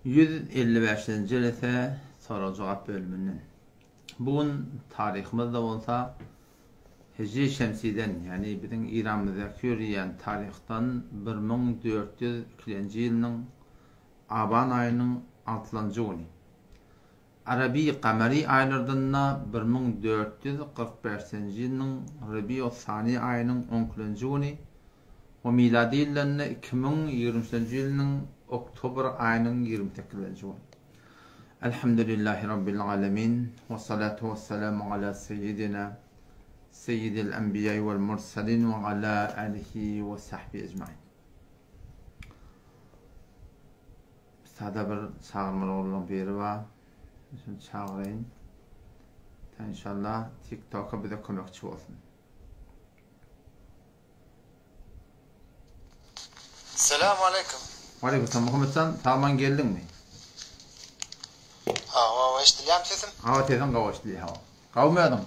155-nji jelese sorag-jogap bölüminden. Bu gün taryhymyzda bolsa Hijri şemsiden, ýagny biziň Iranymyzdaky ýöreýän taryhdan 1402-nji ýylynyň Aban aýynyň altylanjy güni. Araby gamary aýlardanda 1445-nji ýylynyň Rebius-Sani aýynyň on ikilenji güni we milady ýyllarynda 2023-nji ýylynyň oktobr aýynyň 28-nji güni. Elhamdülillahi Rabbil alemin, wessalatu wessalamu ala seýýidina seýýidil enbiýai wel mursalin we ala alihi we sahbihi ejmain. Sada bir çagyrmaly oglanlaryň biri bar. Şony çagyraýyn. Inşallah TikToka bize kömekçi bolsun. Selamu aleýkum. Waleýkim salam Muhammetjan, sagman geldiňmi? Hawa, hawa, eşidilýärmi sesim? Hawa, sesiň gowy eşidilýär, hawa. Gowumy özüň?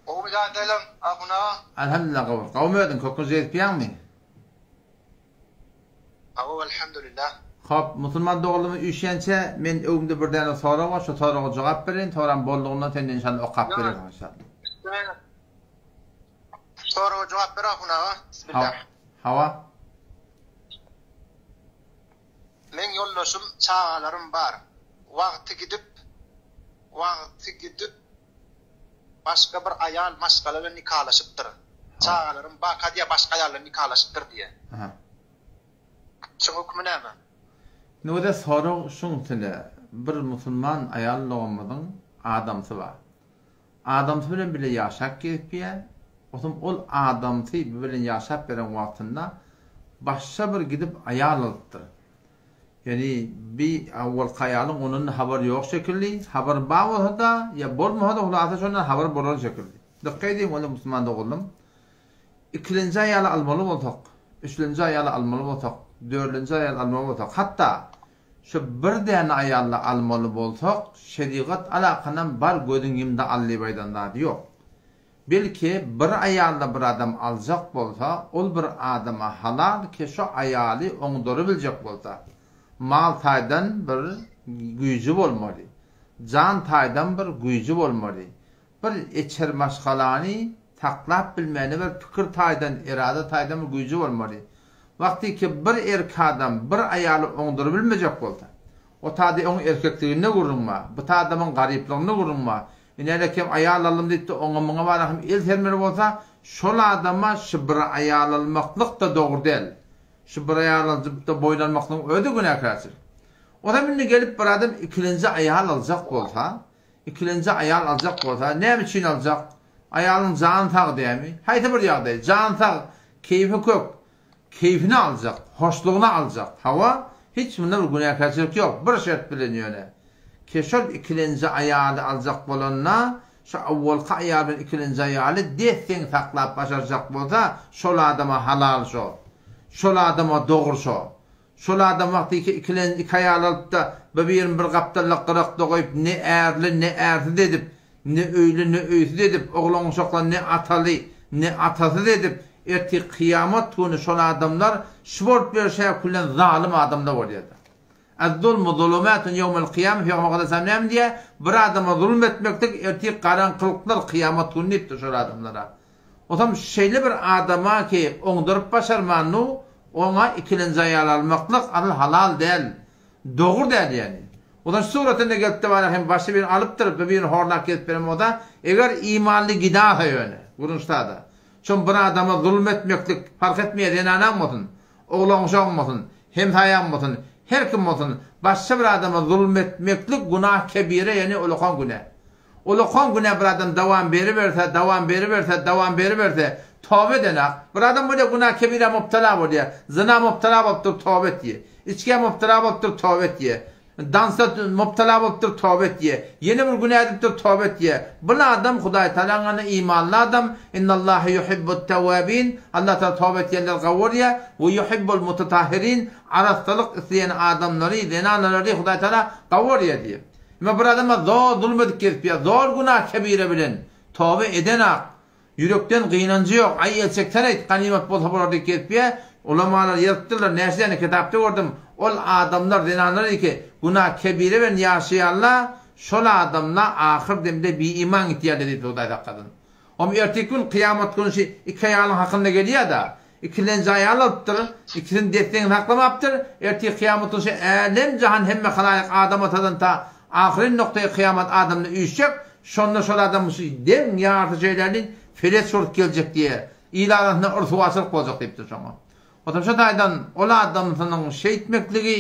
Gowy ýagdaýlaň, Ahun aga? Alhamdulillah gowy. Gowumy özüň, köküňi gezipýäňmi? Hawa, elhamdulillah. Hop, musulman doganlarymyz üýşýänçä, men öňümde bir däne sorag bar, şo soraga jogap bereýin, soram boldugyndan sen inşallah okap berersiň inşallah. Soraga jogap ber Ahun aga. Bismillah. Hawa. Meň ýoldaşym çagalarym bar. Wagty gidip, wagty gidip başga bir aýal maşgala bilen nikalaşypdyr. Çagalarym baka diýýär başga aýal bilen nikalaşypdyr diýýär. Aha. Şuň hökümi näme? Indi sorag şuň üstünde bir musulman aýal doganymyzyň adamsy bar. Adamsy bilen bile ýaşap gezipýär. Otam ol adamsy bilen ýaşap beren wagtynda başga bir gidip aýal alypdyr. Ýagny bi awwalky aýalyň ondan habary ýok şekilli, habary bar bolsa-da ýa bolmasa-da hulasa şondan habary bolan şekilli. Dykgat ediň onda musulman doganlarym. Ikilenji aýaly almaly bolsak, üçlenji aýaly almaly bolsak, dördünji aýaly almaly bolsak, hatda şu bir däne aýaly almaly bolsak, şerigat alakanam bar gözüň ýumda al diýip aýdan zady ýok. Belki bir aýalda bir adam aljak bolsa, ol bir adama halal ki şo aýaly oňdurybiljek bolsa, mal taýdan bir güýji bolmaly, jan taýdan bir güýji bolmaly, bir eçer maşgalany saklap bilmäne bir pikir taýdan, erada taýdan bir güýji bolmaly. Wagty ki bir erk adam bir aýaly oňdurybilmejek bolsa, O tady oň erkekliginde gürrüň bar. Bu adamyň garyplygynda gürrüň bar. Inäle kem aýal aldym diýipdi, oňa muňa bara hem el sermeli bolsa, şol adama şu bir aýal almaklyk-da dogry däl. Şu bir aýal alyp-da boýun almaklygyň özi günäkärçilik. Ozam indi gelip bir adam ikilenji aýal aljak bolsa, ikilenji aýal aljak bolsa, näme üçin aljak? Aýalyň jany sag dämi? Haýsy bir ýagdaý, jany sag, keýpi kök, Keýpini aljak, hoşlugyny aljak. Hawa, hiç munda bir günäkärçilik ýok, bir şert bilen ýöne. Ke şol ikilenji aýaly aljak bolanda, şo owalky aýal bilen ikilenji aýaly des-deň saklap başarjak bolsa, şol adama halal şo. Şol adama dogry şo. Şol adam wagty iki ikilenji iki aýal alyp-da, bir birini bir gapdalda gyrakda goýup, ne ärli, ne ärsiz edip, ne öýli, ne öýsüz edip, oglan-uşaklaryny ne ataly, ne atasyz edip, ertir kyýamat güni şol adamlar şu bolup ýörşä külen zalym adamlar bolýar-da. Ez-zulmu zulumatun ýewmel kyýame Pygamber aleyhisselam näme diýýär? Bir adama zulum etmeklik ertir garaňkylykdyr kyýamat güni diýipdir şol adamlara. Otam şeýle bir adama ki oňduryp başarmanu oňa ikilenji aýal almaklyk asyl halal däl. Dogry däl ýani. Otam şu suratynda gelipdi bana hem başga birini alypdyr bir birini horlap gezip beren bolsa eger imanly gidasa ýöne gürrüň ştada. Şom bir adama zulum etmeklik parh etmeýär zenanaň bolsun oglan uşagyň bolsun hemsaýaň bolsun her kim bolsun başga bir adama zulum etmeklik günah kebire ýani ulakan günä. Ulakan günä bir adam dowam beriberse, dowam beriberse, dowam beriberse, toba edenak. Bir adam bolýar günah kebirä mubtala bolýar. Zyna mubtala bolup durup toba etýär. Içgä mubtala bolup durup toba etýär. Dansa mubtala bolup durup toba etýär. Ýene bir günä edip durup toba etýär. Bul adam Hudaý Tagalaň ýanynda imanly adam. Innallaha yuhibbut tawwabin. Allah Tagala toba etýänleri gowy görýär. We yuhibbul mutatahhirin. Arassalyk isleýän adamlary, zenanalary Hudaý Tagala gowy görýär diýýär. Emma bir adama zor zulum edip gezip ýa zor günah kebire bilen toba edenak, ýürekden gynanjy ýok, aý el çeksen-eýt, ganymat bolsa bolar diýip gezip ýa, Ulamalar ýazypdyrlar, näçe däne kitapda gördüm, ol adamlar, zenanlar iki günah kebire bilen ýaşaýarlar, şol adamlar ahyr demde biiman gitýärler diýipdir Hudaý saklasyn. Om erteki gün kyýamat güni şu iki aýalyň hakynda gelýär-de, ikilenji aýal alypdyr, ikisini des-deň saklamapdyr, ertir kyýamat güni şu älem-jahan hemme halaýyk Adam atadan ta ahyryn noktaýy kyýamat adamda üýşjek, şonda şol adam şu deň ýarysy şeýlälin feleç bolup geljek diýýär. Il arasynda ryswaçylyk boljak diýipdir şoňa. Otam şo taýdan ol adamsynyň şeýtmekligi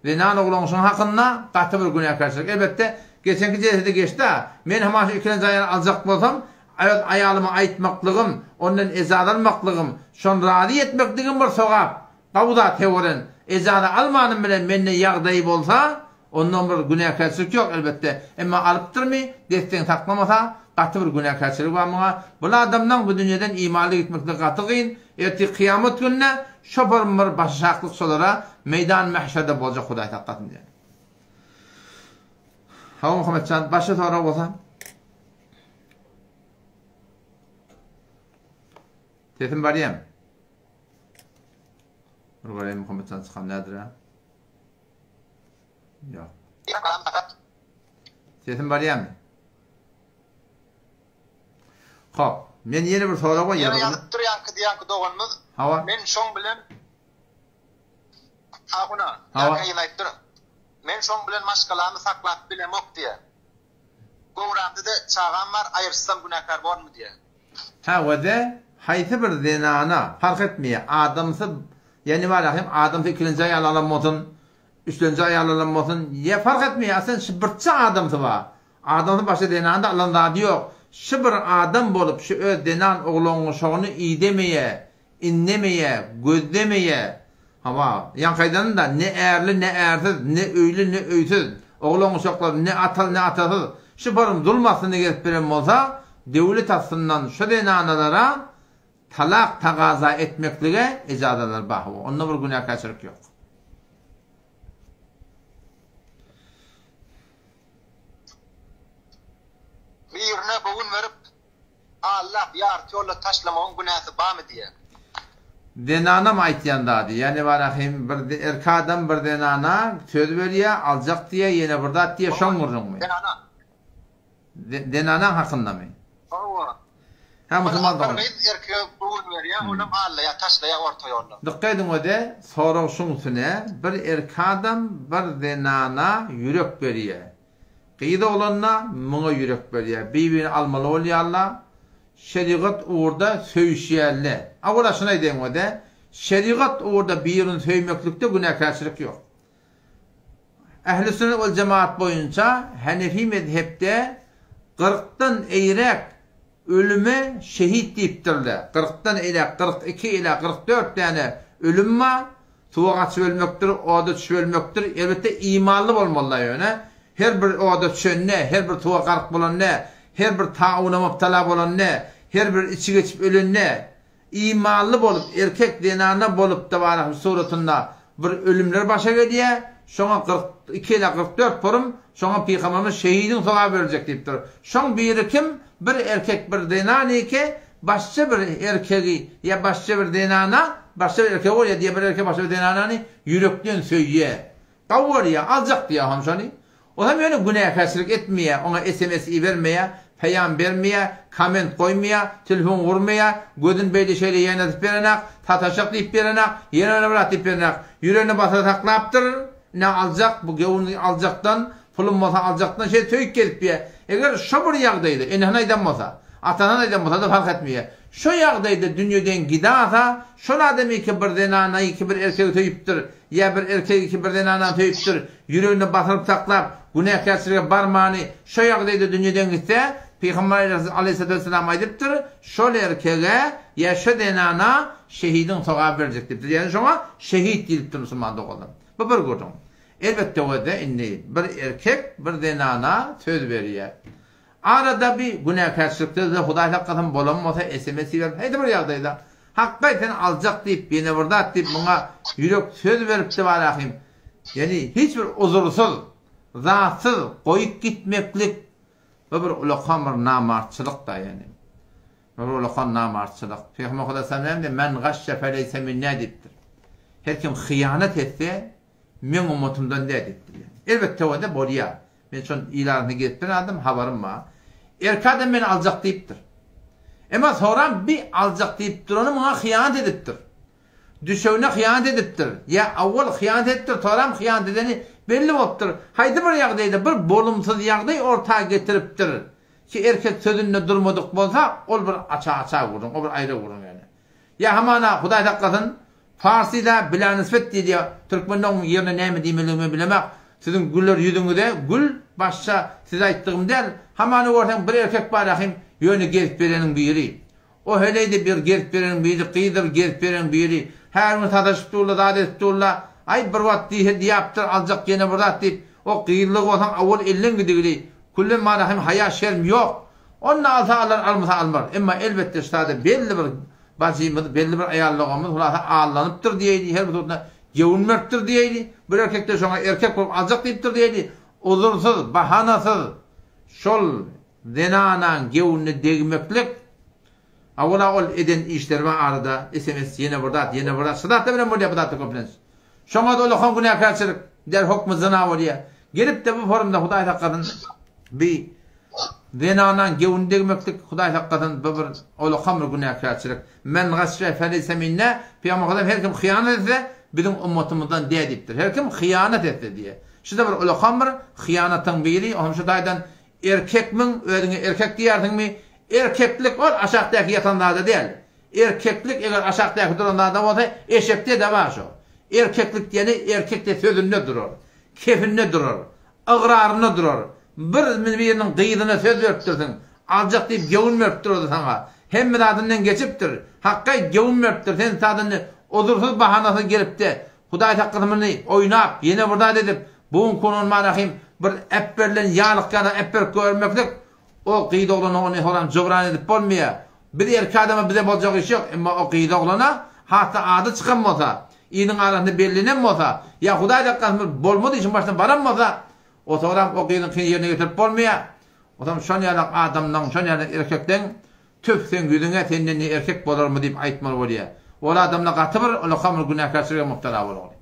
zenan oglanşyň hakynda gaty bir günäkärçilik. Elbetde, geçenki jelsede geçdi-ä. Men hamana şu ikilenji aýaly aljak bolsam, öz aýalyma aýtmaklygym, ondan ejaza almaklygym, şony razy etmekligim bir sogap. Gowy zat heworen. Ejaza almanym bilen mende ýagdaýy bolsa, Ondan bir günäkärçilik ýok elbetde. Emma alypdyrmy, des-deň saklamasa, gaty bir günäkärçilik bar muňa. Bul adamlaň bu dünýeden imanly gitmekleri gaty gyn. Ertir kyýamat gününe şo bir bir başaşaklyk şolara meýdan mähşerde boljak Hudaý saklasyn diýen. Hawa Muhammetjan, başga sorag bolsa? Sesim barýamy? Bir göreýin Muhammetjan çykan nädir-ä? Ýok. Sesim barýamy? Hop, men ýene bir sorag bar ýazgyny. Ýazyp dur ýaňky diýanky doganymyz. Hawa. Men şoň bilen Ahuna, ýaňky ýene aýdyp dur. Men şoň bilen maşgalamy saklap bilemok diýýär. Göwrämde-de çagam bar, aýryşsam günäkär bormy diýýär. Hä wede haýsy bir zenana parh etmeýär adamsy ýa nibara hem adamsy ikilenji aýal alan bolsun üçlenji aýal alan bolsun ýa parh etmeýär aslynda şu birçe adamsy bar adamsy başga zenanda alan zady ýok şu bir adam bolup şu öz zenan oglangyşagyny idemeýär Indemeýä, gözlemeýä. Hawa, ýaňky aýdanym-da, ne ärli, ne ärsiz, ne öýli, ne öýsüz, oglan-uşaklar ne ataly, ne atasyz, şu baryň zulum astynda gezip beren bolsa, döwlet astyndan şu zenanalara talak tagaza etmeklige ejazalar bar. Hawa, onda bir günäkärçilik ýok. Birine göwün berip, Allap ýarty ýolda taşlamagyň günäsi bamy diýýär. Zenanam aýtýan zady, ýa nebarahym bir erkek adam bir zenana söz berýär, aljak diýýär, ýene bir zat diýýär, şoň gürrüňmi? Zenana. Zenanaň hakyndamy? Hawa. Hä musulman dogan. Bir gyz erkege göwün berýär, olam allaýar, taşlaýar orta ýolda. Dykgat ediň öde, sorag şuň üstüne, bir erkek adam bir zenana ýürek berýär. Gyz oglanda muňa ýürek berýär. Bir-birini almaly bolýarlar. Şerigat ugurda söýüşýärler. Awala şuny aýdaýyn wede, şerigat ugurda birini söýmeklikde günäkärçilik ýok. Ähli sünnet wel jemaat boýunça Hanefi mezhepde kyrkdan eýräk ölüme şehit diýipdirler. Kyrkdan eýräk, 42 ila 44 däne ölüm bar. Suwa gaçyp ölmekdir, oda düşüp ölmekdir. Elbetde imanly bolmalylar ýöne. Her bir oda düşende, her bir suwa gark bolanda, her bir tauna mubtala bolanda, her bir içi geçip ölende, imanly bolup, erkek zenana bolup-da barahym suratynda bir ölümler başa gelýär. Şoňa 42 ila 44 porum, şoňa Pygamberimiz şehidiň sogaby beriljek diýipdir. Şoň biri kim? Bir erkek bir zenan eke başja bir erkegi ýa başja bir zenana başja bir erkek bolýa diýä bir erkek başga bir zenanany ýürekden söýýä. Gowy görýä, aljak diýä hom şony. Ol hem ýöne günäkärçilik etmeýä, oňa sms ibermeýä, peýam bermeýä, komment goýmaýa, telefon gurmaýa, gözüni beýle şeýle ýaýnadyp berenak, sataşjak diýip berenak, ýene bir zat diýip berenak. Ýüregine basa saklapdyr, ine aljak, bu göwün aljakdan, Pulum bolsa aljakdan şeýdip söýüp gezipýä. Eger şo bir ýagdaýda enesini aýdan bolsa, atasyny aýdan bolsa-da fark etmeýä. Şo ýagdaýda dünýeden gidasa, şol adam ýeke bir zenana ýeke bir erkegi söýüpdir, ýa bir erkek ýeke bir zenanany söýüpdir, ýüreginde basyryp saklap, günäkärçilige barmany şo ýagdaýda dünýeden gitse, Pygamber aleýhissalatu wessalam aýdypdyr, şol erkege ýa şo zenana şehidiň sogaby beriljek diýipdir. Ýagny şoňa şehit diýlipdir musulman doganlar. Bu bir gürrüň. Elbetde wede indi bir erkek bir zenana söz berýär. Arada bir günäkärçilikde-de Hudaý saklasyn bolan bolsa sms iberip haýsy bir ýagdaýda Hakgaý seni aljak diýip ýene bir zat diýip muňa ýürek söz beripdi barahym. Ýani hiç bir uzursyz, zatsyz goýup gitmeklik bu bir ulakan bir namartçylykda ýani. Bu bir ulakan namartçylyk. Pygamber Hudaý sallam näme diýýär Men gaşşe feleýse minna diýipdir. Her kim hyýanat etse, meň ummatymdan däl diýipdir. Elbetde töwede bolýar. Men şon il arasynda gezip ýören adam, habarym bar. Erkek adam meni aljak diýipdir. Emma soram bi aljak diýip durany muňa hyýanat edipdir. Düşegine hyýanat edipdir. Ýa awwal hyýanat edipdir, soram hyýanat edeni belli bolupdyr. Haýsy bir ýagdaýda bir bolumsyz ýagdaý orta getiripdir. Ki erkek sözünde durmadyk bolsa, ol bir aça-aça gürrüň, o bir aýra gürrüň ýöne. Ýa hamana, Hudaý saklasyn, Farsyda bilanisbet diýilýär, türkmende oň ýerine näme diýmelidigini men bilemak, siziň güler ýüzüňize gül, başça size aýtdygym däl, hamana görseň bir erkek bar ahym, ýöne gezip bereniň biri. O heleýde bir gezip bereniň biri, gyzda bir gezip bereniň biri, her gün sataşyp durla, zat edip durla, aý bir wagt diýse diýäpdir, aljak ýene bir zat diýip, o gyzlygy bolsaň awal elden gidigili, küllem bar ahym haýa şerm ýok. Onda alsa alar, almasa almar. Emma elbetde ştada belli bir Bajymyz, belli bir aýal doganymyz hulasa allanypdyr diýeýli, her bir sudna gewün beripdir diýeýli, bir erkek-de şoňa erkek bolup aljak diýipdir diýeýli, uzursyz, bahanasyz şol zenanaň gewünine degmeklik, awala ol eden işleri bar arada, sms, ýene bir zat, ýene bir zat, şu zatlar bilen bolýar bu zatlar köplenç. Şoňa-da ulakan günäkärçilik, der hokmy zyna bolýar. Gelip-de bu forumda Hudaý saklasyn bi zenanaň gewni degmeklik Hudaý saklasyn bu bir ulakan bir günäkärçilik. Men gaşşe feleyse minna, Pygamber Hudaý her kim hyýanat etse biziň ummatymyzdan däl diýipdir. Her kim hyýanat etse diýe. Şu-da bir ulakan bir hyýanatyň biri, oňam şu taýdan erkekmiň, özüňe erkek diýýärsiňmi? Erkeklik ol aşakdaky ýatan zada däl. Erkeklik eger aşakdaky duran zada bolsa, eşekde-de bar şo. Erkeklik diýeni erkekde sözünde durar, kepinde durar, ygrarynda durar. Bir biriniň gyzyna söz beripdirsiň, aljak diýip göwün beripdir o-da saňa. Hemme zadyndan geçipdir. Hakgaý göwün beripdir. Sen sadyny uzursyz bahanasyz gelip-de, Hudaý saklasyn muny oýnap, ýene bir zat edip, bu gün kunun-manahym bir äpberilen ýalyk ýaly äpberip görmeklik, O gyz oglana ony horam jybran edip bolmaýar. Biz erkek adama bize boljak iş ýok, emma o gyz oglana hat-da ady çykan bolsa, iliň arasynda bellenen bolsa, ýa Hudaý saklasyn bir bolmady işiň başyna baran bolsa, o soram o gyzyňkyny ýerine getirip bolmaýar. Otam şon ýalak adamlaň, şon ýalak erkekleň tüf seň ýüzüňe senden ne erkek bolarmy diýip aýtmaly bolýar. Ol adamlar gaty bir ulakam bir günäkärçilige mubtala bolgaly.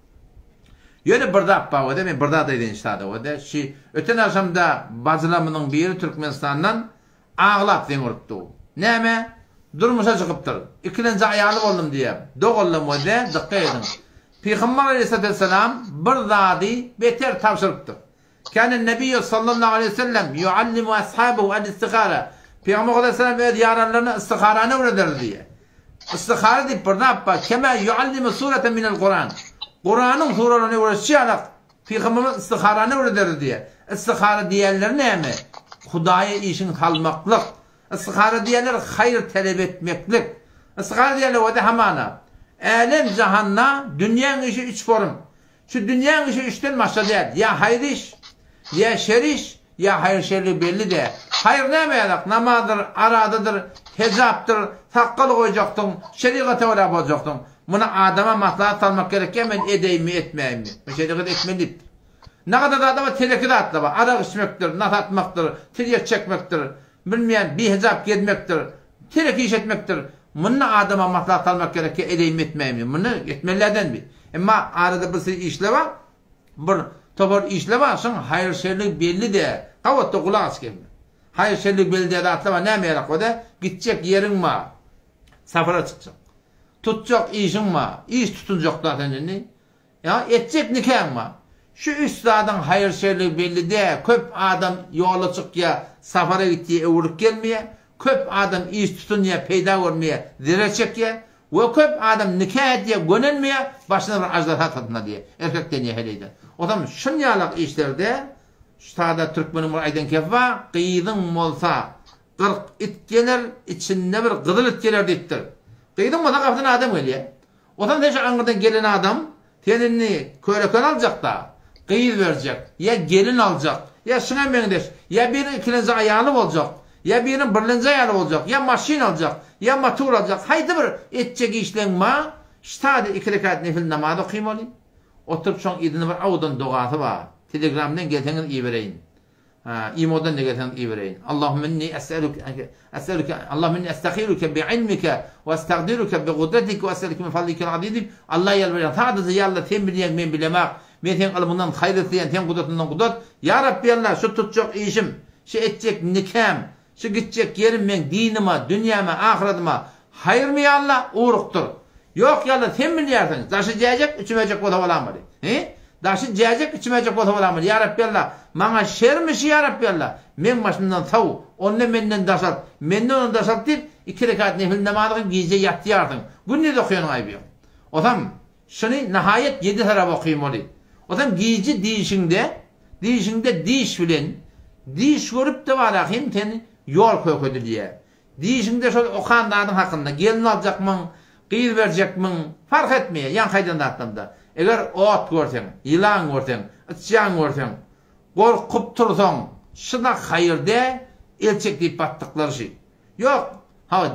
Ýöne bir zat bar wede, men bir zat aýdaýyn şada wede, şi öten agşamda bajylarymyzyň biri Türkmenistandan aglap zeň urupdy. Näme? Durmuşa çykypdyr. Ikilenji aýaly boldum diýýär. Doganlarym wede, dykgat ediň. Pygamber aleyhissalatu wesselam bir zady beter tabşyrypdyr. Kâne Nebiyyü sallallahu aleyhi ve sellem yuallimu ashabehu el-istihara. Pygamber aleyhisselam öz ýaranlaryna istiharany öwrederdi diýýär. Istihara diýip bir zat bar. Kema yuallimu sureten minel Kuran. Kuranyň suralaryny öwredişi ýalak Pygamberimiz istiharany öwrederdi diýýär. Istihara diýenleri näme? Hudaýa işiňi salmaklyk. Istihara diýenler haýyr talep etmeklik. Istihara diýenler wada hamana. Älem jahanda dünýäň işi üç forum. Şu dünýäň işi üçden başga däl. Ýa haýyr iş, ýa şer iş, ýa haýyr-şerligi belli däl. Haýyr näme ýalak? Namazdyr, aradadyr, hejapdyr, sakgal goýjaksyň, şerigata görä boljaksyň. Muny adama maslahat salmak gerek ýa men edeýinmi, etmäýinmi? Bu şerigat etmeli diýipdir. Nagadar zat bar, teleki zatlar bar. Arak içmekdir, nas atmakdyr, tirýek çekmekdir, bilmeýän bihejap gezmekdir, teleki iş etmekdir. Muny adama maslahat salmak gerek ýa edeýinmi, etmäýinmi? Muny etmelilerden bi. Emma arada bir sürü işler bar, bir topar işler bar, şoň haýyr-şerligi belli däl. Gabatda gulak aç gelme. Haýyr-şerligi belli däl zatlar bar, näme ýarak bolsa, gitjek ýeriň bar, sapara çykjak. Tutjak işiň bar, iş tutunjak da sen indi. Ýa etjek nikaň bar. Şu üç zadyň haýyr-şerligi belli däl. Köp adam ýola çykýar, sapara gitýär, öwrülip gelmeýär. Köp adam iş tutunýar, peýda görmeýär, zerer çekýär. We köp adam nika edýär, gönenmeýär, başyna bir aždarha satyn alýar. Erkek denýär heleýde. Ozam şunýalak işlerde şu sada türkmeniň bir aýdan kepi bar, gyzyň bolsa 40 it geler, içinde bir gyzyl it geler diýipdir. Gyzyň bolsa gapydan adam gelýär. Ozam sen şu aňyrdan gelen adam, sen indi körekeni aljak-da, gyz berjek, ýa gelin aljak, ýa şuňa meňzeş, ýa biriniň ikilenji aýaly boljak, ýa biriniň birlenji aýaly boljak, ýa maşyn aljak, ýa motor aljak, haýsy bir etjek işleň bar, ştada iki rekat nefil namaz okymaly, oturyp şoň yzyna bir awudan dogasy bar, telegramdan gelseňiz ibereýin. Imodan da gelseňiz ibereýin. Allahümme inni es'eluke es'eluke Allahümme inni estahiruke bi ilmike we estagdiruke bi gudretike we es'eluke min fadlikel azim diýip Allaha ýalbarýan. Sadaja ýa Allah sen bilýäň men bilemak. Men seň ylmyňdan haýyr isleýän, seň gudratyňdan gudrat. Ýa Rabbi Allah şu tutjak işim, şu etjek nikäm, şu gitjek ýerim meň dinime, dünýäme, ahyratyma haýyrmy ýa Allah, ugrukdyr. Ýok ýa Allah sen bilýärsiň. Daşy jäjek, içimejek bolsa bolamady. He? Daşy jäjek, içimejek bolsa bolamady. Ýa Rabbi Allah, maňa şermi şu ýa Rabbi Allah? Meň başymdan saw, onda menden daşalt, menden ony daşalt diýip, iki rekat nefil namaz okyp gije ýatýarsyň. Gündiz okaýanyň aýby ýok. Osam, şuny nahaýat ýedi tarap okymaly. Osam gije dişiňde, dişiňde diş bilen, diş görüp-de bara hem sen ýol kökedilýär. Dişiňde şol okan zadyň hakynda, gelin aljakmyň, gyz berjekmiň, fark etmeýär, ýaňky aýdan zatlamda. Eger ot görseň, ýylan görseň, yçýan görseň, gorkup tursaň, şy-da haýyr däl, el çek diýip batdyklary şy. Ýok, hawa,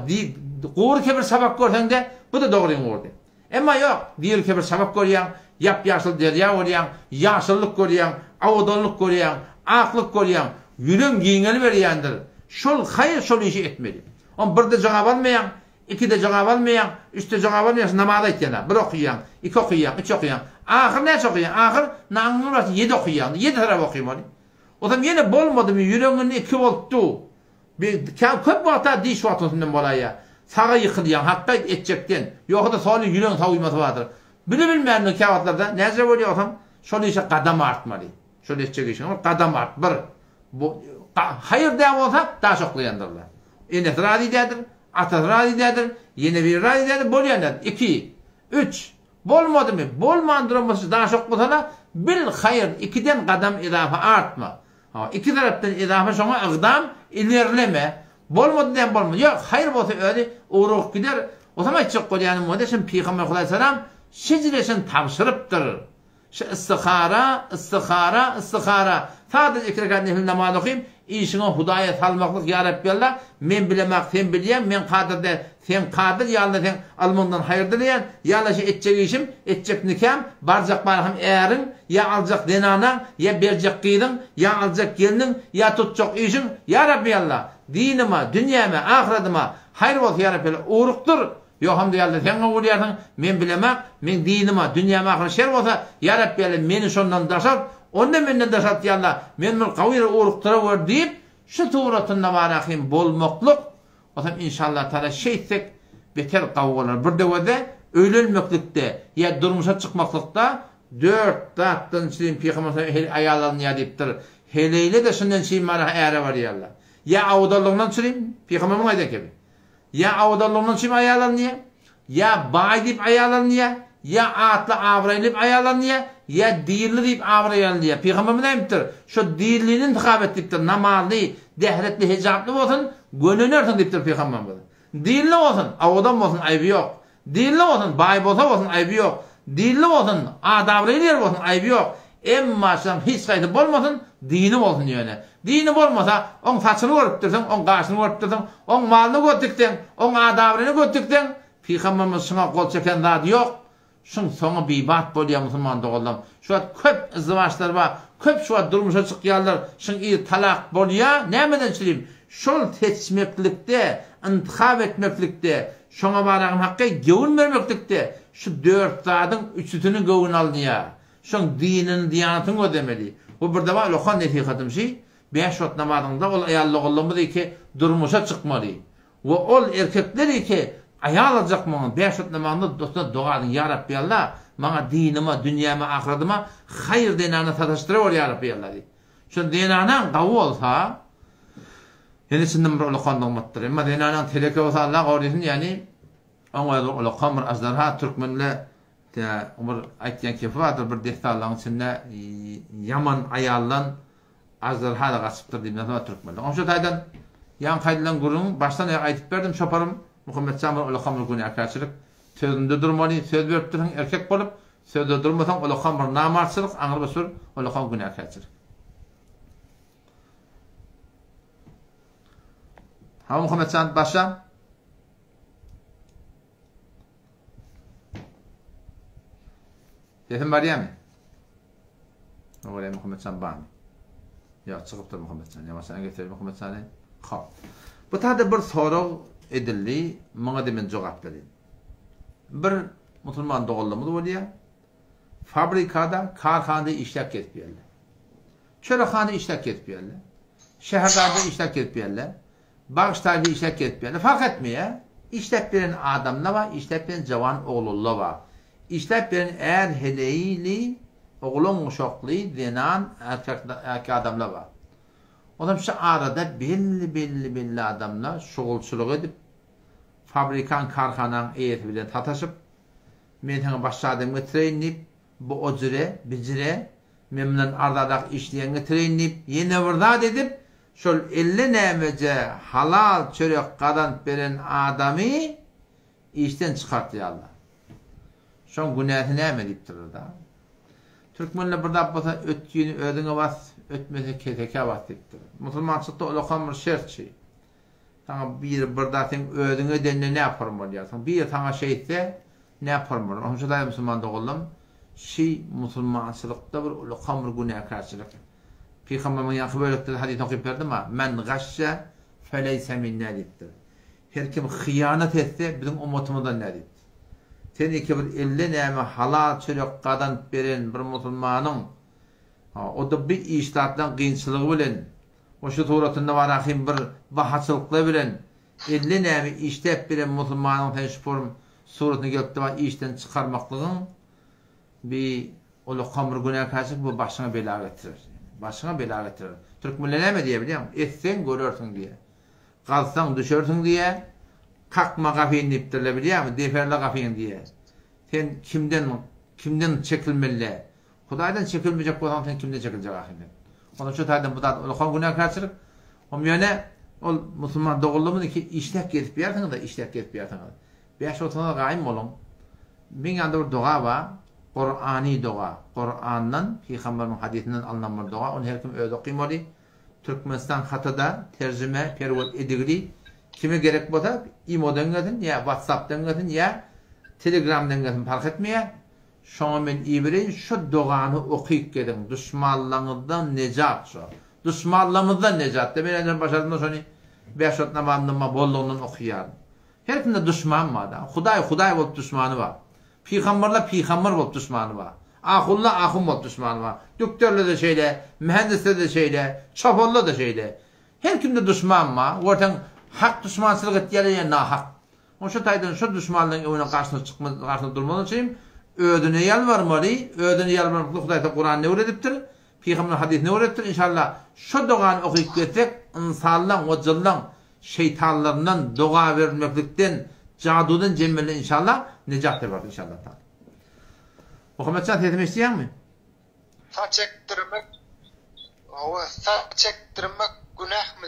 gury kebir çabak görseň-de, bu-da dogryň ugurdy. Emma ýok, diri kebir çabak görýäň, ýap-ýaşyl derýa görýäň, ýaşyllyk görýäň, abadanlyk görýäň, aklyk görýäň, ýüregiň giňeliberýändir. Şol haýyr şol işi etmeli. Oň birde jogap almaýaň, ikide jogap almaýaň, üçde jogap almaýaň, şu namazy aýtýan-a, bir okaýaň, iki okaýaň, üç okaýaň, ahyr näçe okaýaň, ahyr naňyň başy ýedi okaýaň, ýedi tarap okymaly. Ozam ýene bolmadymy, ýüregiň indi iki bolupdy. Bir kä köp wagta diş wagtysyndan bolaýýar. Saga ýykylýaň, hakda aýt etjekden. Ýogsa-da soly ýüregiň sowuýmasy bardyr. Bile-bilmändir kä wagtlarda näce bolýar bolsaň, şol işe gadam artmaly. Şol etjek işiňe bir gadam art, bir. Bu haýyr däl bolsa daş oklaýandyrlar. Enesi razy däldir, atasy razy däldir, ýene biri razy däldir, bolýan däldir. Iki, üç, bolmadymy, bolman duran bolsa daş oklasana, bil haýyr, ikiden gadam edafa artma. Hawa, iki tarapdan edafa şoňa ygdam, ilerleme. Bolmady diýen bolmady. Ýok, haýyr bolsa özi ugrugyp gider. Osam aýtjak bolýanym bolýa, şem Pygamber Hudaýsalam şejreşini tabşyrypdyr. Şu istihara, istihara, istihara. Sadaja iki rekat nefil namaz okym, işiňi Hudaýa salmaklyk ýa Rabbi Allah, men bilemak sen bilýäň, men kadyr däl, sen kadyr, ýa Allah seň ylmyňdan haýyr dileýän, ýa Allah şu etjek işim, etjek nikäm, barjak barham äriň, ýa aljak zenanaň, ýa berjek gyzyň, ýa aljak gelniň, ýa tutjak işiň, ýa Rabbi Allah, dinyma, dünýäme, ahyradyma haýyr bolsa ýa Rabbi Allah, ugrukdyr, Ýok hamda ýa Alla sen gowy bilýärsiň, men bilemak, meň dinyma, dünýäme ahyry şer bolsa, ýa Rabbi Alla meni şondan daşalt, onda menden daşalt ýa Alla, meni bir gawy ýere ugrukdyrawer diýip, şu suratynda barahym bolmaklyk, bolsam inşallah taala şeýtsek beter gawy bolar. Bir döwede öýlenmeklikde ýa durmuşa çykmaklykda dört zatdan çirim pygamber sallallahu aýal alynýar diýipdir. Heleýle-de şundan çirim baraha äre barýarlar. Ýa awdallygyndan çirim, pygamberimiziň aýdan kebi. Ýa abadanlygyndan üçin aýal alynýar, ýa baý diýip aýal alynýar, ýa atly abraýly diýip aýal alynýar, ýa dinli diýip abraý alynýar. Pygamberimiz näme diýipdir? Şo dinlini intihap et diýipdir. Namazly, dähretli, hijaply bolsun, gönenersiň diýipdir pygamberimiz. Dinli bolsun, abadan bolsun aýby ýok. Dinli bolsun, baý bolsa bolsun aýby ýok. Dinli bolsun, adabraýly ýer bolsun aýby ýok. Emma şulaň hiç haýsy bolmasyn, dini bolsun ýöne. Dini bolmasa, oň saçyny görüpdirsiň, oň gaşyny görüpdirsiň, oň malyny göz dikseň, oň adabraýyny göz dikseň, Pygamberimiz şuňa gol çeken zady ýok. Şuň soňy bibat bolýar musulman doganlarym. Şu wagt köp izdiwaçlar bar, köp şu wagt durmuşa çykýarlar, şuň yzy talak bolýar, nämeden çürim? Şol seçmeklikde, intihap etmeklikde, şoňa baragym hakga göwün bermeklikde şu dört zadyň üçüsini göwün alynýar. Şoň dinini, diýanatyny gözlemeli. Bu bir daba ulakan nesihatym şi, bäş wagt namazyňda ol aýal doganlarymyz iki durmuşa çykmaly. We ol erkekler iki aýal aljak maňa bäş wagt namazyňda dostlar doga ediň ýa Rabbi Alla maňa dinyma, dünýäme, ahyradyma haýyr zenana sataşdyrawer ýa Rabbi Alla diýip. Şol zenanaň gawy bolsa ýene çyndan bir ulakan nygmatdyr. Emma zenanaň teleke bolsa Allah gorysyn ýani oň özi bir ulakan bir aždarha türkmende bir aýtýan kepi bardyr bir dessanlaryň içinde ýaman aýaldan aždarha-da gaçypdyr diýip näme bar türkmende. Oň şu taýdan ýaňky aýdylan gürrüňi başdan aýak aýdyp berdim çoparym Muhammetjan bir ulakan bir günäkärçilik sözünde durmaly söz beripdirsiň erkek bolup Sözde durmasaň ulakam bir namartçylyk, aňry bir sür ulakam günäkärçilik. Hawa Muhammetjan başla. Sesim barýarmy? Oňa Muhammetjan barmy? Ýok, çykypdyr Muhammetjan. Ýaňaçany getireli Muhammetjany. Hop. Bu taýda bir sorag edildi, muňa-da men jogap bereýin. Bir musulman doganlarymyz bolýar. Fabrikada, karhanada işläp gezip ýörler. Çörekhana işläp gezip ýörler. Şäherdada işläp gezip ýörler. Bagşdaýda işläp gezip ýörler. Fark etmeýär. Işläp beren adamlar bar, işläp beren jawan oglanlar bar. Işläp beren är-heleýli, oglan-uşakly, zenan, erkek adamlar bar. Onam şu arada belli-belli-belli adamlar şugulçylyk edip, fabrikaň, karhanaň eýesi bilen sataşyp, Men saňa başga adam getireýin diýip, bu o jire, bi jire, men mundan arzanrak işleýän getireýin diýip, ýene bir zat edip, şol elle nämeje halal çörek gazanyp beren adamy işden çykartýarlar. Şoň günäsi näme diýipdirler-da. Türkmenler bir zat bolsa ötgini özüňe bas, ötmese kesekä bas diýipdir. Musulmançylykda ulakam bir şertçi. Saňa biri bir zat seň özüňe edende näporm bolýarsyň. Biri saňa şeýtse näporm bolar. Onuň üçin daýy musulman doganlarym, şi musulmançylykda bir ulakam bir günäkärçilik. Pygamberimiziň ýaňky bölekde-de hadys okyp berdim-a, Men gaşşe feleýse minna diýipdir. Her kim hyýanat etse biziň ummatymyzdan däl diýipdir. Sen eke bir elde näme halal çörek gazanyp beren bir musulmanyň, o-da bir iş zatlaň kynçylygy bilen, O şu suratynda bar ahym bir bahaçylyklar bilen elde näme işläp beren musulmanyň sen şu form suratyna gelipdi bar işden çykarmaklygyň bi ulakam bir günäkärçilik bu başyňa bela getirer. Başyňa bela getirer. Türkmenler näme diýýär bilýäňmi? Etseň görersiň diýýär. Gazsaň düşersiň diýýär. Kakma gapyny diýipdirler bilýäňmi? Deperle gapyňy diýýär. Sen kimden kimden çekilmeli? Hudaýdan çekilmejek bolsaň sen kimden çekiljek ahyryn sen. Onda şu taýdan bu zat ulkan günäkärçilik. Hom ýöne ol musulman doganlarymyz ki işläp gezip ýörsiňiz-de işläp gezip ýörsiňiz. Bäş wagtyňyza gaýym boluň. Meň ýanymda bir doga bar. Kurany doga. Kurandan, pygamberimiň hadysyndan alnan bir doga. Ony her kim özi okymaly. Türkmenistan hatada terjime perewod edigli. Kime gerek bolsa imodan gelsin ýa whatsappdan gelsin ýa telegramdan gelsin parh etmeýär. Şoňa men ibereýin şo dogany okyp geziň duşmanlaňyzdan nejat şo duşmanlamyzdan nejat de men özüm başardymda şony bäş wagt namazynda boldugyndan okaýaryn her kimde duşman barda hudaý hudaý bolup duşmany bar pygamberler pygamber bolup duşmany bar ahunlar ahun bolup duşmany bar dükderlerde şeýle mühendislerde şeýle çopanlarda şeýle her kimde duşman bar görseň hak duşmançylyk etýärler ýa nahak Ol şu taýdan şu duşmanlaryň öňüne garşyna çykmaz, garşyna durmaz üçin özüne ýalbarmaly, özüne ýalbarmaklyk Hudaý Taala Kuranda öwredipdir, Pygamber hadysynda öwredipdir, inşallah şu dogany okyp gezsek ynsanlaň we jynlaň şeýtanlaryndan, doga berilmeklikden, jadudan jemmelden inşallah nejat taparys inşallah taala. Muhammetjan sesimi eşidýäňmi? Saç ekdirmek hawa saç ekdirmek günähmi?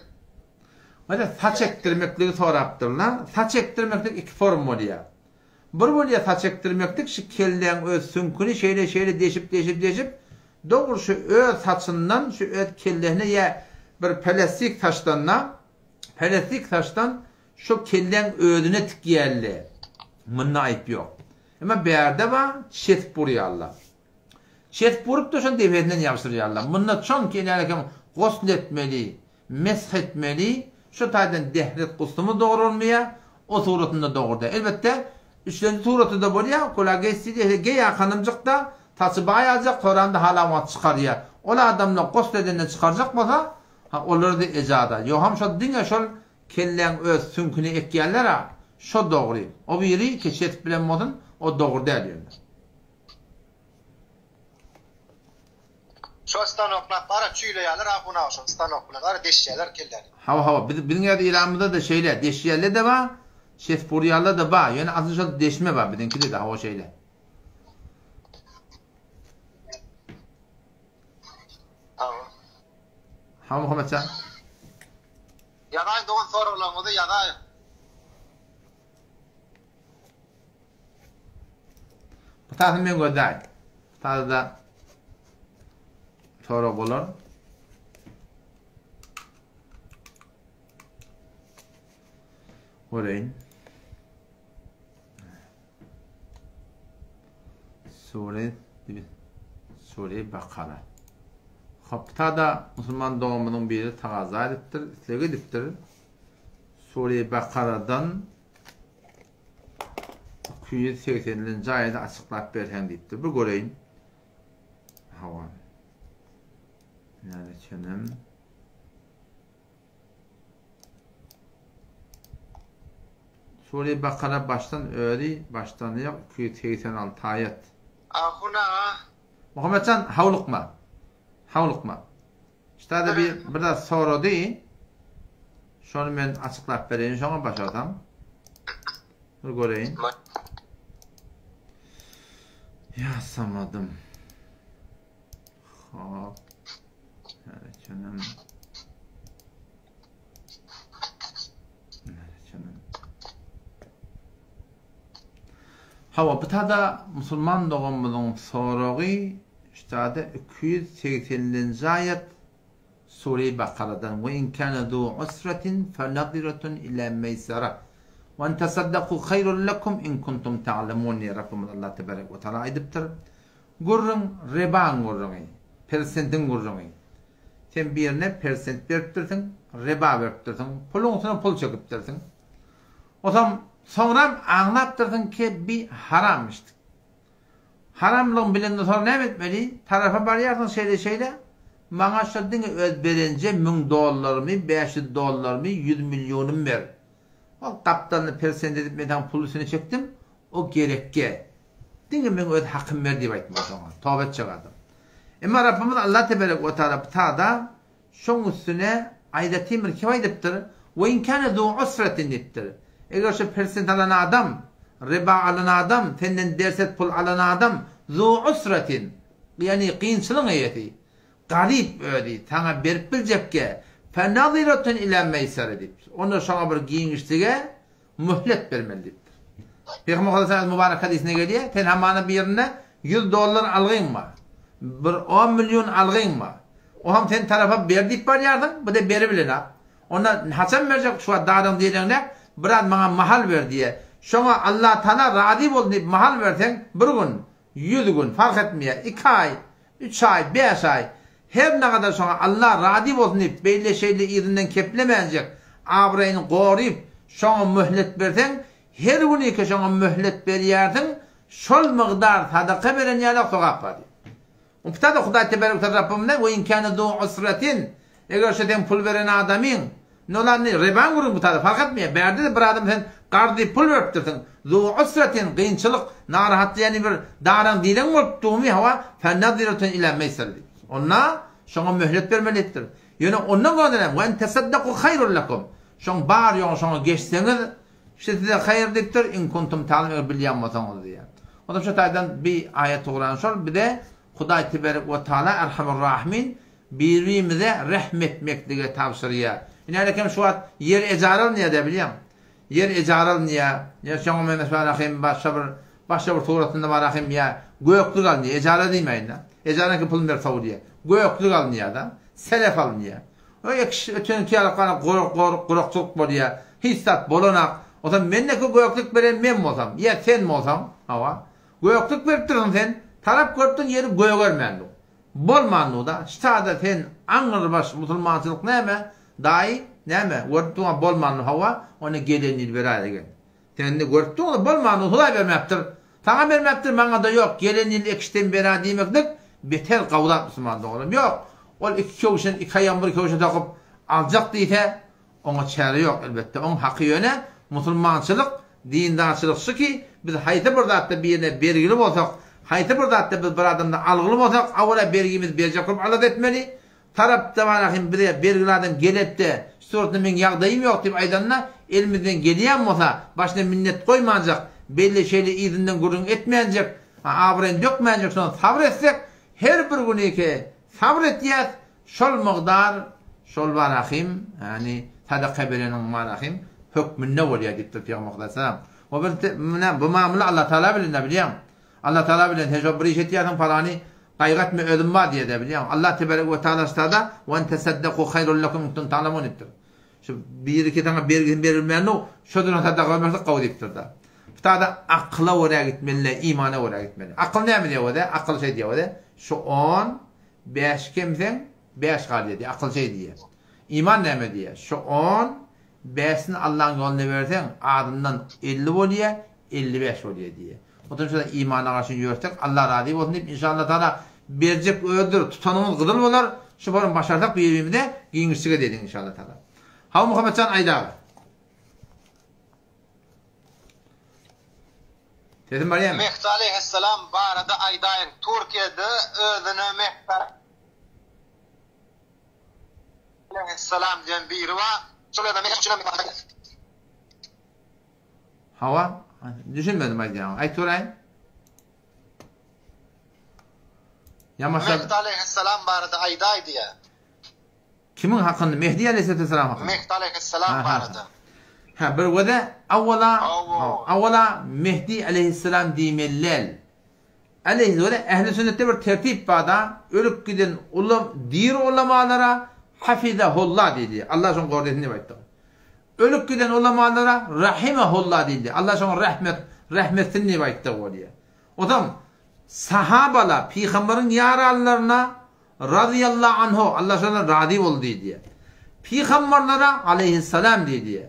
Ine saç ekdirmekligi sorapdyrlar. Saç ekdirmeklik iki form bolýar. Bir bolýar saç ekdirmeklik şu kelläň öz süňküni şeýle şeýle deşip deşip deşip dogry şu öz saçyndan şu öz kellesine ýa bir plastik saçdan-da plastik saçdan şu kelläň özüne tikýärler. Munda aýyp ýok. Emma bärde bar çesip urýarlar. Çesip urup-da şony depesinden ýabşyrýarlar. Munda çoň kenärekem gosl etmeli, mesh etmeli, şu taýdan dehret guslumyz dogry bolmaýar, o suratynda dogry däl. Elbetde, üçlenji suraty-da bolýar, kula geýsi diýse, geý akanymjyk-da, saçy baýajak, soranda halan wagt çykarýar. Ol adamlar gosl edende çykarjak bolsa, ha, olara-da ejaza. Ýogsam şol diňe şol kelläň öz süňküne ekýärler-a, şo dogry. O biri keçe etip bilen bolsun, o dogry däl ýöne. Şo stanoklap bara çüýleýärler ahun aga şo stanok bilen bara deşýärler kelläni. Hawa hawa biz biziň ýerde Iranymyzda-da şeýle deşýärler-de bar, çesip urýarlar-da bar, ýöne asyl şol deşme bar biziňkide-de hawa şeýle. Hawa. Hawa Muhammetjan. Ýazaýyň dogan soraglaryňyzy ýazaýyň. Bu taýsyny men gözläýin. Bu taýda sorag bolar. Göreýin. Sure Sure Bakara. Haptada musulman doganymyzyň biri tagaza edipdir, isleg edipdir. Sure Bakaradan 280-nji aýady açyklap berseň diýipdir. Bir göreýin. Hawa. Näme çenem? Sure Bakara başdan özi başdan ýok 286 aýat. Ahun aga. Muhammetjan howlukma. Howlukma. Ştada bir bir zat sorady. Şony men açyklap bereýin şoňa başarsam. Bir göreýin. Ya samadym. Hop. Nereçenim. Nereçenim. Hawa, bu tada musulman doganymyzyň soragy ştada 280-nji aýat Sure-i Bakaradan, Ve in kâne zû usretin fenaziretun ilâ meýsere. Ve en tesaddaku haýrun lekum in kuntum ta'lemun diýip Rabbymyz Allah tebarek we taala aýdypdyr. Gürrüň rebaň gürrüňi, persentiň gürrüňi. Sen birine persent beripdirsiň, reba beripdirsiň, puluň üstüne pul çekipdirsiň. Osam soňram aňlapdyrsyň ki bi haram işdik. Haramlygyny bilenden soň näme etmeli? Tarapa barýarsyň şeýle şeýle, maňa şo diňe öz berenje müň dollarymy, 500 dollarymy, 100 millionymy ber. Ol gapdalyny persent edip men saňa pul üstüne çekdim, o gerekge. Diňe meň öz hakym ber diýip aýtmaly şoňa, toba etjek adam. Emma Rabbymyz Allah teberek we taala bu tada şoň üstüne aýratyn bir kep aýdypdyr, We in kâne zû usretin diýipdir. Eger şo persent alan adam, riba alan adam, senden derset pul alan adam zû usretin, ýagny kynçylygyň eýesi, garyp özi, saňa berip biljekge, fenaziratun ilâ meýsere diýipdir. Onda şoňa bir giňişlige möhlet bermeli diýipdir. Pygamber sallallahu aleyhi mübarek hadysynda gelýär, sen hamana birine 100 dollar algyň bar. Bir 10 million algyň bar. O hem sen tarapa ber diýip barýarsyň, bu da beri bilenok. Onda haçan berjek şu wagt dadyň diýeniňde, biraz maňa mahal ber diýýär. Şoňa Allah Taala razy bolsun diýip mahal berseň, bir gün, 100 gün fark etmeýär, 2 aý, 3 aý, 5 aý, Her nagadar şoňa Allah razy bolsun diýip, beýle-şeýle yzyndan keplemänjek, abraýyny goryp, şoňa möhlet berseň, her günüki şoňa möhlet berýärsiň, şol mygdar sadaka beren ýalak sogap bar diýip. Umytda-da Hudaý teberek tarapymda we in kâne zu usretin, eger şo seň pul beren adamyň, Nolany rebaň gürrüň bu taýda fark etmeýär. Bärde-de bir adam sen garz diýip pul beripdirsiň. Zu usretin, kynçylyk, narahatly ýagny bir daraň dileň bolup durmy hawa, fenaziratun ila meýsere diýip. Onda şoňa möhlet bermeli diýipdir. Ýöne ondan görä näme? Ve en tesaddaku haýrun lekum. Şoň bar ýoguny şoňa geçseňiz, şu size haýyr diýipdir, in kuntum ta'lemun eger bilýän bolsaňyz diýýär. Onda şu taýdan bi aýat Kuran şol bize Hudaý teberek we taala Erhamur Rahimin Bir-birimize rehm etmeklige tabşyrýar. Ine häli şu wagt ýer ejara alynýar-da bilýäň. Ýer ejara alynýar. Ýa şoňa meňzeş bar hem başga bir başga bir suratynda bar hem ýa göklük alynýar. Ejara diýmäýin-de. Ejaranyňky puluny berip sow diýýär. Göklük alynýar-da. Selef alynýar. O ekiş ötenki ýaly gana gurak gurakçylyk bolýar. Hiç zat bolanak. Onsoň mendeki göklük beren men bolsam, ýa sen bolsaň, hawa. Göklük beripdirsiň sen. Tarap görüpdiň ýeri gögermändir. Bolmandyda ştada sen aňyrbaş musulmançylyk näme daýy näme görüp duňa bolmandy hawa ony gelen ýyl beräý egen sen indi görüp duňda bolmandy hudaý bermäpdir saňa bermäpdir maňada ýok gelen ýyl ekişden berä diýmeklik beter gawy zat musulman doganym ýok ol iki köwşen iki aýagyny bir köwşe sokup aljak diýse Oňa çäre ýok elbetde, oň haky ýöne musulmançylyk, dindarçylyk şu ki, biz haýsy bir zatda birine bergili bolsak, haýsy bir zatda biz bir adamdan algyly bolsak, awala bergimizi berjek bolup alada etmeli. Tarapda bar ahim bize bergili adam gelepde, şu suratda meň ýagdaýym ýok diýip aýdanda, elimizden gelýän bolsa, başyna minnet goýmanjak, beýle şeýle yzyndan gürrüň etmänjek, abraýyny dökmänjek şonda sabyr etsek, her bir güniki sabyr etýäs, Şol mygdar şol barahym, ýagny sadaka bereniň barahym hökmünde bolýar diýipdir Pygamber aleyhissalam. O bir mine bu mamla Allah Taala bilen de bilýäň. Allah Taala bilen sen şo bir iş etýärsiň palany gaýgy etme özüm bar diýede bilýäň. Allah tebarek we taala ştada we en tesaddaku haýrun lekum in kuntum ta'lemun diýipdir. Şu biriki saňa bergisini berilmänok, şo duran sadaka bermeklik gowy diýipdir-de. Bu tada akyla görä gitmeli, imana görä gitmeli. Akyl näme diýýär özi? Akyl şeý diýýär özi. Şu on Bäş kemseň. Bäş galýar diýýär. Akyl şeý diýýär. Iman näme diýýär? Şu on, bäşini Allaň ýoluna berseň, azyndan 50 bolýar, 55 bolýar diýýär. Otuň şo imana garşy ýörsek, Allah razy bolsun diýip, inşallah taala berjek öldür, tutanyňyz gyzyl bolar. Şu borum başarsak bir-birimize giňişlik edeliň inşallah taala. Hawa Muhammetjan aýdaga. Sesim barýarmy? Mehdi aleýhissalam barada aýdaýyň. Türkiýede özüne Mehdi aleýhissalam diýen biri bar. Şol özüne Mehdi Hawa, düşünmedim aýdýanyňa. Aýt göräýiň. Ýamaşa Mehdi aleýhissalam barada aýdaý diýýär. Kimiň hakynda? Mehdi aleýhissalam hakynda. Mehdi aleýhissalam barada. Ha, bir göze awwala awwala Mehdi aleýhissalam diýmeli. Aleýhissalam ähli sünnetde bir tertip barda, ölüp giden ulam diri ulamalara hafizahulla diýdi. Allah şoň gordesin diýip aýtdy. Ölüp giden ulamalara rahimahulla diýdi. Allah şoňa rahmet rahmetsin diýip aýtdy bolýar. Ozam sahabala pygamberiň ýaranlaryna Razyýallahu anhu, Allah şondan razy boldy diýýär. Pygamberlere aleýhissalam diýýär.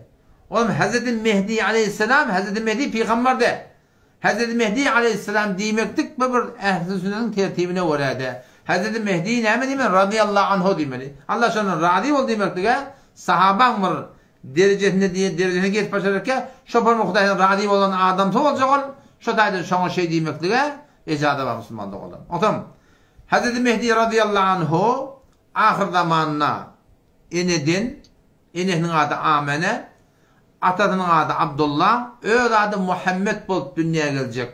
Olam Hezreti Mehdi aleýhissalam, Hezreti Mehdi pygamber däl. Hezreti Mehdi aleýhissalam diýmeklik bu bir ähli sünnetiň tertibine görä-de. Hezreti Mehdi näme diýmeli? Razyýallahu anhu diýmeli. Allah şondan razy boldy diýmeklige sahabaň bir derejesinde diýen derejesine gelip başararka, şo bir Hudaýdan razy bolan adamsy boljak ol, şo taýdan şoňa şeý diýmeklige ejaza bar musulman doganlar. Otam Hezreti Mehdi razyýallahu anhu ahyrzamanda eneden, enesiniň ady Amene, atasynyň ady Abdullah, öz ady Muhammet bolup dünýä geljek.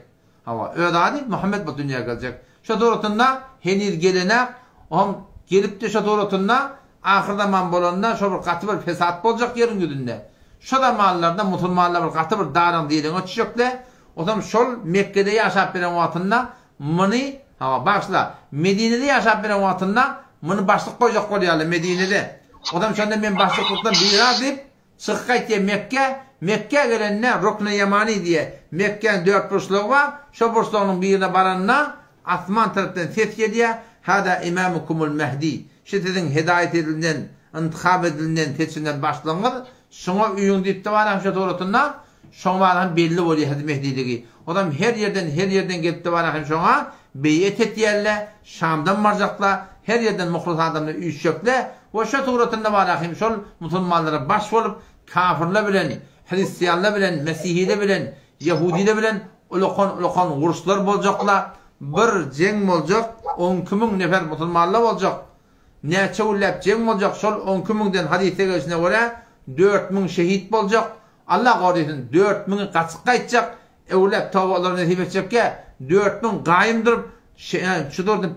Hawa, öz ady Muhammet bolup dünýä geljek. Şo suratynda heniz gelenak, oňam gelipdi şo suratynda ahyrzaman bolanda şo bir gaty bir fesat boljak ýeriň ýüzünde. Şo zamanlarda musulmanlar bir gaty bir daryň direňe düşjekler. Otam şol Mekgede ýaşap beren wagtynda Muny, hawa, bagyşla, Medinede ýaşap beren wagtynda muny başlyk goýjak bolýarlar Medinede. Odam şonda men başlyklykdan biraz diýip, çykyp gaýtýar Mekgä. Mekgä gelende Rukny Ýamani diýýär, Mekgäň dört burçlugy bar, şo burçlugynyň birine baranda asman tarapdan ses gelýär, Hada imamukumul Mehdi, şu siziň hedaýat edilen, intihap edilen, seçilen başlygyňyz, şuňa uýuň diýipdi bar hem şo suratynda. Şoň bary hem belli bolýar Hezreti Mehdiligi. Odam her ýerden, her ýerden gelipdi bary hem şoňa beýet etýärler, Şamdan barjaklar, her ýerden muhlis adamlar üýşjekler we şo suratynda bary hem şol musulmanlara baş bolup, kafirler bilen, hristianlar bilen, mesihiler bilen, ýehudiler bilen ulakan-ulakan uruşlar boljaklar, bir jeň boljak, on iki müň nefer musulmanlar boljak. Näçe günläp jeň boljak, şol on iki müňden hadysda gelşine görä, 4000 şehit boljak, Allah gorysyn, dört müňi gaçyp gaýtjak, öwlap toba olara nesip etjekkä, 4000 gaýym durup, şu durdy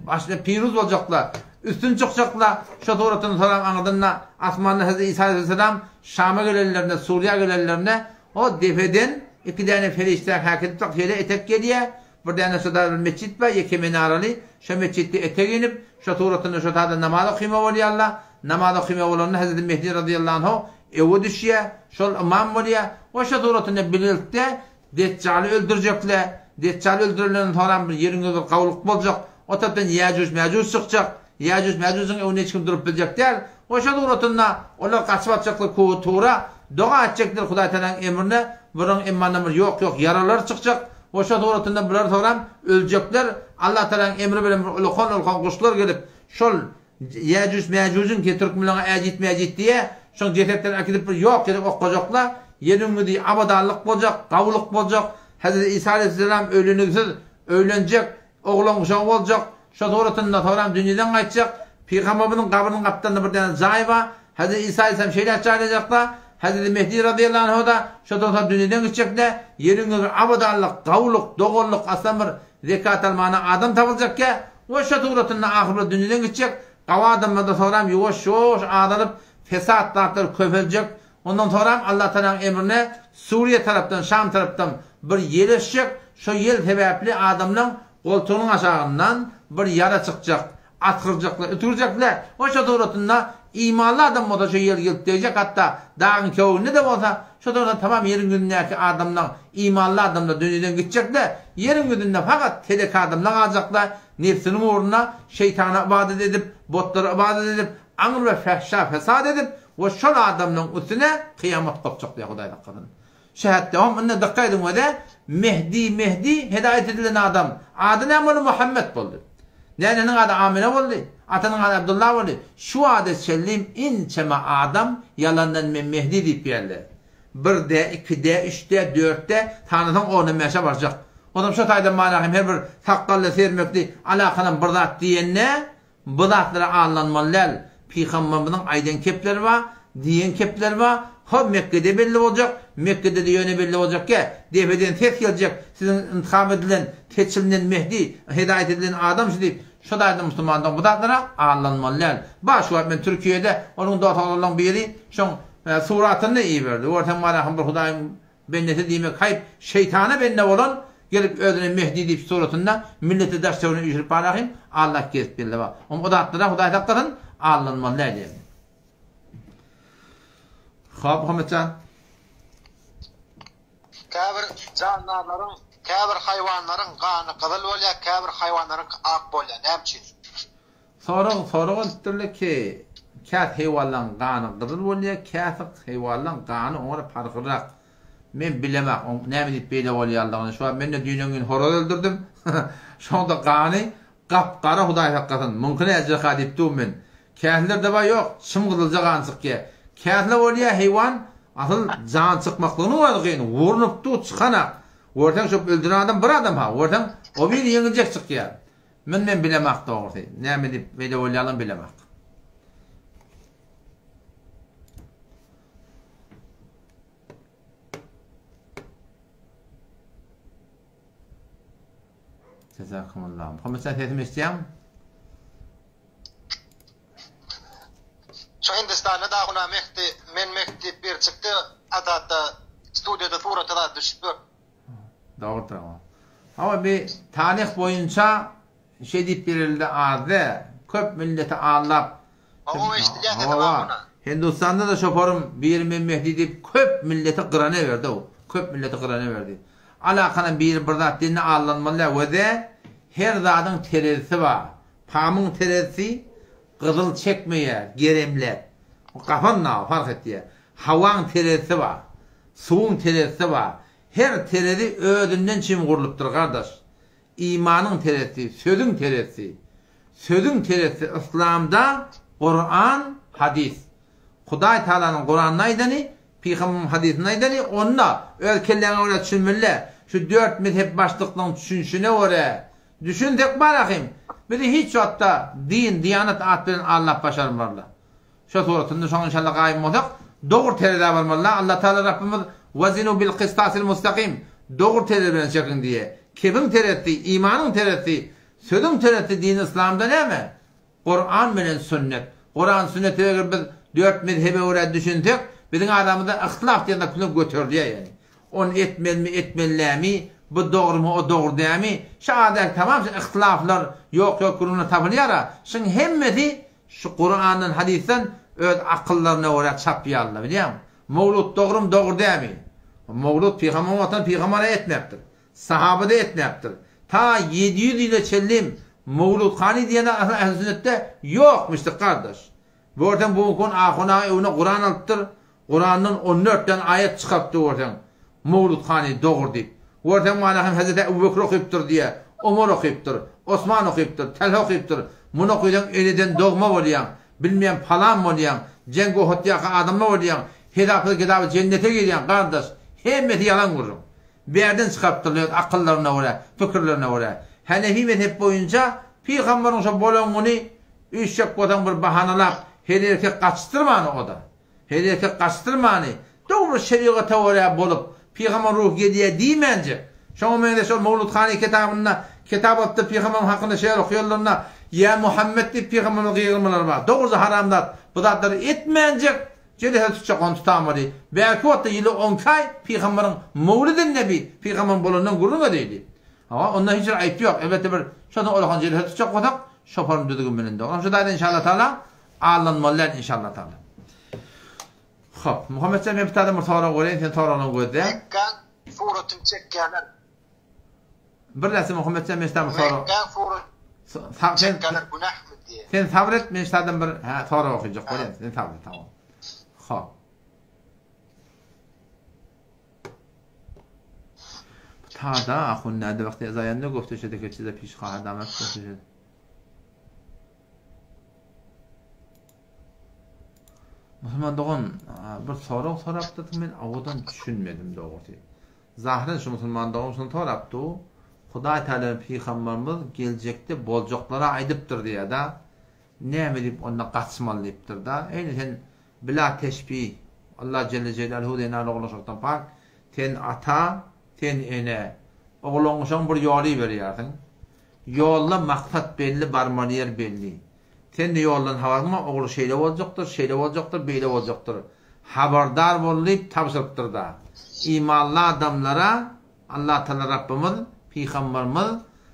başyna piruz boljaklar, üstün çykjaklar, şo suratyny soran aňyrdan-da asmanda Hezreti Isa aleyhisselam Şama gelenlerinde, Suriýa gelenlerinde o depeden iki däne perişde häkidip şeýle etek gelýär, Bir däne şo bir metjit bar, ýeke minaraly, şo metjitde etek inip, şo suratynda şo taýda namaz okyma bolýarlar. Namaz okyma bolanda Hezreti Mehdi razyýallahu anhu öwe düşýär, şol ymam bolýar we şo suratynda bilelikde Deçjaly öldürjekler. Deçjaly öldürenden soňram bir ýeriň ýüzi gawulyk boljak. O tarapdan Ýäjuj-Mäjuj çykjak. Ýäjuj-Mäjujiň öňünde hiç kim durup biljek däl. We şo suratynda olar gaçyp atjaklar Kuwy Tura, doga etjekler Hudaý Tagalaň emrine, bularyň emmandan bir ýok-ýok ýaralar çykjak. We şo suratynda bular soňram öljekler, Allah Tagalaň emri bilen bir ulakan-ulakan guşlar gelip, şol Ýäjuj-Mäjujiň ki türkmenleriň Äjit-Mäjit diýýär, şoň jesetlerini äkidip bir ýok ýere oklajaklar, ýeriň ýüzi abadanlyk boljak, gawulyk boljak, Hezreti Isa aleýhisselam öýlenigsiz öýlenjek, oglan uşagy boljak, şo suratynda soňram dünýeden gaýtjak, Pygamberimiziň gabrynyň gapdalynda bir däne jaý bar, Hezreti Isa aleýhisselam şeýle jaýlajakda, Hezreti Mehdi razyýallahu anhu-da şodan soň dünýeden gitjekde, ýeriň ýüzi abadanlyk, gawulyk, doganlyk, aslan bir zekat almana adam tapyljakkä, we şo suratynda ahyr bir dünýeden gitjek, gawy adamlarda soňram ýuwaş-ýuwaş azalyp, fesat zatlar köpeljek, Ondan soňram Allah Tagalaň emrine Suriýa tarapdan, Şam tarapdan bir ýel ösjek, şo ýel sebäpli adamlaň goltugynyň aşagyndan bir ýara çykjak, asgyrjaklar, üsgürjekler. We şo suratynda imanly adam bolsa şo ýel gelip degjek, hatda dagyň köweginde-de bolsa, şo suratynda tamam ýeriň ýüzündäki adamlaň, imanly adamlar dünýeden gitjekler, ýeriň ýüzünde fakat telek adamlar galjaklar. Nebsiniň ugrunda şeýtana ybadat edip, botlara ybadat edip, aňyr we fähşa fesat edip we şol adamlaryň üstüne kyýamat gopjak diýýär Hudaý saklasyn. Şähetde hom indi dykgat ediň wede Mehdi Mehdi hedaýat edilen adam ady näme boldy Muhammet boldy. Näneniň ady Amine boldy, atanyň ady Abdullah boldy. Şu wagta çenlim inçeme adam ýalandan men Mehdi diýip geldi. Bir de, iki de, üç de, dört de, sanasaň ondan bäşe barjak. Onam şo taýdan mana hem her bir sakgally, sermekli alakanam bir zat diýende, bu zatlara aldanmaly däl. Pygamberimiziň aýdan kepleri bar, diýen kepleri bar. Ho Mekgede belli boljak, Mekgede-de ýöne belli boljak gä, depeden ses geljek, siziň intihap edilen, seçilinen Mehdi, hedaýat edilen adam şu diýip, şo taýdan musulmandan bu zatlara aldanmaly däl. Bar şu wagt men Türkiýede, onuň dos-oglanlaryň biri şoň Suratyny iberdi. Görseň Malahym bir Hudaýyň bendesi diýmek haýp, şeýtana bende bolan gelip özüne Mehdi diýip suratynda milleti daş töwerine üýşürip Malahym Allah gezip geldi bar. Oň o zatlara Hudaý saklasyn aldanmaly däl diýen. Hop Muhammetjan. Käbir jandarlaryň, käbir haýwanlaryň gany gyzyl bolýar, käbir haýwanlaryňky ak bolýar. Näme üçin? Sorag sorag edipdirler ki, käsi heýwanlaň gany gyzyl bolýar, käsi heýwanlaň gany oňa parhyrak. Men bilemak oň näme diýip beýle bolýanlygyny. Şu wagt men-de düýnen gün horaz öldürdim. Şoň-da gany gap-gara Hudaý saklasyn. Muňky näjirka diýip dur men. Käsilerde bar ýok, çym gyzylja gan çykýar. Käsile bolýar heýwan asyl jan çykmaklygynyň özi kyn, urnup dur çykanak. Görseň şo öldüren adam bir adam-ha, görseň o biri ýeňiljek çykýar. Muny men bilemak dogrusy. Näme diýip beýle bolýanlygyny bilemak. Jazakumullah. Muhammet sen sesimi eşitýäňmi? Şu Hindistanda da huna Mehdi, men Mehdi diýip bir çykdy, adatda studiýada surata zat düşüp dur. Dogrudyr. Hawa bi taryh boýunça şeý diýip berildi azda köp milleti aldap Hawa eşidilýär sesi bar Hindustanda da şoparym biri men Mehdi diýip köp milleti gyrana berdi o. Köp milleti gyrana berdi. Alakanam biri bir zat diýende aldanmaly däl weze her zadyň terezisi bar. Pamyň terezisi gyzyl çekmeýär geremläp. Gapan naw fark etýär. Hawaň terezisi bar. Suwuň terezisi bar. Her terezi özünden çyn gurlupdyr gardaş. Imanyň terezisi, sözüň terezisi. Sözüň terezisi yslamda Kuran, hadys. Hudaý Tagalanyň Kuranda aýdany, Pygamberimiň hadysynda aýdany, onda öz kelläňe görä düşünmeli. Şu dört mezhep başlyklaryň düşünişine görä düşünsek bar ahym, bizi hiç wagtda din, diýanat at bilen aldap başarmarlar. Şo suratynda şoňa inşallah gaýym bolsak, dogry terezä barmalyda. Allah Taala Rabbimiz Wazinu bil kistasil mustakim, dogry terezi bilen çekiň diýýär. Kebiň terezisi, imanyň terezisi, sözüň terezisi dini yslamda näme? Kuran bilen sünnet. Kuran sünnete eger biz dört mezhebe görä düşünsek, biziň aramyzda yhtilaf diýen zat göterilýär ýagny. Ony etmelimi, etmeli dälmi, bu dogrumy, o dogry dälmi? Şu aradäki tamam şu yhtilaflar ýok-ýok gürrüňler tapylýar-a. Şuň hemmesi Şu Kurandan hadysdan öz akyllaryna görä çapýarlar bilýäňmi? Mowlud dogrumy dogry dälmi? Mowlud pygamber wagtynda pygamber etmäpdir. Sahaba-da etmäpdir. Ta 700 ýyla çenli Mowlud hany diýen zat asyl ähli sünnetde ýokmuşdyr gardaş. Görseň bu gün ahun aga öwüne Kuran alypdyr. Kurandan on dört däne aýat çykarypdyr görseň. Mowlud hany dogry diýip. Görseň mana hem Hezreti Ebu Bekir okypdyr diýýär. Omar okypdyr. Osman okypdyr. Talha okypdyr. Muny okysaň eneden dogma bolýaň. Bilmeýän palan bolýaň. Jeň Ohutdaky adamlar bolýaň. Hesapsyz kesaby jennete girýäň gardaş. Hemmesi ýalan gürrüň. Bärden çykarypdyrlar öz akyllaryna görä, pikirlerine görä. Hanefi mezhep boýunça pygambaryň şo bolan güni üýşjek bolsaň bir bahanalap her erkek gaçdyrmany oda. Her erkek gaçdyrmany, dogry şerigata görä bolup, pygamber ruhy gelýär diýmänjek. Şoňa meňzeş ol Mowlud hany kitabynda kitap alypdyr pygamberiň hakynda şeýer okaýanlarynda Ýa Muhammet diýip pygamberimize gygyrmalar bar. Dogruja haramzat bu zatlary etmänjek jelese tutjak ony tutanmaly. Bärki wagtda ýyly onki aý pygamberiň Mowludin nebi pygamberiň bolandan gürrüň edeýdi. Hawa onda hiç bir aýyp ýok. Elbetde bir şondan olakan jelese tutjak bolsak şoparyň düzgün bilen dogry. Şu taýda inşallah taala Aldanmaly däl inşallah taala. Hop, Muhammetjan men bir taýdan bir sorag bereýin, sen soragyňy gözle. Mekgäň suratyny çekýärler. Bir näçe Muhammetjan men bir sorag. Mekgäň surat. Sen Çekýärler günähmi diýýär. Sen sabyr et, men şadan bir hä sorag okyjak bolýan. Sen sabyr et, tamam. Hop. Tada ahun näde wagty zaýanda gofte şede ke çize piş haha damat gofte şede. Musulman dogan bir sorag sorapdyr men owadan düşünmedim dogrusy. Zahyran şu musulman dogan şuny sorapdy, Hudaý Tagala pygamberimiz geljekde boljaklara aýdypdyr diýýär-da. Näme diýip onda gaçmaly diýipdir-da. Eýni sen bila teşbih, Allah jelle jelaluhu zenal oglanşykdan pak, sen ata, sen ene. Oglanşygyň bir ýoly berýärsiň. Ýolda maksat belli, barmaly ýer belli. Sen-de ýoldan habaryň bar, ogly şeýle boljakdyr, şeýle boljakdyr, beýle boljakdyr. Habardar bol diýip tabşyrypdyr-da. Imanly adamlara Allatagala Rabbymyz, Pygamberimiz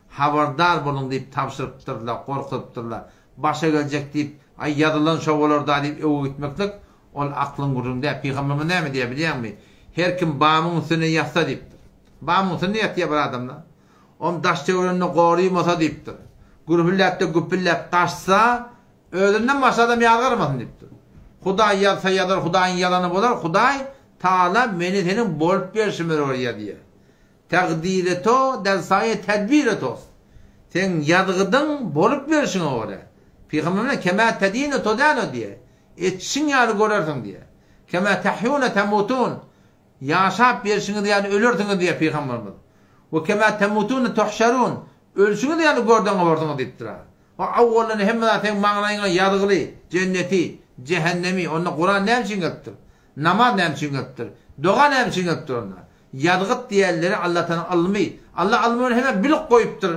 habardar boluň diýip tabşyrypdyrlar, gorkuzypdyrlar. Başa geljek diýip, aý ýazylan şo bolar-da diýip öwgä gitmeklik, ol aklyň gürrüňi däl. Pygamberimiz näme diýýär bilýäňmi? Her kim bamyň üstünde ýatsa diýipdir. Bamyň üstünde ýatýar bir adamlar. Om daş-töwereginde gorymasa diýipdir. Gürpüldäp-de güpüldäp gaçsa, özünden başga adam ýazgarmasyn diýipdir. Hudaý ýazsa ýazar, Hudaýyň ýazany bolar, Hudaý Tagala meni seniň bolup berşime görä ýazýar. Takdiri to der saýe tedbiri tost. Seň ýazgydyň bolup berşiňe görä. Pygamberimiz kema tedinu tudanu diýýär. Etişiň ýaly görersiň diýýär. Kema tahyune tamutun. Ýaşap berşiňiz ýaly ölersiňiz diýýär pygamberimiz. We kema temutune tuhşerun, ölşüňiz ýaly görden gabarsyňyz diýipdir. O awwaldan hemme zat seň maňlaýyňa ýazgyly, jenneti, jähennemi, onda Kuran näme üçin gelipdir? Namaz näme üçin gelipdir? Doga näme üçin gelipdir onda? Ýazgyt diýenleri Allatagalaň ylmy. Alla ylmy bilen hemme bilip goýupdyr.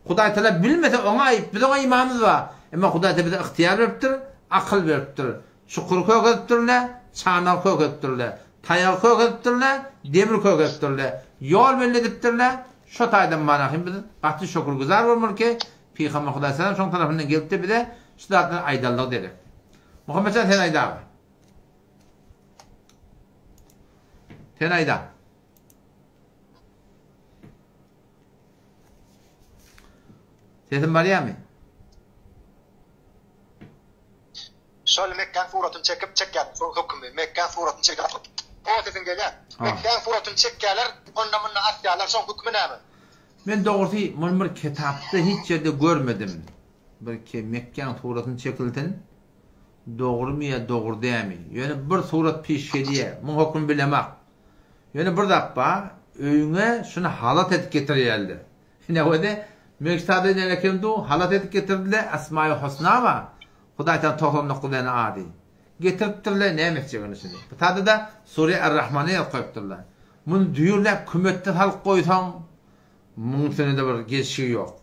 Hudaý Tagala bilmese oňa aýyp, biz oňa imanymyz bar. Emma Hudaý Tagala bize ygtyýar beripdir, akyl beripdir. Çukury kökezipdirler, çanagy kökezipdirler, taýagy kökezipdirler, demiri kökezipdirler, ýol belli edipdirler. Şo taýdan mana hem biz gaty şökürgüzar bolmaly ki, Pygamber Hudaý salam şoň tarapyndan gelipdir bize şu zatlary aýdanlygy derek. Muhammetjan sen aýdaga. Sen aýda. Sesim barýarmy? Şol Mekgäň suratyny çekip çekýär şol hökümi Mekgäň suratyny çekip o sesiň gelýär Mekgäň suratyny çekýärler onda munda asýarlar şoň hökümi näme? Men dogrusy muny bir kitapda hiç ýerde görmedim. Bir ki Mekgäň suratyny çekilsin dogrymy ýa dogry dämi. Ýöne bir surat piş gelýär. Muň hökümi bilemak. Ýöne bir zat bar, öýüňe şuny halat edip getirýärler. Ine özi Mekdada näle kem du, halat edip getirdiler, Esmaýy Husna bar. Hudaý Tagala 99 däne ady. Getiripdirler, näme etjek indi şuny. Bu tada-da Sure Er-Rahmany ýazyp goýupdyrlar. Muny düýrläp kümetde salyp goýsaň, muň üstüne-de bir gelşigi ýok.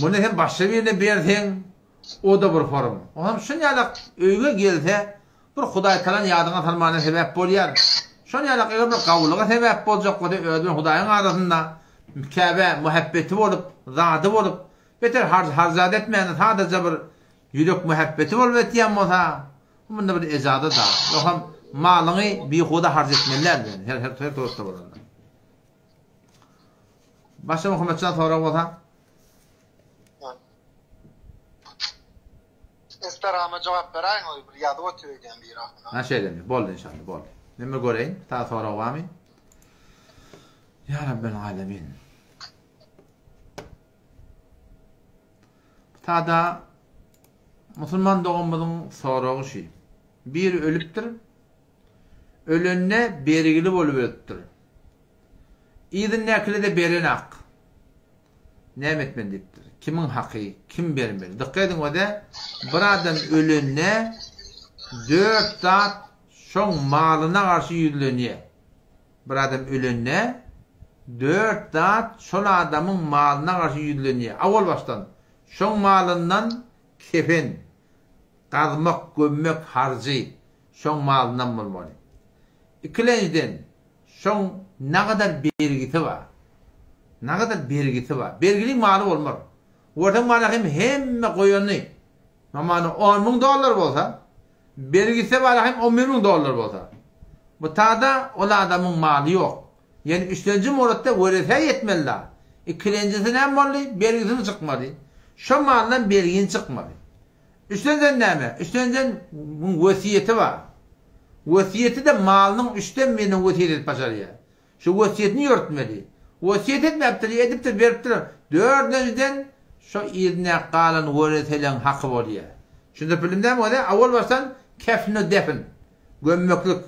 Muny hem başga birine berseň, o-da bir forum. Onam şun ýalak öýüňe gelse, Bir Hudaý Tagalany ýadyňa salmana sebäp bolýar. Şol ýalak eger bir gawulyga sebäp boljak bolsa özi bilen Hudaýyň arasynda Käbä muhabbeti bolup, zady bolup, beter harj harjat etmän sadaja bir ýürek muhabbeti bolup etýän bolsa, munda bir ejaza-da. Ýogsam malyňy bihuda harç etmeli däl her her her suratda bolanda. Başga Muhammetjan sorag bolsa? Instagrama jogap beräýiň oý bir ýazyp otyr öýdýän biri ahun. Ha şeýlemi? Boldy inşallah boldy. Men bir göreýin. Ta sorag barmy? Ya Rabbel Alemin. Tada musulman doganymyzyň soragy şu. Biri ölüpdir. Ölende bergili bolup ölüpdir. Yzyndakyly-da berenak. Näme etmeli diýipdir. Kimiň haky, kim bermeli? Dykgat ediň ode, bir adam ölende dört zat şoň malyna garşy ýüzlenýär. Bir adam ölende dört zat şol adamyň malyna garşy ýüzlenýär. Awal başdan şoň malyndan kefen, gazmak, gömmek harjy şoň malyndan bolmaly. Ikilenjiden Şoň nagadar bergisi bar. Nagadar bergisi bar. Bergiliň maly bolmaz. Görseň mana hem hemme goýany mamany on müň dollar bolsa, bergisi bar hem on bir müň dollar bolsa. Bu tada ol adamyň maly ýok. Ýene üçlenji muratda weresä ýetmeli da. Ikilenjisi näme boldy? Bergisini çykmady. Şo maldan bergin çykmaly. Üçlenjen näme? Üçlenjen muň wesýeti bar. Wesýeti-de malynyň üçden birini wesýet edip başarýar. Şu wesýetini ýörtmeli. Wesýet etmäpdir, edipdir, beripdir. Dördünjiden şo yzynda galan wereseleň haky bolýar. Düşündirip bildim dämi göze? Owal başdan kefn-u defn, gömmeklik.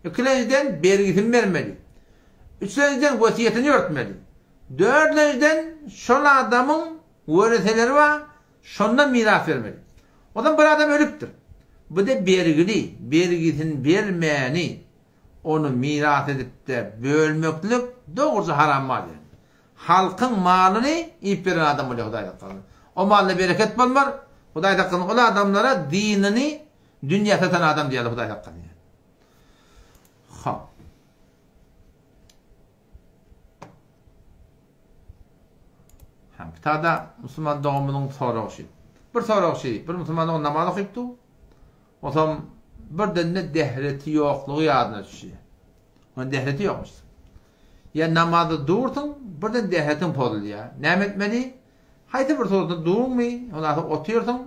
Ikilenjiden bergisini bermeli. Üçlenjiden wesýetini ýörtmeli. Dördünjiden şol adamyň wereseleri bar, şondan miras bermeli. Onsoň bir adam ölüpdir. Bu-da bergili, bergisini bermäni ony miras edip-de bölmeklik dogruja haram mal ýaly. Halkyň malyny iýip beren adam bolýar Hudaý saklasyn. O malda bereket bolmar. Hudaý saklasyn ol adamlara dinini dünýä satan adam diýerler Hudaý saklasyn. Hop. Ha, bu tada musulman doganymyzyň soragy şu. Bir sorag şu, bir musulman dogan namaz okypdy. Onsoň birden-de dehreti ýoklugy ýadyna düşýär. Onuň dehreti ýokmuş. Ýa namazda dursuň, birden dehretiň pozulýar. Näme etmeli? Haýsy bir suratda durmy, ondan soň otyrsyň,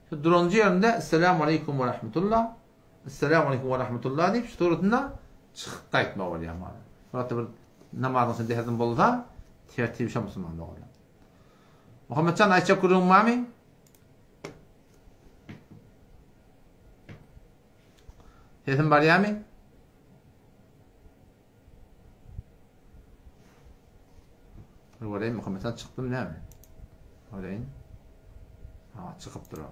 şu duranjy ýerinde Esselamu aleýkum we rahmetullah, Esselamu aleýkum we rahmetullah diýip şu suratynda çykyp gaýtmaly bolýar. Suratda bir namazyň içinde dehretiň bozulsa, tertibi şo musulman doganlar. Muhammetjan aýtjak gürrüňiň barmy? Sesim barýarmy? Bir göreýin Muhammetjan çykdym näme? Göreýin. Ha, çykypdyr o.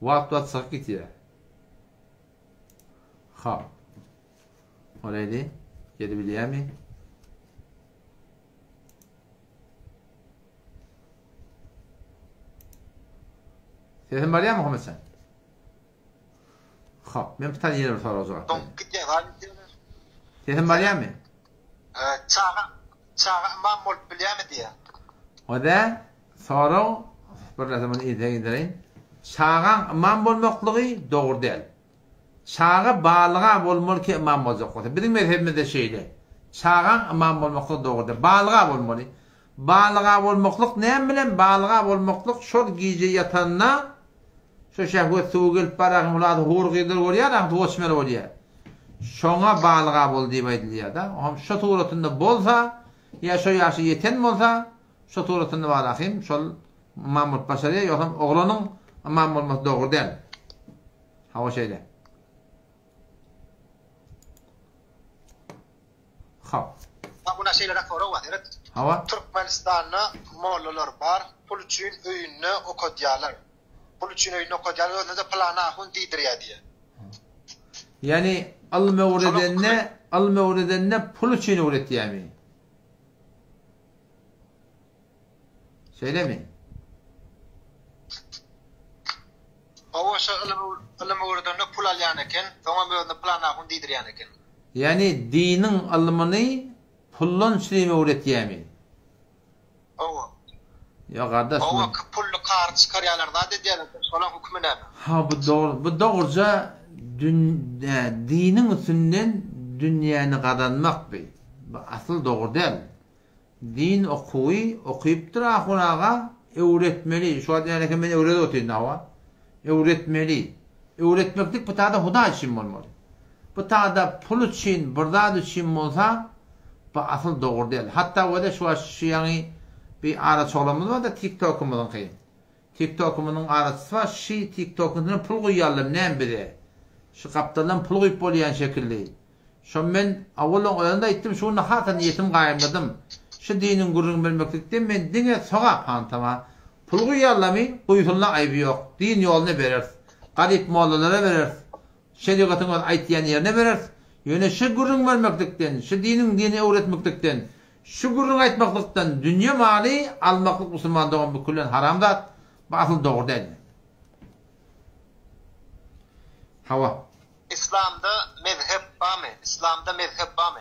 Wagt wagt çykyp gitýär. Ha. Göreýli. Gelebilýärmi? Sesim barýarmy Muhammetjan? Hop, men bir tane ýene bir sorag jogap berýän. Gidýär, galyp diýýärler. Sesim barýarmy? Çaga, çaga ymam bolup bilýärmi diýýär. Oda sorag bir näse muny yza gidereýin. Çagaň ymam bolmaklygy dogry däl. Çaga balyga bolmaly ki ymam boljak bolsa. Biziň mezhebimizde şeýle. Çagaň ymam bolmaklygy dogry däl. Balyga bolmaly. Balyga bolmaklyk näme bilen? Balyga bolmaklyk şol gije ýatanda şo şehwet suwy gelip bararyn hulady hur gyzlar görýär aň suwa çümeli bolýar. Şoňa balyga bol diýip aýdylýar-da. Oňam şo suratynda bolsa ýa şo ýaşa ýeten bolsa şo suratynda barahym şol ymam bolup başarýar. Ýogsam oglanyň ymam bolmasy dogry däl. Hawa şeýle. Hop. Ha buna şeýleräk sorag bar seret. Hawa. Türkmenistanda mollalar bar pul üçin öýünde okadýarlar. Pul üçin öýünde okadýarlar özüne-de pylany ahun diýdirýär diýýär. Ýagny ylym öwredende ylym öwredende pul üçin öwretýärmi? Şeýlemi? Hawa şo ylym ylym öwredende pul alýan eken, soňam özüne pylan ahun diýdirýän eken. Ýagny diniň ylmyny puldan çürim öwretýämi? Hawa. Ýok gardaş Hawa pully kary çykarýarlar zat edýärler şolaň hükümi näme? Ha bu dogry bu dogruja dün diniň üstünden dünýäni gazanmak bi. Bu asyl dogry däl. Din okuwy okypdyr ahun aga, öwretmeli, şu wagt ýaly men öwredip otyryn hawa. Öwretmeli. Öwretmeklik bu tada Hudaý üçin bolmaly. Bu tada pul üçin, bir zat üçin bolsa, bu asyl dogry däl. Hatda wede şu wagt şu ýaňy bir araçy oglanymyz barda TikTokymyzyňky. TikTokymyzyň araçysy bar, şi TikTokyňsyna pul guýýarlar näme bize. Şu gapdaldan pul guýup bolýan şekilli. Şo men awal oň özüne-de aýtdym, şu günde hasam niýetim gaýymladym. Şu diniň gürrüňini bermeklikde men diňe sogap hantama. Pul guýýarlamy, guýsunlar aýby ýok. Din ýoluna bereris. Garyp mollalara bereris. Şerigatyň öz aýtýan ýerine bereris. Ýöne şu gürrüň bermeklikden, şu diniň dini öwretmeklikden, şu gürrüň aýtmaklykdan dünýe maly almaklyk musulman dogan bu küllen haram zat. Bu asyl dogry däl. Hawa. Islamda mezhep bamy? Islamda mezhep bamy?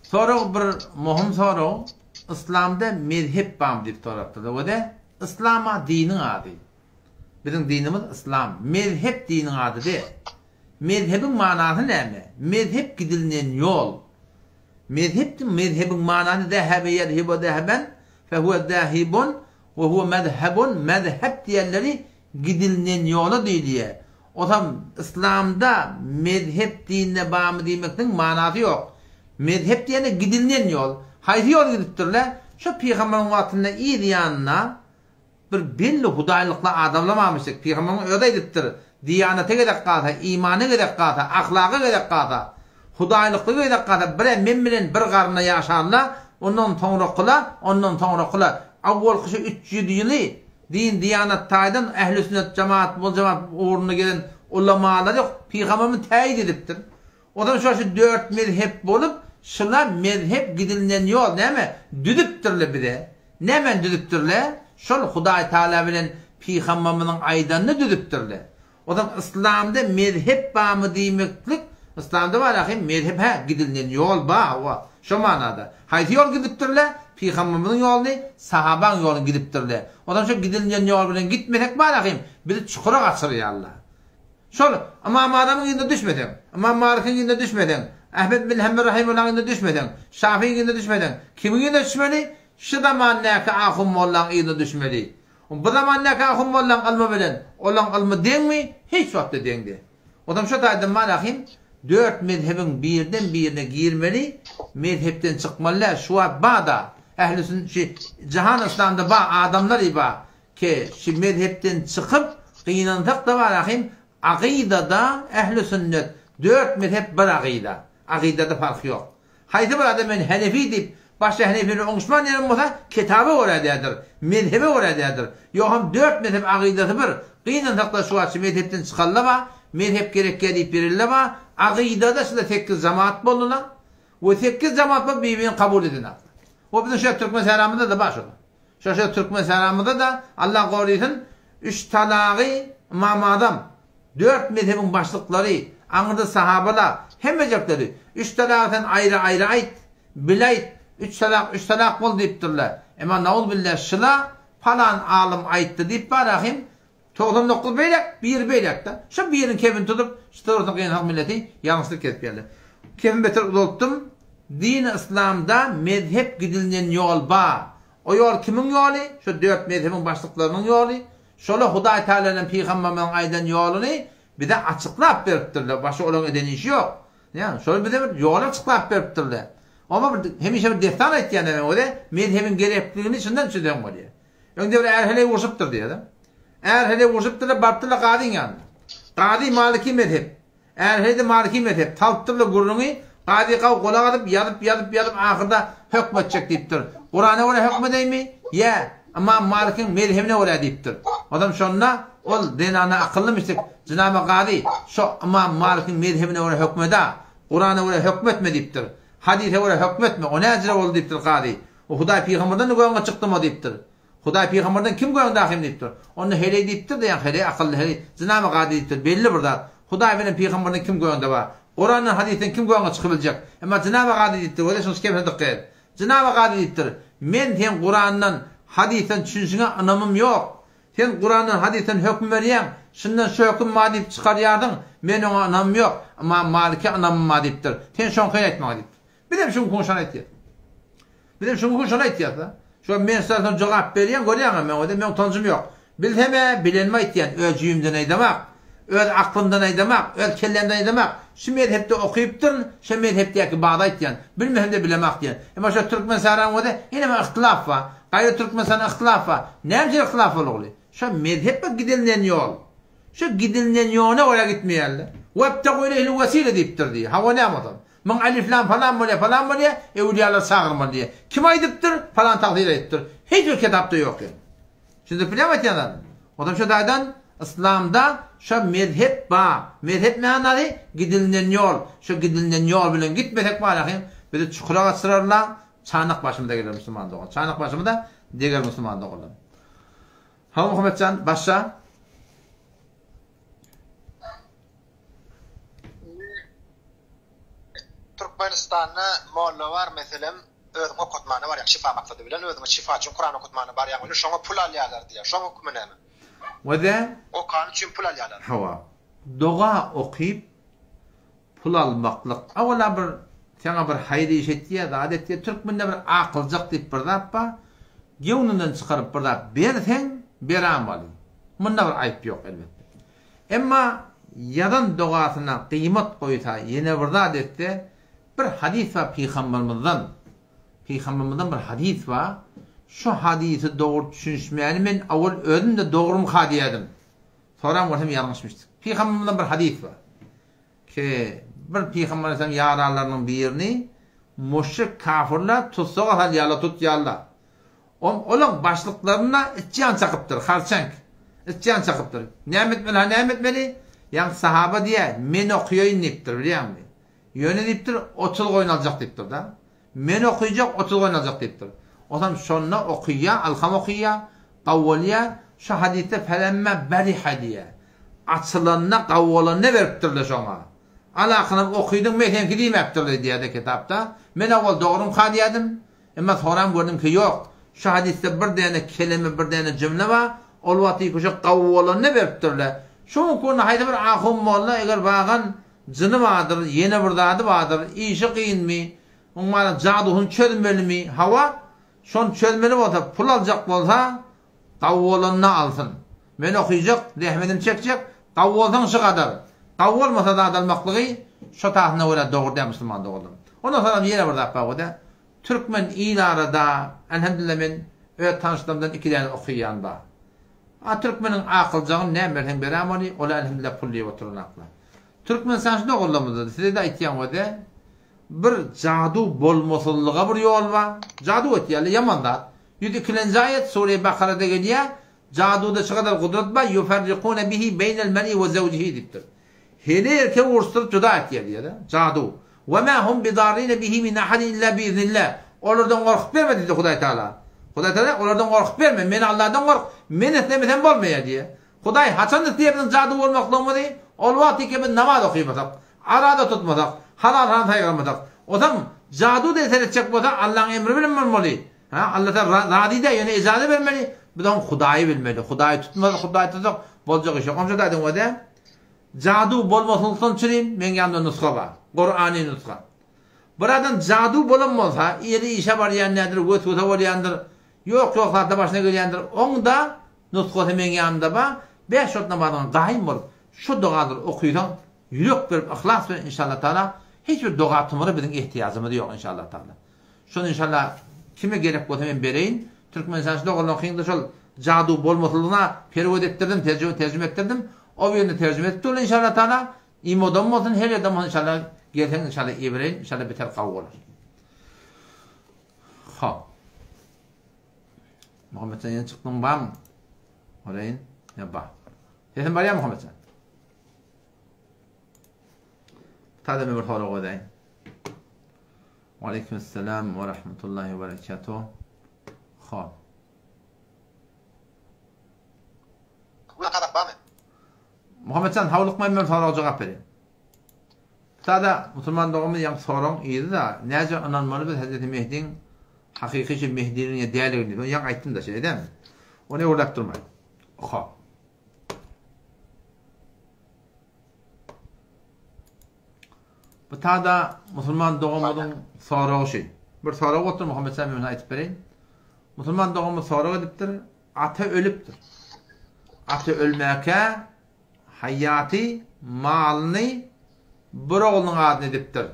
Sorag bir mohum sorag. Islamda mezhep bamy diýip sorapdyrlar. Wede Islama diniň ady. Biziň dinimiz Islam. Mezhep diniň ady däl. Mezhebiň manasy näme? Mezhep gidilinen ýol. Mezhep mezhebiň manany zehebe ýezhibu zeheben fehuwe zehibun. We huwe mezhebun, mezhep diýenleri gidilinen ýola diýilýär. Osam yslamda mezhep dinde barmy diýmekligiň manasy ýok. Mezhep diýende gidilinen ýol. Haýsy ýol gidipdirler? Şo pygamberiň wagtynda yz ýanyna Bir belli hudaýlykly adamlar barmyşdyk. Pygamberimiz özi aýdypdyr, Diýanata gezek galsa, imana gezek galsa, ahlaka gezek galsa, hudaýlykly gezek galsa, bir-ä men bilen bir garynda ýaşanla, ondan soňrakyla, ondan soňrakyla, awwalky şu 300 ýyly din-diýanat taýdan ähli-sünnet jemaat, wal jemaat ugrunda gelen ulamalary Pygamberimiz täýit edipdir. Ozal şo şu dört mezhep bolup, şyla mezhep gidilinen ýol näme, düzüpdirle bize. Nämäni düzüpdirle? Şol Hudaý Tagala bilen Pygamberimiziň aýdanyny düzüpdirle. Ozal yslamda mezhep barmy diýmeklik, yslamda bar ahym mezhep hä, gidilinen ýol bar hawa, şo manada. Haýsy ýol gidipdirle? Pygamberimiziň ýoluny, sahabaň ýoluny gidipdirle. Ozal şo gidilinen ýol bilen gitmesek bar ahym, bizi çukura gaçyrýarlar. Şol, Ymam Azamyň yzyna düşmeseň, Ymam Malykyň yzyna düşmeseň, Ahmet bin Hanbel rahimehullaň yzyna düşmeseň, Şafyň yzyna düşmeseň, kimiň yzyna düşmeli? Şu zamandäki ahun mollaň yzyna düşmeli. Bu zamandäki ahun mollaň ylmy bilen olaň ylmy deňmi? Hiç wagtda deň däl. Onsoň şo taýdan bar ahim, dört mezhebiň birden birine girmeli, mezhepden çykmaly däl. Şu wagt bar-da, ähli sün şu jahan yslamda bar adamlar bar. Ki, şu mezhepden çykyp, gynansak-da bar ahym, akydada ähli-sünnet, dört mezhep bir akyda. Akydada parh ýok. Haýsy bir adam men henefi diýip, başga henefi bilen oňuşman ýören bolsa, kitaba görä däldir, mezhebe görä däldir. Ýogsam dört mezhep akydasy bir. Gynansak-da şu wagt şu mezhepden çykanlar bar, mezhep gerekýär diýip ýörenler bar. Akydada şunda sekiz jamaat boldular. We sekiz jamaat bolup bir-birini kabul edenok. We biziň şu ýerde türkmen sähramyzda-da bar şol. Şo-şo türkmen saramyzda-da, Allah gorysyn, üç talagy Ymam Azam, dört mezhebiň başlyklary, aňyrda sahabalar, hemmejekleri, üç talagy sen aýry-aýry aýt, bile aýt, üç talak üç talak bol diýipdirler. Emma nauzubilla şyla palan alym aýtdy diýip bar ahym, 99 beýlek, biri beýlekde. Şo biriniň kebini tutup, şu tarapdan gynansak milleti ýalňyşlyk kesip geldi. Kebimi beter uzaltdym. Dini yslamda mezhep gidilinen ýol bar. O ýol kimiň ýoly? Şo dört mezhebiň başlyklarynyň ýoly. Şolar Hudaý Tagala bilen pygamberimiziň aýdan ýoluny bize açyklap beripdirler. Başga olaryň eden işi ýok. Ýa, şolar bize bir ýol açyklap beripdirler. Oňa bir hemişe bir dessan aýtýan men özi, mezhebiň gerekligini şundan düşünseň bolýar. Öňde bir är-heleý urşupdyr diýýär-de. Är-heleý urşupdyrlar, barypdyrlar gazyň ýanyna. Gazy maliki mezhep. Är-heleý-de maliki mezhep. Salypdyrlar gürrüňi, gazy gaw gulak asyp, ýazyp, ýazyp, ýazyp, ahyrda hökm etjek diýipdir. Kurana görä hökm edeými, ýa Ymam Malikiň mezhebine görä diýipdir. Onsoň şonda ol zenana akyllymyşdyk, Jenaba gazy, şo Ymam Malikiň mezhebine görä hökm ed-a, Kurana görä hökm etme diýipdir. Hadysa görä hökm etme, o näjire boldy diýipdir gazy. O Hudaý pygamberden-de göňe çykdym-a diýipdir. Hudaý pygamberden kim göňde ahym diýipdir. Onda heleý diýipdir-de, ýaňky heleý akylly heleý, jynamy gazy diýipdir, belli bir zat. Hudaý bilen pygamberden kim göňde bar? Kurandan, hadysdan kim göňe çykybiljek? Emma jynamy gazy diýipdir, weli şuň şikemsine dykgat et. Jynamy gazy diýipdir, men seň Kurandan, hadysdan düşünişiňe ynamym ýok. Sen Kurandan, hadysdan höküm berýäň, şundan şu höküm bar diýip çykarýarsyň, men oňa ynamym ýok. Ymam Malike ynamym bar diýipdir. Sen şoňkyny aýt maňa diýipdir. Bizem şu gün şony aýtýas. Bizem şu gün şony aýtýas-da. Şo men size jogap berýän, görýäňmi, men o men utanjym ýok. Bilsem-ä, bilenimi aýtýan, öz jübimden aýdamak, öz aklymdan aýdamak, öz kellämden aýdamak. Şu mezhepde okypdyryn, şo mezhepdäki bady aýtýan. Bilmesem-de bilemak diýen. Emma şo Türkmenistanyň özi ýene bir yhtylaf bar. Gaýry Türkmenistanda yhtylaf bar. Näme üçin yhtylaf bolugly? Şo mezhep we gidilinen ýol. Şo gidilinen ýola görä gitmeýärler. Webtegu ileyhil wesile diýipdir diýýär. Hawa näme bolsa. Muň alif-lam falan bolýa, falan bolýa, öwlüýalar çagyrmaly diýýä. Kim aýdypdyr? Falan tagsyr aýdypdyr. Hiç bir kitapda ýok ýa. Düşündirip bilýäňmi aýtýan zadymy? Onsoň şo taýdan yslamda şo mezhep bar. Mezhep manasy gidilinen ýol. Şo gidilinen ýol bilen gitmesek barahym bizi çukura gaçyrarlar, çanak başymyza geler musulman dogan. Çanak başymyza deger musulman doganlar. Hawa Muhammetjan, başla. Türkmenistanda molla bar meselem özüň okatmana barýaň şypa maksady bilen özüňe şypa üçin kuran okatmana barýaň welin şoňa pul alýarlar diýýär şoň hökümi näme? Wede. Okany üçin pul alýarlar. Hawa. Doga okyp pul almaklyk awala bir saňa bir haýyr iş etýär zat etýär türkmende bir akyljak diýip bir zat bar. Göwnünden çykaryp bir zat berseň, berämaly. Munda bir aýyp ýok, elbetde. Emma ýazan dogasyna gyýmat goýsa, ýene bir zat etse, bir hadys bar pygambermizden, pygambermizden bir hadys bar, şu hadysy dogry düşünişmäni men owal özüm-de dogrumyka diýerdim. Soran bolsam ýalňyşmyşdyk. Pygambermizden bir hadys bar. Ki, bir Pygamber aleyhisselam ýaranlarynyň birini müşrik kafirler tussaga salýarlar, tutýarlar. Om olaň başlyklaryna içýan çakypdyr, harçank. Içýan çakypdyr. Näme etmeli, ha näme etmeli? Ýaňky sahaba diýýär, men okaýaýyn diýipdir, bilýäňmi? Ýöne diýipdir, 30 goýun aljak diýipdir-de. Men okyjak, 30 goýun aljak diýipdir. Osam şonda okyýa, alham okyýa, gawwalýa, şu hadysda felemme beriha diýýä. Açylanda, gawwalanda beripdirler şoňa. Alakynam okydyň, men seňki diýmäpdirler diýýä-de kitapda. Men owal dogrumka diýýädim. Emma soram gördüm ki, ýok. Şu hadysda bir däne keleme, bir däne jümle bar. Ol wagty şo gawwalanda beripdirler. Şu günki günde haýsy bir ahun molla eger bagan Jyny bardyr, ýene bir zady bardyr, işi kynmy, oň bana jadusyny çözmelimi, hawa, şony çözmeli bolsa, pul aljak bolsa, gawy bolanda alsyn. Men okyjak, zähmetini çekjek, gawy bolsaň şu gadar, gawy bolmasa zat almaklygy şo tasyna görä dogry däl musulman doganlarym. Ondan soňam ýene bir zat bar o-da, türkmen il arada, elhamdülillah men öz tanyşlarymdan iki däne okyýan bar. A türkmeniň akyljagyny näme berseň beräm ony, ol elhamdülillah pul diýip oturanaklar. Türkmenistan şu doganlarymyzda size-de aýtýan wede bir jadu bolmasyzlyga bir ýol bar. Jadu etýärler ýaman zat. 102-nji aýat sure Bakarada gelýär. Jaduda şu gadar gudrat bar, yufarrikune bihi beynel mer'i we zewjihi diýipdir. Hele erkegi uruşdyryp juda etýär diýýär-de. Jadu. We ma hum bidarrine bihi min ahadin illa biiznillah. Olardan gorkup berme diýdi Hudaý Taala. Hudaý Taala olardan gorkup berme, men Allahdan gork, men islemesem bolmaýar diýýär. Hudaý haçan isleýär biziň jadu bolmaklygymyzy? Ol wagt eke biz namaz okymasak, araza tutmasak, halal-haram saýgarmasak. Osaň jadu diýip seretjek bolsa Allaň emri bilen bolmaly. Ha, Alla taala razy däl, ýöne ejaza bermeli. Biz oň Hudaýy bilmeli. Hudaýy tutmasak, Hudaýy tutsak boljak iş ýok. Onça da aýdyň wede. Jadu bolmasyňdan çürim, meň ýanymda nusga bar. Kurany nusga. Bir adam jadu bolan bolsa, ýeri işe barýan nädir, weswese bolýandyr, ýok ýok zatlar başyna gelýändir. Oň-da Nusgasy meň ýanymda bar, bäş wagt namazyňa gaýym bolup, şu dogalary okysaň, ýürek berip yhlas bilen inşallah taala hiç bir doga tumara biziň ehtiýajymyz ýok inşallah taala. Şony inşallah kime gerek bolsa men bereýin. Türkmenistan şu dogalary okyňda şol jadu bolmaslygyna perewod etdirdim, terjime terjime etdirdim. O birini terjime edip durly inşallah taala. Imodan bolsun, her ýerden bolsun inşallah gelseň inşallah ibereýin, inşallah beter gawy bolar. Hop. Muhammetjan ýene çykdyň barmy? Oreýin. Ýa bar. Sesim barýar Muhammetjan? Tada bir sorag goýaýyn. Wa aleyküm selam we rahmetullahi we berekatuh. Hop. Muhammetjan hawlukmaýyn men sorag jogap berýän. Sada musulman doganymyz ýaňky soragyň yzy-da, näce ynanmaly biz Hezreti Mehdiň hakyky şu Mehdiniň ýa däldigini diýip, ýaňy aýtdym-da şeýle dälmi? Ony öwredip durmaýyn. Hop. Bu tada musulman doganymyzyň soragy şu. Bir sorag bolupdyr Muhammet sen men aýtyp bereýin. Musulman doganymyz sorag edipdir, ata ölüpdir. Ata ölmäkä Haýýaty malyny bir oglunyň adyna edipdir.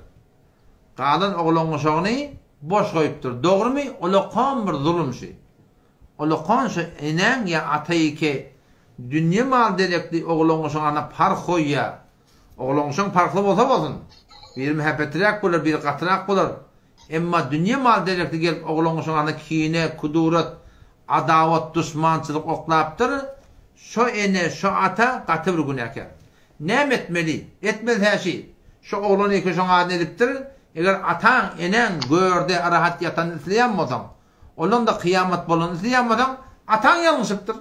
Galan oglan-uşagyny boş goýupdyr. Dogrumy? Ulakan bir zulum şu. Ulakan şu enäň ýa ataýyky dünýe mal derekli oglan-uşagyň adyna parh goýýar. Oglan-uşagyň parhly bolsa bolsun. Biri mähebbetliräk bolar, biri gatyrak bolar. Emma dünýe mal derekli gelip oglan-uşagyň adyna kine, kudurat, adawat, duşmançylyk oklapdyr. Şo ene, şo ata gaty bir günäkär. Näme etmeli? Etmeli häşi. Şo oglan eke şoň adyna edipdir. Eger ataň, eneň görde rahat ýatanyny isleýän bolsaň, olaň-da kyýamat bolanyny isleýän bolsaň, ataň ýalňyşypdyr.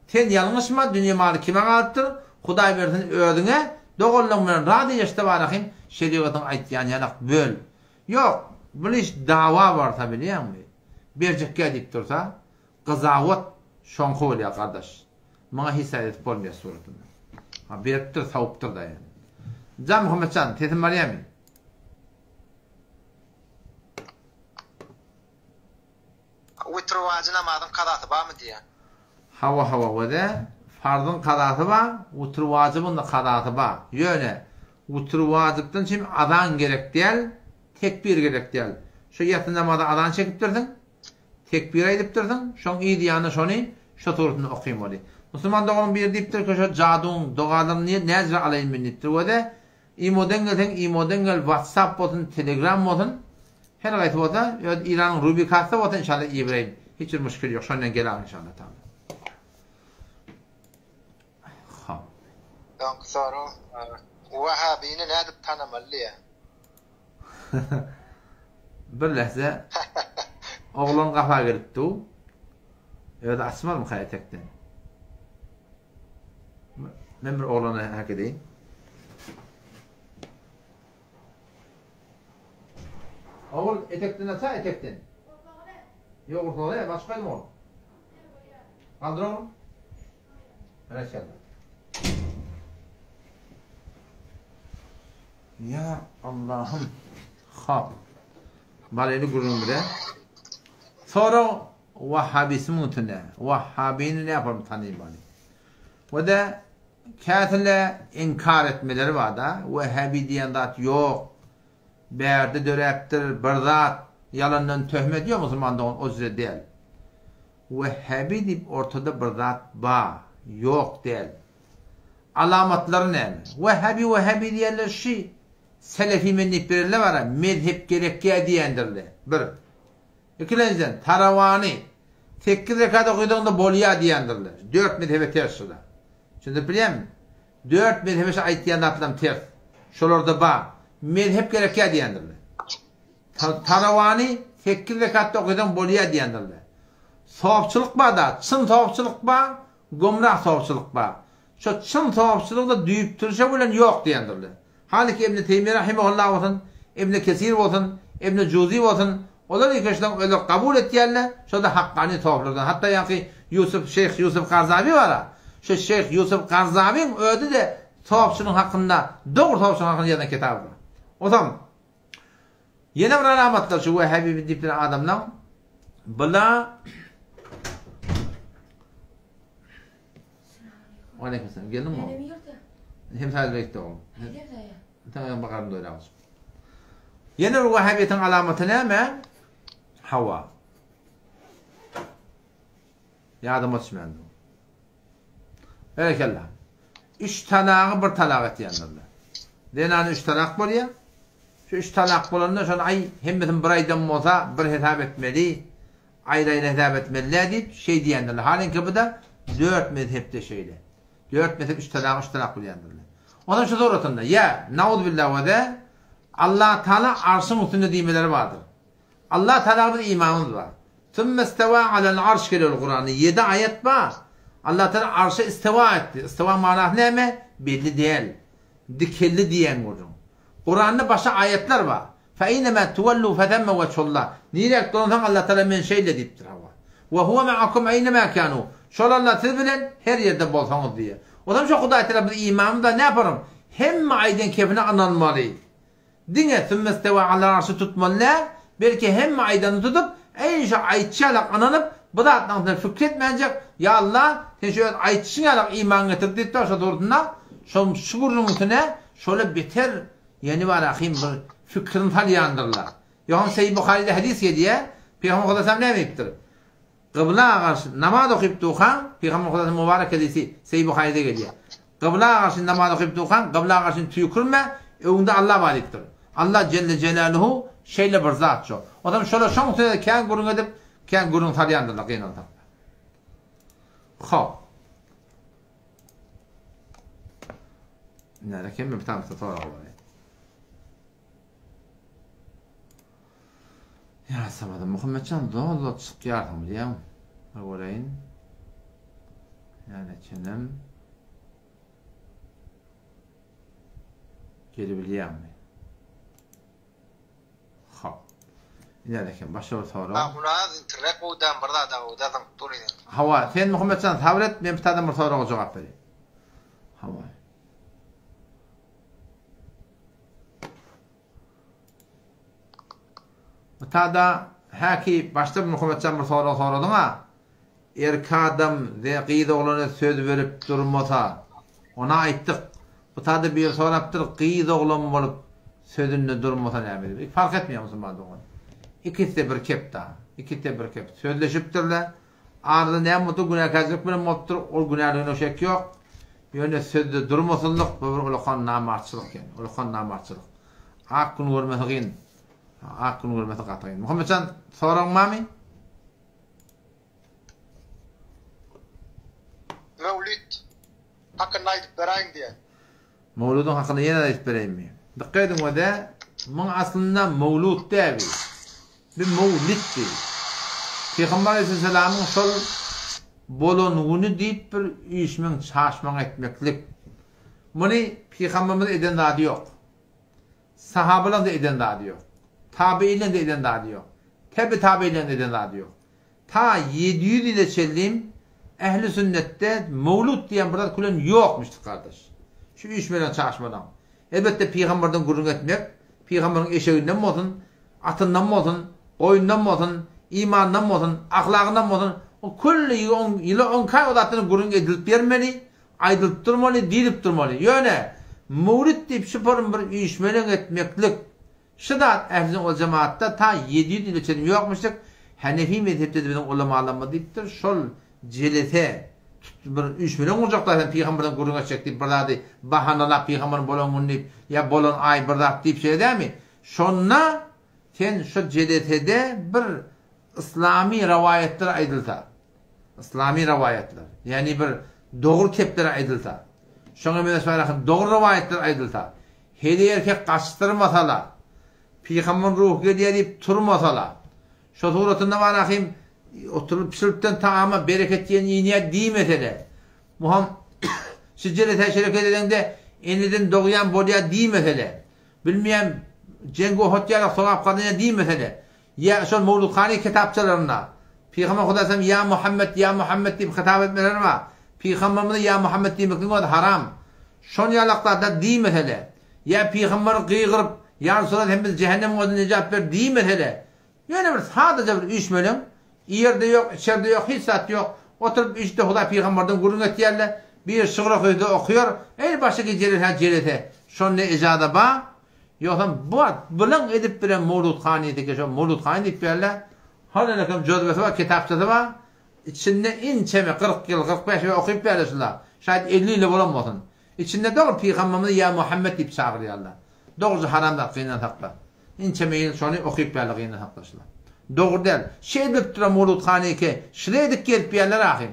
Sen ýalňyşma, dünýe maly kime galypdyr? Hudaý bersin özüňe, doganlaň bilen razy ýaşda barahym, şerigatyň aýtýany ýalak böl. Ýok, bul iş dawa barsa bilýäňmi? Berjekgä diýip dursa, gyzawat şoňky bolýar gardaş. Muňa hiç zat edip bolmaýar suratynda. Ha beripdir, sawupdyr-da ýani. Jan Muhammetjan, sesim barýamy? Witr wajy namazyň kazasy barmy diýýär. Hawa hawa wede farzyň kazasy bar, witr wajybyň-da kazasy bar. Ýöne witr wajypdan çem azan gerek däl, tekbir gerek däl. Şo ýassy namaza azan çekipdirsiň, tekbir aýdypdyrsyň, şoň yz ýany şony şo suratynda okymaly. Musulman doganyň biri diýipdir ki şo jaduň dogalaryny näzire alaýyn men diýipdir wede Imodan gelseň imodan gel whatsapp bolsun telegram bolsun her gaýsy bolsa öz iranyň ruby kassa bolsa inşallah ibereýin hiç bir muşkil ýok şondan gel al inşallah taala. Hop. Soňky sorag Wahabini nädip tanamaly diýýär. Bir lähze oglan gapa gelip dur. Özi açmazmyka etekden. Men bir oglana hak edeýin. Ogul etekden aça etekden. Ýok gursagy başga goýdum ogul. Galdyr ogul. Berekella. Ya Allah'ım. Hop. Baleli gürrüň bire. Sorag Wahhabisimiň üstünde. Wahhabini ne yaparym tanıymaly. We-de käsile inkar etmeleri bar-da, Wehhabi diýen zat ýok, bärde döräpdir bir zat, ýalandan töhmet ýok musulman dogan o jüre däl. Wehhabi diýip ortada bir zat bar, ýok däl. Alamatlary näme? Wehhabi wehhabi diýenler şi selefi men diýip berenler bar-a, mezhep gerekýä diýendirler. Bir. Ikilenjiden, tarawany sekiz rekat okydaňda bolýar diýendirler. Dört mezhebe ters şular. Düşündirip bilýärmi? Dört mezhebe şu aýtýan zatlaram ters. Şolarda bar. Mezhep gerekýär diýendirler. Tarawany sekiz rekatda okydaň bolýar diýendirler. Sopçylyk bar-da, çyn sopçylyk bar, gomrah sopçylyk bar. Şo çyn sopçylygy-da düýptürşe bilen ýok diýendirler. Halyk Ibni Teýmiýe rahimehullah bolsun, Ibni Kesir bolsun, Ibni Juzi bolsun, olar ýekeşleň özleri kabul etýärler, şo-da hakkany soflardan. Hatda ýaňky Ýusuf, şeýh Ýusuf Garzawi bar-a, şo şeýh Ýusuf Garzawiň özi-de sofçylygyň hakynda, dogry sofçylygyň hakynda ýazan kitaby bar. Onsoň, ýene bir alamatlar şu Wehhabi diýip duran adamlaň, bula Aleyküm Geldiň mi? Hem saýda gitdi oglum. Sen bakarym doýragyç. Ýene bir wahabiýetiň alamaty näme? Hawa. Ýadyma düşmändi. Berekella. Üç talagy bir talak etýändirler. Zenany üç talak bolýar. Şu üç talak bolanda şony aý hemmesini bir aýdan bolsa bir hesap etmeli. Aýry-aýry hesap etmeli-dä diýip, şeý diýendirler. Halyňky bu-da dört mezhepde şeýle. Dört mezhep üç talagy üç talak bilýändirler. Onsoň şu suratynda, Ýa, nauzubilla we-de, Allatagala arşyň üstünde diýmeleri bardyr. Allatagala biz imanymyz bar. Sümme istewa alel arş gelýär Kuranda ýedi aýat bar. Allatagala arşa istewa etdi. Istewa manasy näme? Belli däl. Dikeldi diýen gürrüň. Kuranda başga aýatlar bar. Feýnemâ tuwellû fethemme wechullah. Niräk dolansaň Allah Tagala men şeýle diýipdir hawa. We huwe ma'akum eýnemâ kânû. Şol Allah siz bilen her ýerde bolsaňyz diýýär. Ozam şo Hudaý Tagala biz imanymyz bar näparyň hemme aýdan kepine ynanmaly. Diňe sümmestewa alal arşy tutmaly däl, belki hemme aýdanyny tutup, eýni şo aýtşy ýalak ynanyp, bu zatlaryň üstüne fikir etmänjek, Ýa Allah, sen şu öz aýtşyň ýalak iman getirdik diýip şo dogrusynda şo şu gürrüňiň üstüne şola beter Ýene bar ahym bir fikrini salýandyrlar. Ýogsam Saýy Buharyda hadys gelýär, Pygamber Hudaýam näme diýipdir? Gybla garşy namaz okyp durkaň, Pygamber Hudaýam mübarek hadysy Saýy Buharyda gelýär. Gybla garşy namaz okyp durkaň, gybla garşy tüýkürme, öňüňde Allah bar diýipdir. Allah jelle jelaluhu şeýle bir zat şo. Onsoň şolar şoň üstüne kän gürrüň edip, kän gürrüň salýandyrlar gynansak. Hop. Näre kim bir tanesi sorag bar. Ya sabada Muhammetjan zol-zol çykýarsyň bilýäňmi? Bir göreýin. Näme çenem. Gelebilýäňmi? Hop. Ine eken başga bir sorag. Ahunaz internet gowudan bir zada gowuda zyňyp dur ýa. Hawa, sen Muhammetjan sabyr et, men bir tadan bir soraga jogap bereýin. Hawa. Bu tada. Häki başda bir Muhammetjan bir sorag soradyň-a. Erki adam ze gyz oglana söz berip durmasa. Ona aýtdyk. Bu tada biri sorapdyr, gyz oglan bolup sözünde durmasa näme diýip. Fark etmeýär musulman dogan. Ikisi-de bir kep-da. Ikisi-de bir kep. Sözleşipdirler. Arada näme bolsa günäkärçilik bilen bolupdyr, ol günäligine şek ýok. Ýöne sözde durmasynlyk bu bir ulakan namartçylyk ýani, ulakan namartçylyk. Ak gün görmesi gyn. Ak gün görmesi gaty gyn. Muhammetjan, soragyň barmy? Mewlid hakynda aýdyp beräýiň diýen. Mowludyň hakynda ýene aýdyp bereýinmi? Dykgat ediň wede, muň aslynda mowlud däl bi. Bi mowlid bi. Pygamber aleýhissalamyň şol bolan güni diýip bir üýşmeň çaşmaň etmeklik. Muny pygamberimiz eden zady ýok. Sahabalaryň da eden zady ýok. Tabeýinleň de eden zady ýok. Tebi tabeýinleň de eden zady ýok. Ta 700 ýyla çenlim Ähli sünnetde mowlud diýen bir zat külen ýokmuşdyr gardaş. Şu üýşmeleň çaşmalaň. Elbetde pygamberden gürrüň etmek, pygamberiň eşeginden bolsun, atyndan bolsun, goýundan bolsun, imanyndan bolsun, ahlagyndan bolsun, o külli ýyla onkaý o zatdan gürrüň edilip ýermeli, aýdylyp durmaly, diýlip durmaly. Ýöne mowlud diýip şu form bir üýşmeleň etmeklik, Şu zat ähli ol jemaatda ta 700 ýyla çenli ýokmuşdyk. Hanefi mezhepde-de biziň ulamalarymyz diýipdir, şol jelese tut bir üýşmeleň gurjaklar sen pygamberden gürrüň etjek diýip bir zady bahanalap pygamberiň bolan güni diýip ýa bolan aý bir zat diýip şeýle dälmi? Şonda sen şo jelesede bir yslamy rowaýatlar aýdylsa, yslamy rowaýatlar, ýagny bir dogry kepler aýdylsa, şoňa meňzeş dogry rowaýatlar aýdylsa, Heleý erkek gaçdyrmasala, pygamber ruhy gelýär diýip turmasala, şo suratynda bar ahym oturyp pişiripden tagama bereket diýen inýär diýmesele, muham şu jelesä şereket edeňde eneden dogýan bolýar diýmesele, bilmeýän jeňgi ohot ýaly sogap gazanýar diýmesele, Ýa şol Mowludhany kitapçalarynda Pygamber Hudaýam Ýa Muhammet, Ýa Muhammet diýip hitap etmeleri bar. Pygamberimize Ýa Muhammet diýmekligiň özi haram. Şon ýalak zatlar diýmesele, ýa Pygamberi gygyryp, Ýa Resulallah sen bizi jähennemiň odundan nejat ber diýmesele, ýöne bir sadaja bir üýşmeleň, iýerde ýok, içerde ýok, hiç zat ýok, oturyp üýşde Hudaý Pygamberden gürrüň etýärler, biri şygyr okaýsa okaýar, eý başga gijeler hä jelese, şonda ejaza bar, Ýogsam bu wagt bulaň edip bilen mowludhanydyky şo mowludhany diýip berler. Hol-helekem jözbesi bar, kitapçasy bar. Içinde inçeme 40 ýyl, 45 ýyl okyp berler şular. Şaýat 50 ýyly bolan bolsun. Içinde dogry pygamberimizi ýa Muhammet diýip çagyrýarlar. Dogry haram zat gynansakda. Inçeme ýyl şony okyp berler gynansakda şular. Dogry däl. Şeýdip duran mowludhanyky şile edip gelip berler ahym.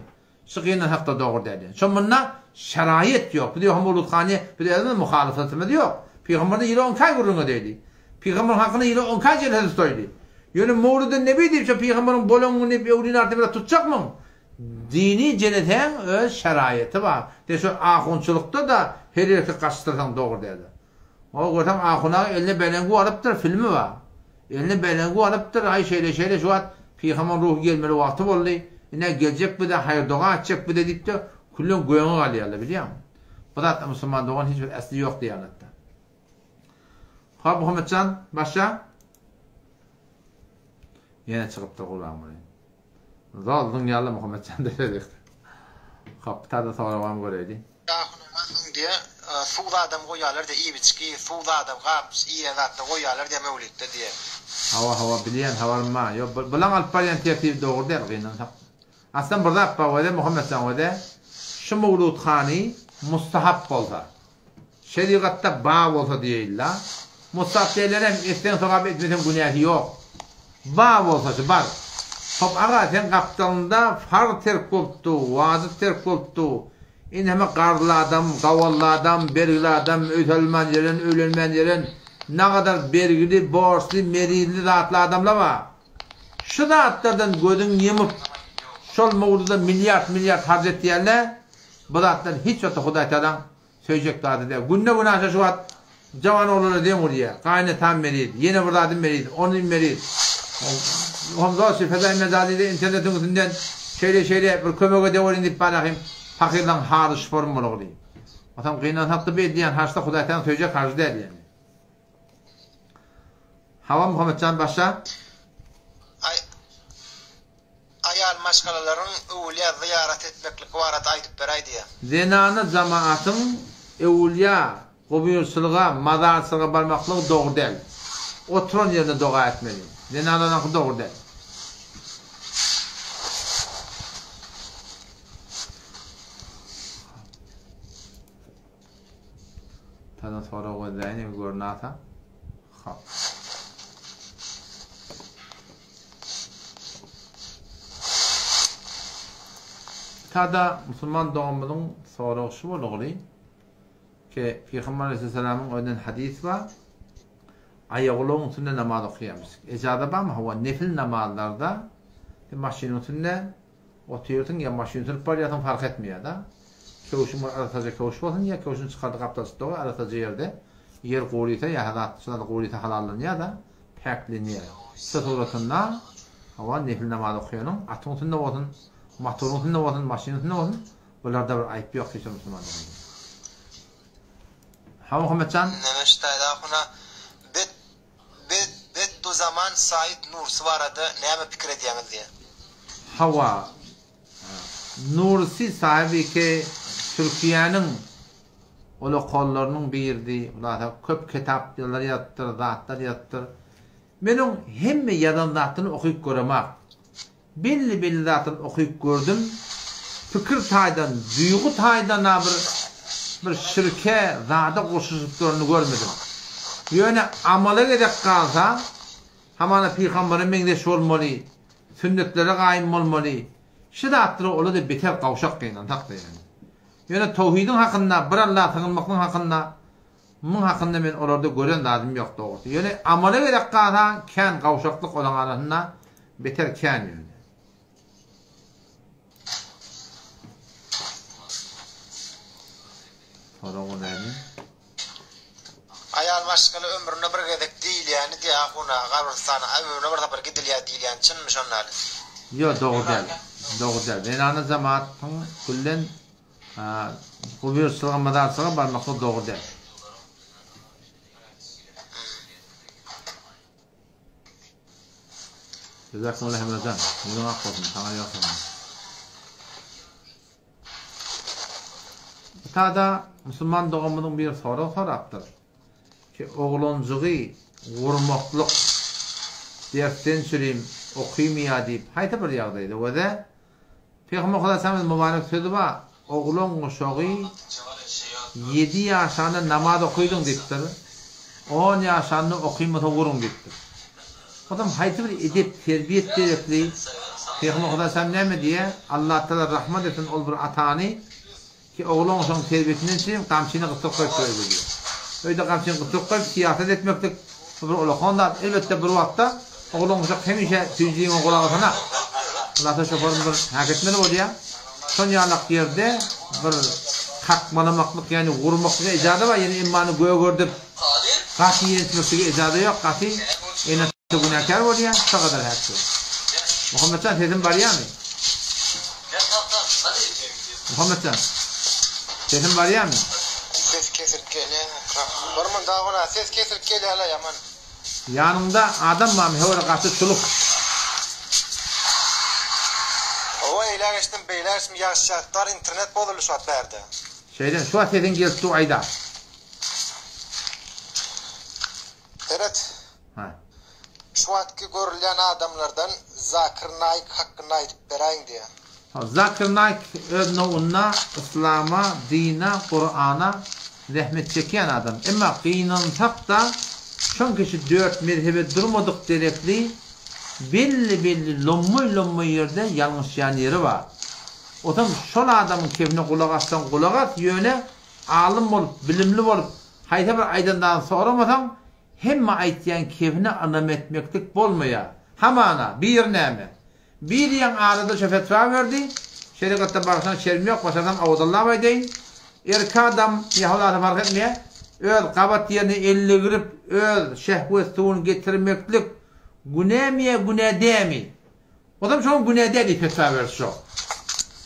Şu gynansak-da dogry däl. Şo munda şeraýat ýok. Biz ýogsam Mowludhany biz özümiz muhalyfatymyz ýok. Pygamberden ýyla onka gürrüň edeýdi. Pygamber hakynda ýyla onka jelse tutaýdy. Ýöne Mowludun Nebi diýip şo pygamberiň bolan güni diýip öwlini artyp biraz tutjakmyň? Dini jelesäň öz şeraýaty bar. De şo ahunçylykda-da her erkek gaçdyrsaň dogry däl. O görseň Ahun aga eline belengu alypdyr, filmi bar. Eline belengu alypdyr, aý şeýle-şeýle şu wagt pygamber ruhy gelmeli wagty boldy, ine geljek bize, haýyr-doga etjek bize diýip-de, küllen göňe galýarlar, bilýäňmi? Bu zatda musulman dogan hiç bir äsli ýok diýýärler-de. Hop, Muhammetjan, başla. Ýene çykypdyr Gurbanguly. Zol zyňýarlar Muhammetjan deredik. Hop, täze soragam göreýli. Ahunyňdan soň diýe suw zadam goýýarlar diýe iýip içgi suw zadam gap iýen zatda goýýarlar diýe möwlitde diýe. Hawa hawa bilýän habarym bar. Ýok bulaň alyp barýan tertibi dogry däl gynansak. Aslynda bir zat bar wede Muhammetjan wede şu mowludhany mustahap bolsa. Şerigatda ba bolsa diýeýin-la. Mustahap diýenlerem etseň sogap etmeseň günäsi ýok. Ba bolsaçy bar. Hop aga seň gapdalyňda farz terk bolupdy, wajyp terk bolupdy. Indi hemme garzly adam, gawally adam, bergili adam, öý salynman ýören, öýlenmän ýören, nagadar bergili, borçly, merizli zatly adamlar bar. Şu zatlardan gözüň ýumup, şol mowzuda milliard-milliard harç etýärler. Bu zatlar hiç wagtda Hudaý Tagalaň söýjek zady däl. Günde-günaşa şu wagt jawan oglanlar deň urýar. Gaýynetam meriz, ýene bir zadym meriz, onym meriz. Hamza şu fezaý mejazyda internetiň üstünden şeýle-şeýle bir kömek edeweriň diýip barahym pahyrlaň haly şform bolagly. Onsoň gynansakda bu edýän harçda Hudaý Tagalaň söýjek harjy däl ýaly. Hawa Muhammetjan başla. Aý. maşgalalaryň öwülýä zyýarat etmeklik barada aýdyp beräý diýýär. Zenana jamaatyň öwülýä, gubyrçylyga, mazarçylyga barmaklygy dogry däl. Oturan ýerinde doga etmeli. Zenanalaryňky dogry däl. Tadan sorag gözläýin eger görnasa. Hop. Tada musulman doganymyzyň soragy şu bolugly ki Pygamber aleyhisselamyň özünden hadys bar. Aýagulagyň üstünde namaz okaýarmyş. Ejaza barmy? Hawa, nefil namazlarda sen maşynyň üstünde Otyrsyň ýa maşyn sürüp barýarsyň fark etmeýär-de. Köwşüň bir arassaja köwüş bolsun ýa köwşüni çykardy gapdalçykda goý arassaja ýerde. Ýer gurysa ýa zat şu zat gurysa halallanýar-da, päklenýär. Şu suratynda hawa nefil namaz okaýanyň atyň üstünde bolsun, motoryň üstünde bolsun, maşynyň üstünde bolsun bularda bir aýyp ýok hiç bir musulman doganda. Hawa Muhammetjan. Neme ştaýda ahuna bet Bedduzaman Said Nursi barada näme pikir edýäňiz diýýär. Hawa. Nursi sahibi ke Türkiýäniň ulakanlarynyň biridi. Hulasa köp kitaplar ýazypdyr, zatlar ýazypdyr. Men oň hemme ýazan zatyny okyp göremak. Belli-belli zatlaryny okyp gördüm. Pikir taýdan, duýgy taýdan-a bir bir şirke, zada goşulyşyp duranyny görmedim. Ýöne amala gezek galsa, hamana pygambere meňzeş bolmaly, sünnetlere gaýym bolmaly, şu zatlara ola-da beter gawşak gynansak-da ýöne. Ýöne towhidiň hakynda, bir Alla sygynmaklygyň hakynda Muň hakynda men olarda gören zadym ýok dogrusy. Ýöne amala gerek galsa kän gawşaklyk olaň arasynda beter kän ýöne. Sorag näme? Aýal maşgala ömründe bir gezek diýilýäni diýä ahuna gabrystana ömründe bir sapar gidilýä diýilýäni çynmy şondaly? Ýok dogry däl. Dogry däl. Zenana jemaatyn küllen Gubirçylyga mazarçylyga barmaklyk dogry däl. Jazakumullah Hemrajan. Ýüzüň ak bolsun, saňa ýalkasyn. Bu tada musulman doganymyzyň biri sorag sorapdyr. Ki oglanjygy gurmaklyk dersden çürim okymýa diýip haýsy bir ýagdaýda weze Pygamber Hudaýsamyz mübarek sözi bar, Oglan guşagy ýedi ýaşanda namaz okydyň diýipdir, on ýaşanda okymasa uruň diýipdir. Onsoň haýsy bir edep, terbiýet gerekli? Pygamber Hudaýsam näme diýýär? Allatagala rahmat etsin ol bir atany, Ki oglan şoň terbiýesinden çynym gamçyny gysdyryp goýupdyr öýde diýýär. Öýde gamçyny gysdyryp goýup syýasat etmeklik bu bir ulakan zat. Elbetde bir wagtda oglan uşak hemişe süýjüligiňe gulak asanak. Hulasa şoferim bir häk etmeli bolýar. Şon ýalak ýerde bir kakmalamaklyk ýagny urmaklyga ejaza bar ýöne emmany gögerdip gaty ýençmeklige ejaza ýok gaty ene günäkär bolýar şo gadar häk ýok. Muhammetjan sesim barýamy? Muhammetjan, sesim barýamy? Ses kesilip gelýä. Bir munda gona ses kesilip gelýäle ýaman. Ýanyňda adam barmy höwre gaty çuluk. Hawa eýläk eşitdim beýläk eşitdim ýagyş ýagyp bar internet bozuldy şu wagt bärde. Şeýdem şu wagt sesiň gelip dur aýda. Seret. Hä. Şu wagtky görülýän adamlardan Zakir Naik hakynda aýdyp beräýiň diýýär. Zakir Naik öz nowunda yslama, dine, Kurana zähmet çekýän adam. Emma gynansak-da şoň kişi dört mezhebe durmadyk derekli belli-belli lommaý-lommaý ýerde ýalňyşýan ýeri bar. Otam şol adamyň kebine gulak assaň gulak as, ýöne alym bolup, bilimli bolup haýsy bir aýdan zadyny soramasaň Hemme aýtýan kebine ynam etmeklik bolmaýar. Hamana, biri näme? Biri ýaň arada şo fetwa berdi, Şerigatda bagyşlan şerim ýok, başarsam awazallap aýdaýyn. Erki adam, ýa hulasa fark etmeýär, öz gabat ýerine elini girip, öz şehwet suwuny getirmeklik günämi ýa günä dämi? Ozam şoňa günä däl diýip fetwa berdi şo.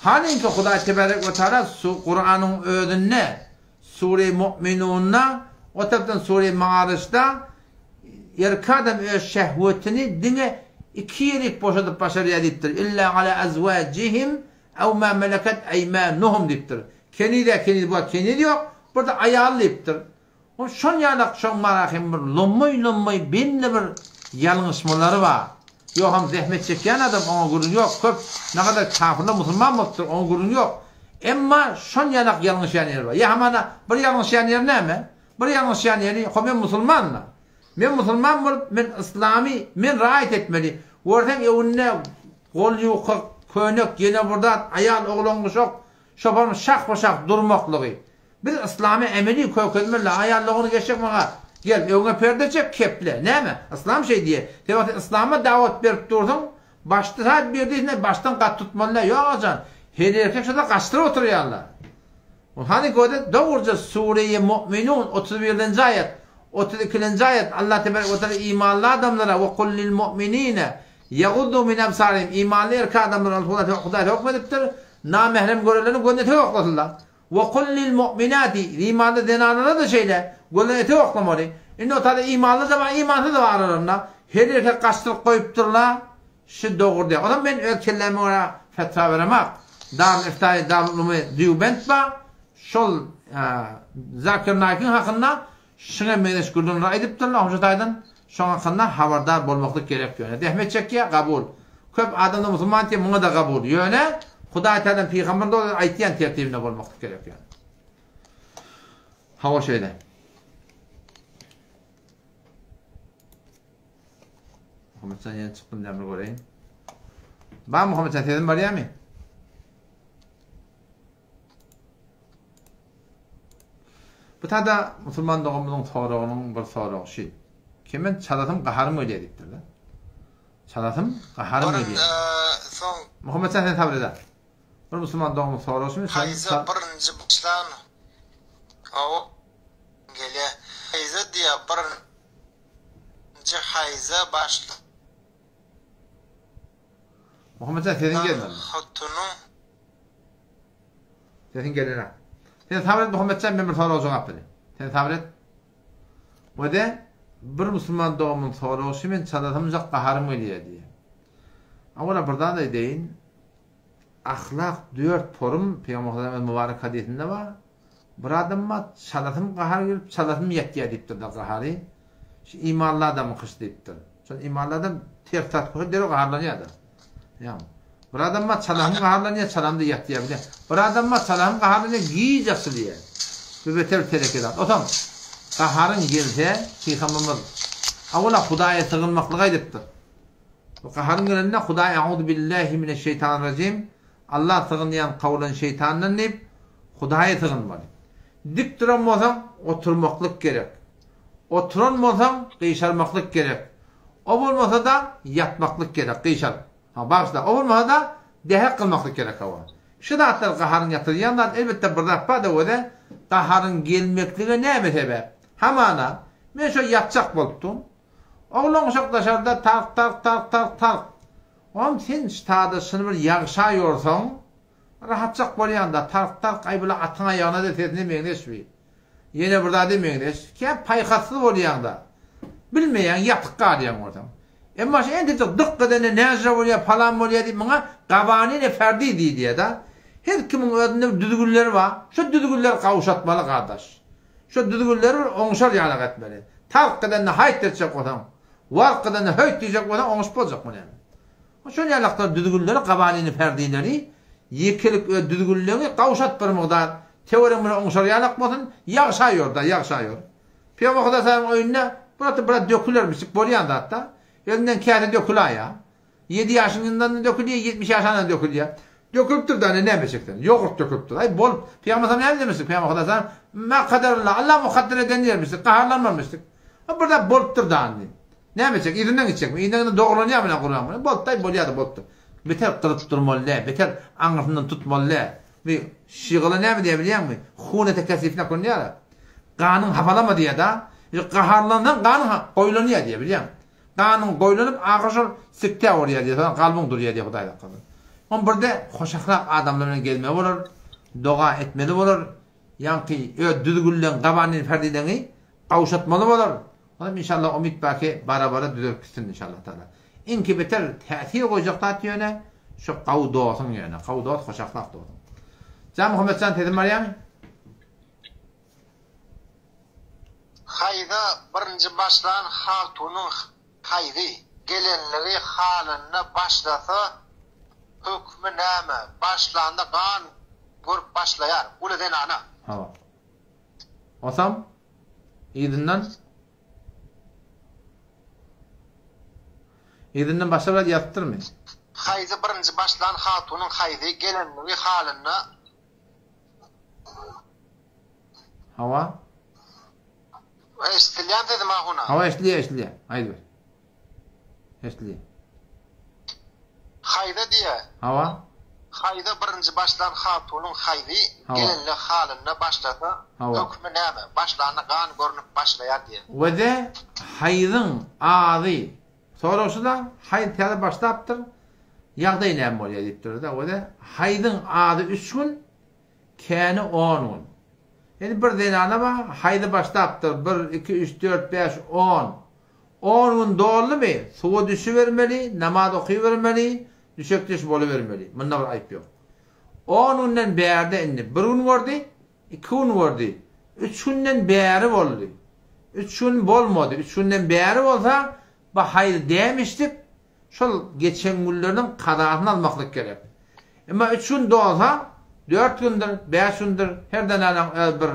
Halyňky Hudaý tebarek we taala su Kuranyň özünde Sure Mu'minunda o tarapdan Sure Maryçda erki adam öz şehwetini diňe. Iki ýerik boşadyp başarýar diýipdir. Illa ala azwajihim aw ma malakat aýmanuhum diýipdir. Keniz-ä keniz bu keniz ýok, bir-de aýal diýipdir. Ol şon ýalak şoň mara hem bir lommaý-lommaý belli bir ýalňyşmalary bar. Ýogsam zähmet çekýän adam oňa gürrüň ýok, köp nagadar kafyrlar musulman bolupdyr, oňa gürrüň ýok. Emma şon ýalak ýalňyşýan ýeri bar. Ýa hamana bir ýalňyşýan ýeri näme? Bir ýalňyşýan ýeri, ho men musulman-da. Men musulman bolup, men yslamy men raýat etmeli. Görseň öwünde gol ýuka köýnek, ýene bir zat, aýal, oglan-uşak, şoparyň şahba-şah durmaklygy. Biz yslamy emeli kökezmeli, aýallygyny geçjek maňa gel, öňe perde çek, keple. Näme? Yslam şeý diýýär. Sebäbi sen yslama dawat berip dursuň, başda saat bir diýsene başdan gaty tutmaly däl. Ýok ajan. Her erkek şoda gaçdyryp oturýarlar. Hany göze dogruja Sureýi Mu'minun 31-nji aýat, 32-nji aýat Allah tebarek we teala imanly adamlara we kul lil mu'minine ýaguddu min absarihim imanly erkek adamlara Hudaý hökm edipdir, namährem görenlerini gözüne etek oklasynlar. We kul lil mu'minati imanly zenanlara-da şeýle, gözüne etek oklamaly. Indi o taýda imanly-da bar, imansyz-da bar aralarynda. Her erkek gaçdyryp goýupdyrlar. Şu dogry däl. Onam men öz kelläme görä fetwa beremak. Darul Iftai Darul Ulumy Dýubent bar. Şol Zakir Naýkyň hakynda şuňa meňzeş gürrüňler aýdypdyrlar. Şo taýdan şoň hakynda habardar bolmaklyk gerek ýöne. Zähmet çekýär, kabul. Köp adamlar musulman diýýär, muňa-da kabul. Ýöne Hudaý Tagalaň pygamberiniň dogry aýtýan tertibinde bolmaklyk gerek ýöne. Hawa şeýle. Muhammetjan ýene çykdym näme göreýin. Ba Muhammetjan sesim barýarmy? Bu tada musulman doganymyzyň soragynyň bir soragy şu. Kemen çalasym gaharym gelýär diýipdir-de. Çalasym gaharym gelýär. Soň Muhammetjan sen sabyr eder. Bir musulman doganymyň soragy şumy? Haýza birinji başlan Hawa gelýär. Haýza diýýär birinji haýza başlan Muhammetjan sesiň gelmedi. Hatunyň Sesiň gelenok. Sen sabyr et Muhammetjan men bir soraga jogap bereýin. Sen sabyr et. Wede bir musulman doganymyň soragy şu men çalasymjak gaharym gelýär diýýär. Awala bir zat aýdaýyn. Ahlak dört porum Pygamber Hudaýymyz mübarek hadysynda bar. Bir adama çalasym gahar gelip, çalasym ýetýär diýipdir-de gahary. Şu imanly adamyň hyş diýipdir. Şol imanly adam ters zat görse derrew gaharlanýar-da. Ýagny, bir adama çalasym gaharlanýar, çalamda ýatýar bilýän. Bir adama çalasym gaharlanýar, giç açylýar. Bu beter teleke zat. Otam gaharyň gelse, Pygamberimiz awala Hudaýa sygynmaklygy aýdypdyr. Bu gaharyň gelende Hudaý Auzu billahi mineşşeýtanirrajim Alla sygynýan kawlan şeýtandan diýip, Hudaýa sygynmaly. Dik duran bolsaň, oturmaklyk gerek. Oturan bolsaň, gyşarmaklyk gerek. O bolmasa-da, ýatmaklyk gerek, gyşaryp. Ha, bagyşla, o bolmasa-da, dähek kylmaklyk gerek hawa. Şu zatlar gaharyň ýatyrýan zat, elbetde bir zat bar-da özi, gaharyň gelmeklige näme sebäp? Hamana, men şo ýatjak bolupdym. Oglan-uşak daşarda tark, tark, tark, tark, tark. Oňam sen ştada şuny bir ýagşa ýorsaň, rahatjak bolýaň-da, tark-tark, aý bula atyň aýagyna-da sesine meňzeş bi. Ýene bir zada meňzeş. Kä paýhassyz bolýaň-da. Bilmeýäň, ýatyk galýaň bolsaň. Emma şu entejik dykk edende näjre bolýar, palan bolýar diýip muňa gawanin-i ferdi diýilýär-de. Her kimiň özünde bir düzgünleri bar. Şu düzgünleri gawşatmaly gardaş. Şu düzgünleri bir oňşar ýalak etmeli. Tark edende haýt etjek bolsaň, Wark edende höýt diýjek bolsaň oňuşyp boljakmy näme? Şol ýalaklar düzgünleri, gawanini ferdileri, ýekelik öz düzgünleňi gawşat bir mygdar, töweregiň bilen oňşar ýalak bolsun, ýagşa ýör-da, ýagşa ýör. Pygamber Hudaý saýyň öýünde bir ata biraz dökülermişik bolýan zat-da. Elinden käse dökülaýa. Ýedi ýaşyňdan-da dökülýär, 70 ýaşandan-da dökülýär. Dökülipdir da, näme etjek sen? Ýogurt dökülipdir. Aý, bolup, Pygamber sallam näme diýmişdik? Pygamber Hudaý sallam, Ma kadarallah, Allah mukadder eden diýermişdik, gaharlanmamışdyk. Ha, bir zat bolupdyr da indi. Näme etjek? Yzyndan gitjekmi? Yzyndan giden dogrulanýarmy näme Gurban bilen? Bolupdy, aý, bolýar-da, bolupdyr. Beter gyzyp durmaly däl, beter aňyrsyndan tutmaly däl. Bir şygaly näme diýýär bilýäňmi? Hunete kesifne konýar. Ganyň hapalama diýýär-da. Gaharlansaň ganyň goýlanýar diýýär, bilýäňmi? Ganyň goýlanyp ahyry şol siktä bolýar diýýär, soň kalbyň durýar diýýär Hudaý saklasyn. Oň birde hoşahlak adamlar bilen gezmeli bolar, doga etmeli bolar, ýaňky öz düzgünleň, gawanin ferdileňi gawşatmaly bolar. Onam inşallah umyt bar ki bara-bara düzelip gitsin inşallah taala. Iňki beter täsir goýjak zat ýöne şu gawy dosuň ýöne. Gawy dos hoşahlak dosuň. Jan Muhammetjan sesim barýamy? Haýza birinji başlan hatunyň haýzy gelenligi halynda başlasa hökmi näme başlanda gan görüp başlaýar uly zenana. Hawa. Osam yzyndan Yzyndan başga bir zat ýazypdyrmy? Haýzy birinji başlan hatunyň haýzy gelenligi halynda. Hawa. Eşidilýämi sesim ahuna? Hawa eşidilýär eşidilýär. Aýdyber. Eşidilýär. Haýza diýä. Hawa. Haýza birinji başlan hatunyň haýzy gelenle halynda başlasa hökümi näme? Başlanda gan görnüp başlaýar diýä. Wede haýzyň azy sorag şuda haýz täze başlapdyr ýagdaý näme bolýar diýipdirda wede haýzyň azy üç gün Käni on gün. Indi bir zenana bar, haýzy başlapdyr, bir, iki, üç, dört, bäş, on. On gün doldumy, suwa düşübermeli, namaz okybermeli, düşekdeş bolubermeli. Munda bir aýyp ýok. On günden bärde indi bir gün gördi, iki gün gördi, üç günden bäri boldy. Üç gün bolmady, üç günden bäri bolsa, bu haýz dämişdik, Şol geçen günleriniň kazasyny almaklyk gerek. Emma üç gün dolsa, dört gündür, bäş gündür, her zenanyň öz bir,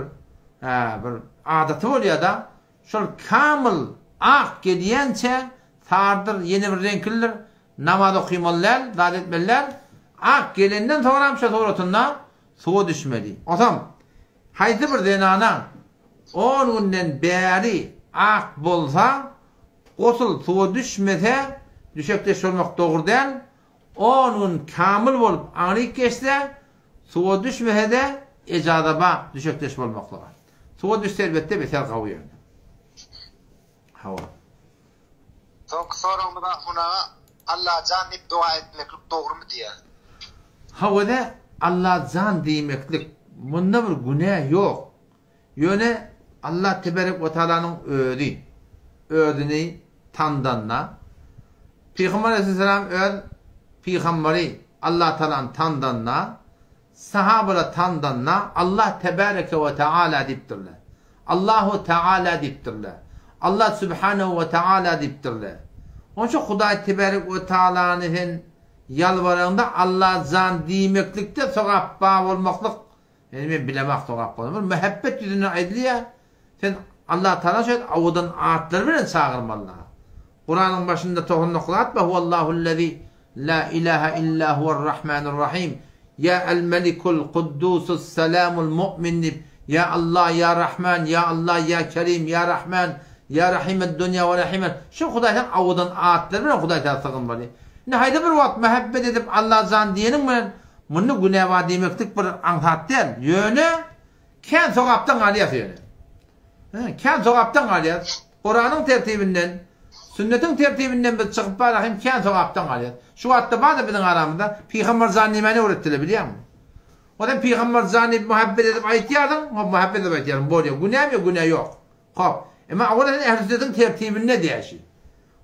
hä, bir adaty bolýar-da, şol kamyl ak gelýänçä, sarydyr, ýene bir reňklidir, namaz okymaly däl, zat etmeli däl, ak gelenden soňram şo suratynda suwa düşmeli. Onsoň, haýsy bir zenana on günden bäri ak bolsa, Gosul suwa düşmese, düşekdeş bolmak dogry däl, on gün kamyl bolup aňryk geçse, suwa düşmese-de ejaza bar düşekdeş bolmaklyga. Suwa düşse elbetde beter gawy ýöne. Hawa. Soňky soragymyz Ahun aga, Allajan diýip doga etmeklik dogrymy diýýär. Hawa-da Allajan diýmeklik munda bir günä ýok. Ýöne Allah teberek we taalanyň özi özüni tandanda, Pygamber aleyhisselam öz pygamberi Allah taalany tandanda, sahabalar tandanda Allah tebereke we taala diýipdirler. Allahu taala diýipdirler. Allah subhanehu we taala diýipdirler. Onuň üçin Hudaý teberek we taalany sen ýalbaraňda Allah jan diýmeklikde sogap bar bolmaklyk Indi men bilemok sogap bolany. Bir mähebbet ýüzünden aýdylýar. Sen Allah Tagala şeýt owadan atlary bilen çagyrmaly. Kuranyň başynda 99 at bar. Huwallahullezî la ilaha illa huwar-rahmanur-rahim. Ýa el-melikul kuddusus selamul mu'min diýip, Ýa Allah, ýa Rahman, ýa Allah, ýa Kerim, ýa Rahman, ýa Rahimed dunýa we Rahimed. Şu Hudaý sen owadan atlary bilen Hudaý Tagala sygynmaly. Indi haýsy bir wagt mähebbet edip Allah jan diýeniň bilen Munda günä bar diýmeklik bir aňsat däl. Ýöne kän sogapdan galýas ýöne. Hä, kän sogapdan galýas. Kuranyň tertibinden, sünnetiň tertibinden biz çykyp barýas hem kän sogapdan galýas. Şu wagtda bar-da biziň aramyzda Pygamber jan nämäni öwretdiler bilýäňmi? O sen Pygamber jan diýip muhabbet edip aýtýarsyň, hop muhabbet edip aýtýarsyň, bolýar. Günämi ýok, günä ýok. Hop. Emma owal sen ähli sünnetiň tertibinde diýäşi.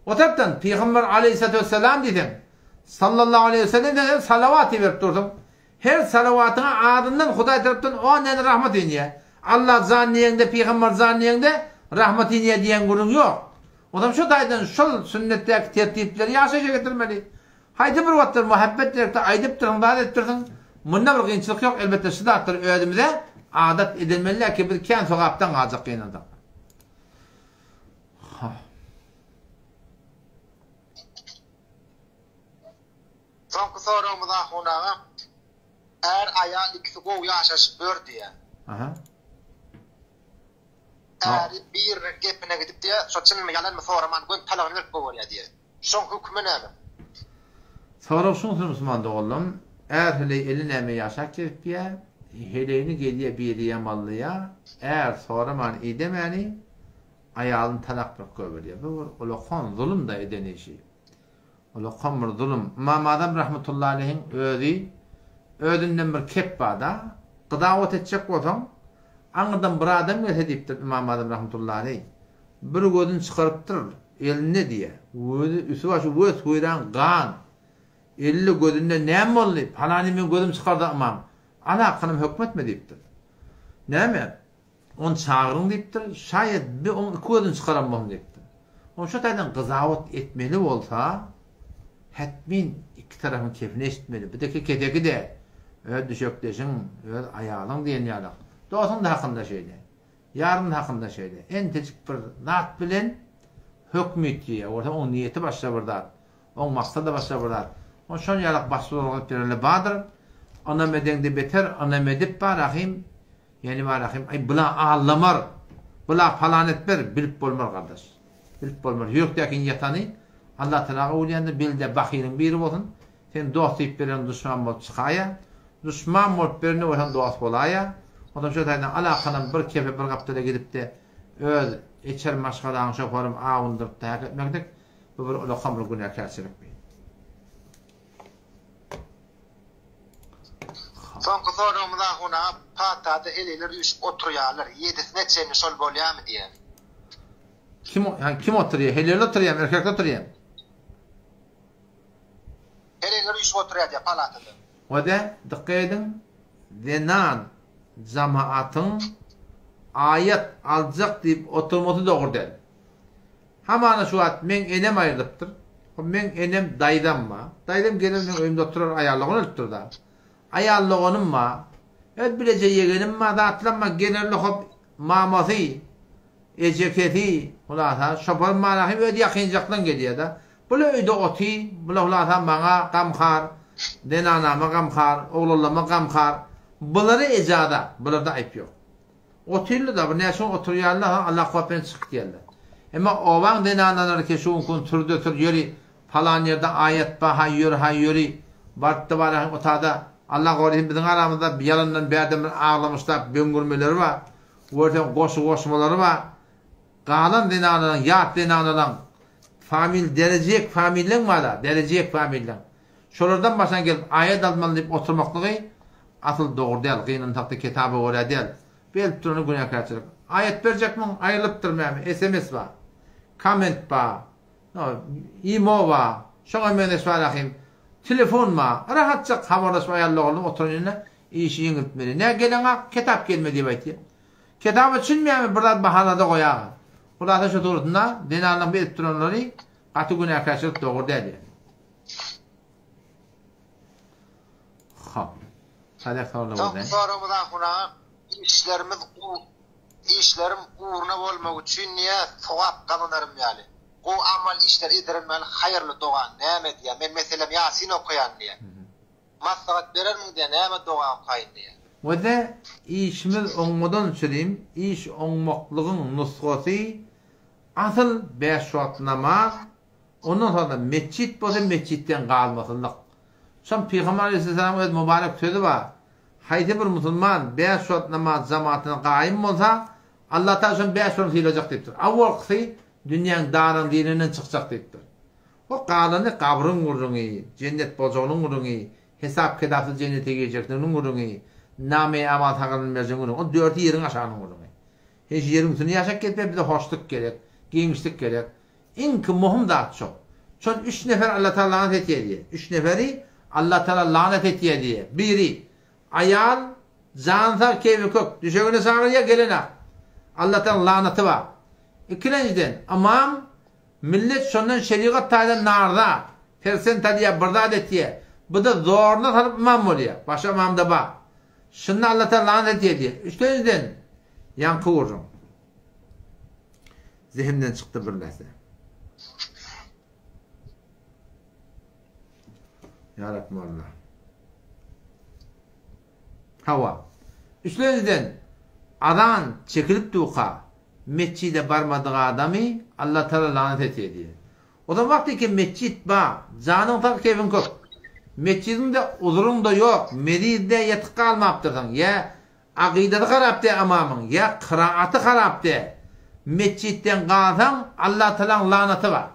O tarapdan Pygamber aleýhissalatu wessalam diýseň, Sallallahu aleýhi wesellem diýseň salawat iberip dursuň. Her salawatyňa azyndan Hudaý tarapdan on däne rahmat inýär. Allah jan diýeňde, Pygamber jan diýeňde rahmat inýär diýen gürrüň ýok. Onam şu taýdan şol sünnetdäki tertipleri ýaşaýşa getirmeli. Haýsy bir wagtlar muhabbet derekde aýdypdyrsyň, zat edipdirsiň, munda bir kynçylyk ýok, elbetde şu zatlary özümize adat edinmeli ki biz kän sogapdan galjak gynansak. Soňky soragymyz Ahun aga. Är aýal ikisi gowy ýaşaşyp ýör diýýär. Aha. Äri biriniň gepine gidip diýýär, şo çynmy ýalanmy soraman göni talagyny berip goýberýär diýýär. Şoň hökümi näme? Sorag şuňsy musulman doganlarym, är heleý eli näme ýaşap gezipýär, heleýini gelýär biri ýamanlaýar, är soraman idemäni Aýalyny talak berip goýberýär. Bu bir ulakan zulum-da eden işi. Ulakan bir zulum. Ymam Azam rahmetullahi aleýhiň özi özünden bir kep bar-da, Gydawat etjek bolsaň, aňyrdan bir adam gelse diýipdir Ymam Azam rahmetullahi aleýh. Bir gözüni çykarypdyr. Elinde diýýär. Gözi, üsti-başy wes-weýran gan. Elli gözünde näme boldy? Palany meň gözüm çykardy ymam. Alakynym hökmetmi diýipdir. Näme? Ony çagyryň diýipdir. Şaýat bi oň iki gözüni çykaran bolsun diýipdir. Ony şo taýdan gyzawat etmeli bolsa, hetmin iki tarapyň kepini eşitmeli. Bu deki keseki däl. Öz düşekdeşiň, öz aýalyň diýen ýalak. Dostuň-da hakynda şeýle. Ýaryň hakynda şeýle. Entejik bir zat bilen höküm üýtgeýär. Bolsa oň niýeti başga bir zat. Oň maksady başga bir zat. Ol şon ýalak baştutanyk edip ýörenler bardyr. Ynam edeňde beter ynam edip bar ahym. Ýani bar ahym, aý bula aldamar, bula palan etmer, bilip bolmar gardaş. Bilip bolmar. Ýürekdäkiniň ýatany Allatalaga öwülýändir, belde bahylyň biri bolsun. Sen dost diýip bereniň duşman bolup çykaýa. Duşman bolup berene bolsaň dost bolaýa. Onsoň şo taýdan alakanam bir kepe bir gapdala gidipde öz içer maşgalaň şoparym awundyryp täk etmeklik bu bir ulakan bir günäkärçilik bi. Soňky soragymyz ahun aga patada heleýler üýşüp oturýarlar ýedisine çenli şol bolýamy diýýär. Kim kim oturýar heleýler oturýarmy erkekler oturýarmy. Heleýler üýşüp oturýar diýýär palatada. Wada dykgat ediň zenan jamaatyň aýat aljak diýip oturmasy dogry däl. Hamana şu wagt meň enem aýrylypdyr. Hop meň enem daýzam bar. Daýzam geler meň öýümde oturar aýal dogan ölüpdir da. Aýal doganym bar. Öz bileje ýegenim bar zatlam bar gelerler hop mamasy ejekesi hulasa şoparym bar ahim öz ýakynjakdan gelýär da. Bula öýde oty bula hulasa maňa gamhar zenanama gamhar oglanlama gamhar bulara ejaza bularda aýyp ýok. Otyrlar-da, bir näçe gün oturýarlar, soň Allah kuwwat bilen çykyp gidýärler. Emma obaň zenanalary ki şu gün sürde-sür ýöri, palan ýerde aýat bar, haý ýör, haý ýöri, barypda baraýyn otada, Allah gorasyn biziň aramyzda ýalandan bärden bir aglamyşlap böňňürmeleri bar, görseň goşgy goşmalary bar. Galan zenanalaň, ýat zenanalaň, famil derejek familleň bar-da, derejek familleň. Şolardan başlan gelip aýat almaly diýip oturmaklygy asyl dogry däl, gynansakda kitaba görä däl. Bu edip durany günäkärçilik. Aýat berjekmiň, aýrylypdyr mäme, sms bar, komment bar, imo bar, şoňa meňzeş bar ahym, telefon bar, rahatjak habarlaşyp aýal-oglan oturan ýerinde işi ýeňiltmeli. Nä geleňak, kitap gelme diýip aýtýar. Kitaba düşünmeýärmi bir zat bahanada goýaga. Hulasa şu suratynda zenanlaryň bu edip duranlary gaty günäkärçilik dogry däl ýaly. Hop. Sadek sorag Soňky soragymyz Ahun aga, işlerimiz işlerim ugruna bolmagy üçin diýä sogap gazanarym ýaly, gowy amal işler ederim ýaly haýyrly doga näme diýä, men meselem ýasin okaýan diýä. Maslahat berermiň diýä näme doga okaýyn diýä. Wede işimiz oňmadan çürim iş oňmaklygyň nusgasy asyl bäş wagt namaz Ondan soňra metjit bolsa metjitden galmasyzlyk. Şol Pygamber aleýhissalamyň öz mübarek sözi bar, Haýsy bir musulman bäş wagt namaz jamatyna gaýym bolsa, Allah Tagala şony bäş bilen sylajak diýipdir. Awwalkysy dünýäň daryň dininden çykjak diýipdir. O galany gabryň gürrüňi, jennet boljagynyň gürrüňi, hesap-kitapsyz jennete girjekdiginiň gürrüňi, name-i amal sagalyn berjegiň gürrüňi. Ol dörti ýeriň aşagynyň gürrüňi. Hiç ýeriň üstünde ýaşap gezme bize hoşluk gerek, giňişlik gerek. Iňki möhüm zat şo. Şol üç nefer Allatagala lanat etýär diýýär. Üç neferi Allatagala lanat etýär diýýär. Biri, aýal, jany sag, keýpi kök, düşegine çagyrýar, gelenak. Allatagalaň lanaty bar. Ikilenjiden, ymam, millet şondan şerigat taýdan narza, persent alýar, bir zat etýär. Bu-da zoruna salyp ymam bolýar. Başga ymam-da bar. Şunda Allatagala lanat etýär diýýär. Üçlenjiden, ýaňky gürrüň. Zehimden çykdy bir närse. Ya Rabbim Allah. Hawa. Üçlenjiden azan çekilip duka metjide barmadyk adamy Allah Taala lanet etýär diýýär. O zaman wagty ki metjit ba, janyň sag keýpiň kök. Metjidiňde uzuryň-da ýok, mezizde ýatyp galmapdyrsyň, ýa Akydasy harap dä ymamyň, ýa kyraaty harap dä. Metjitden galsaň Allatalaň lanaty bar.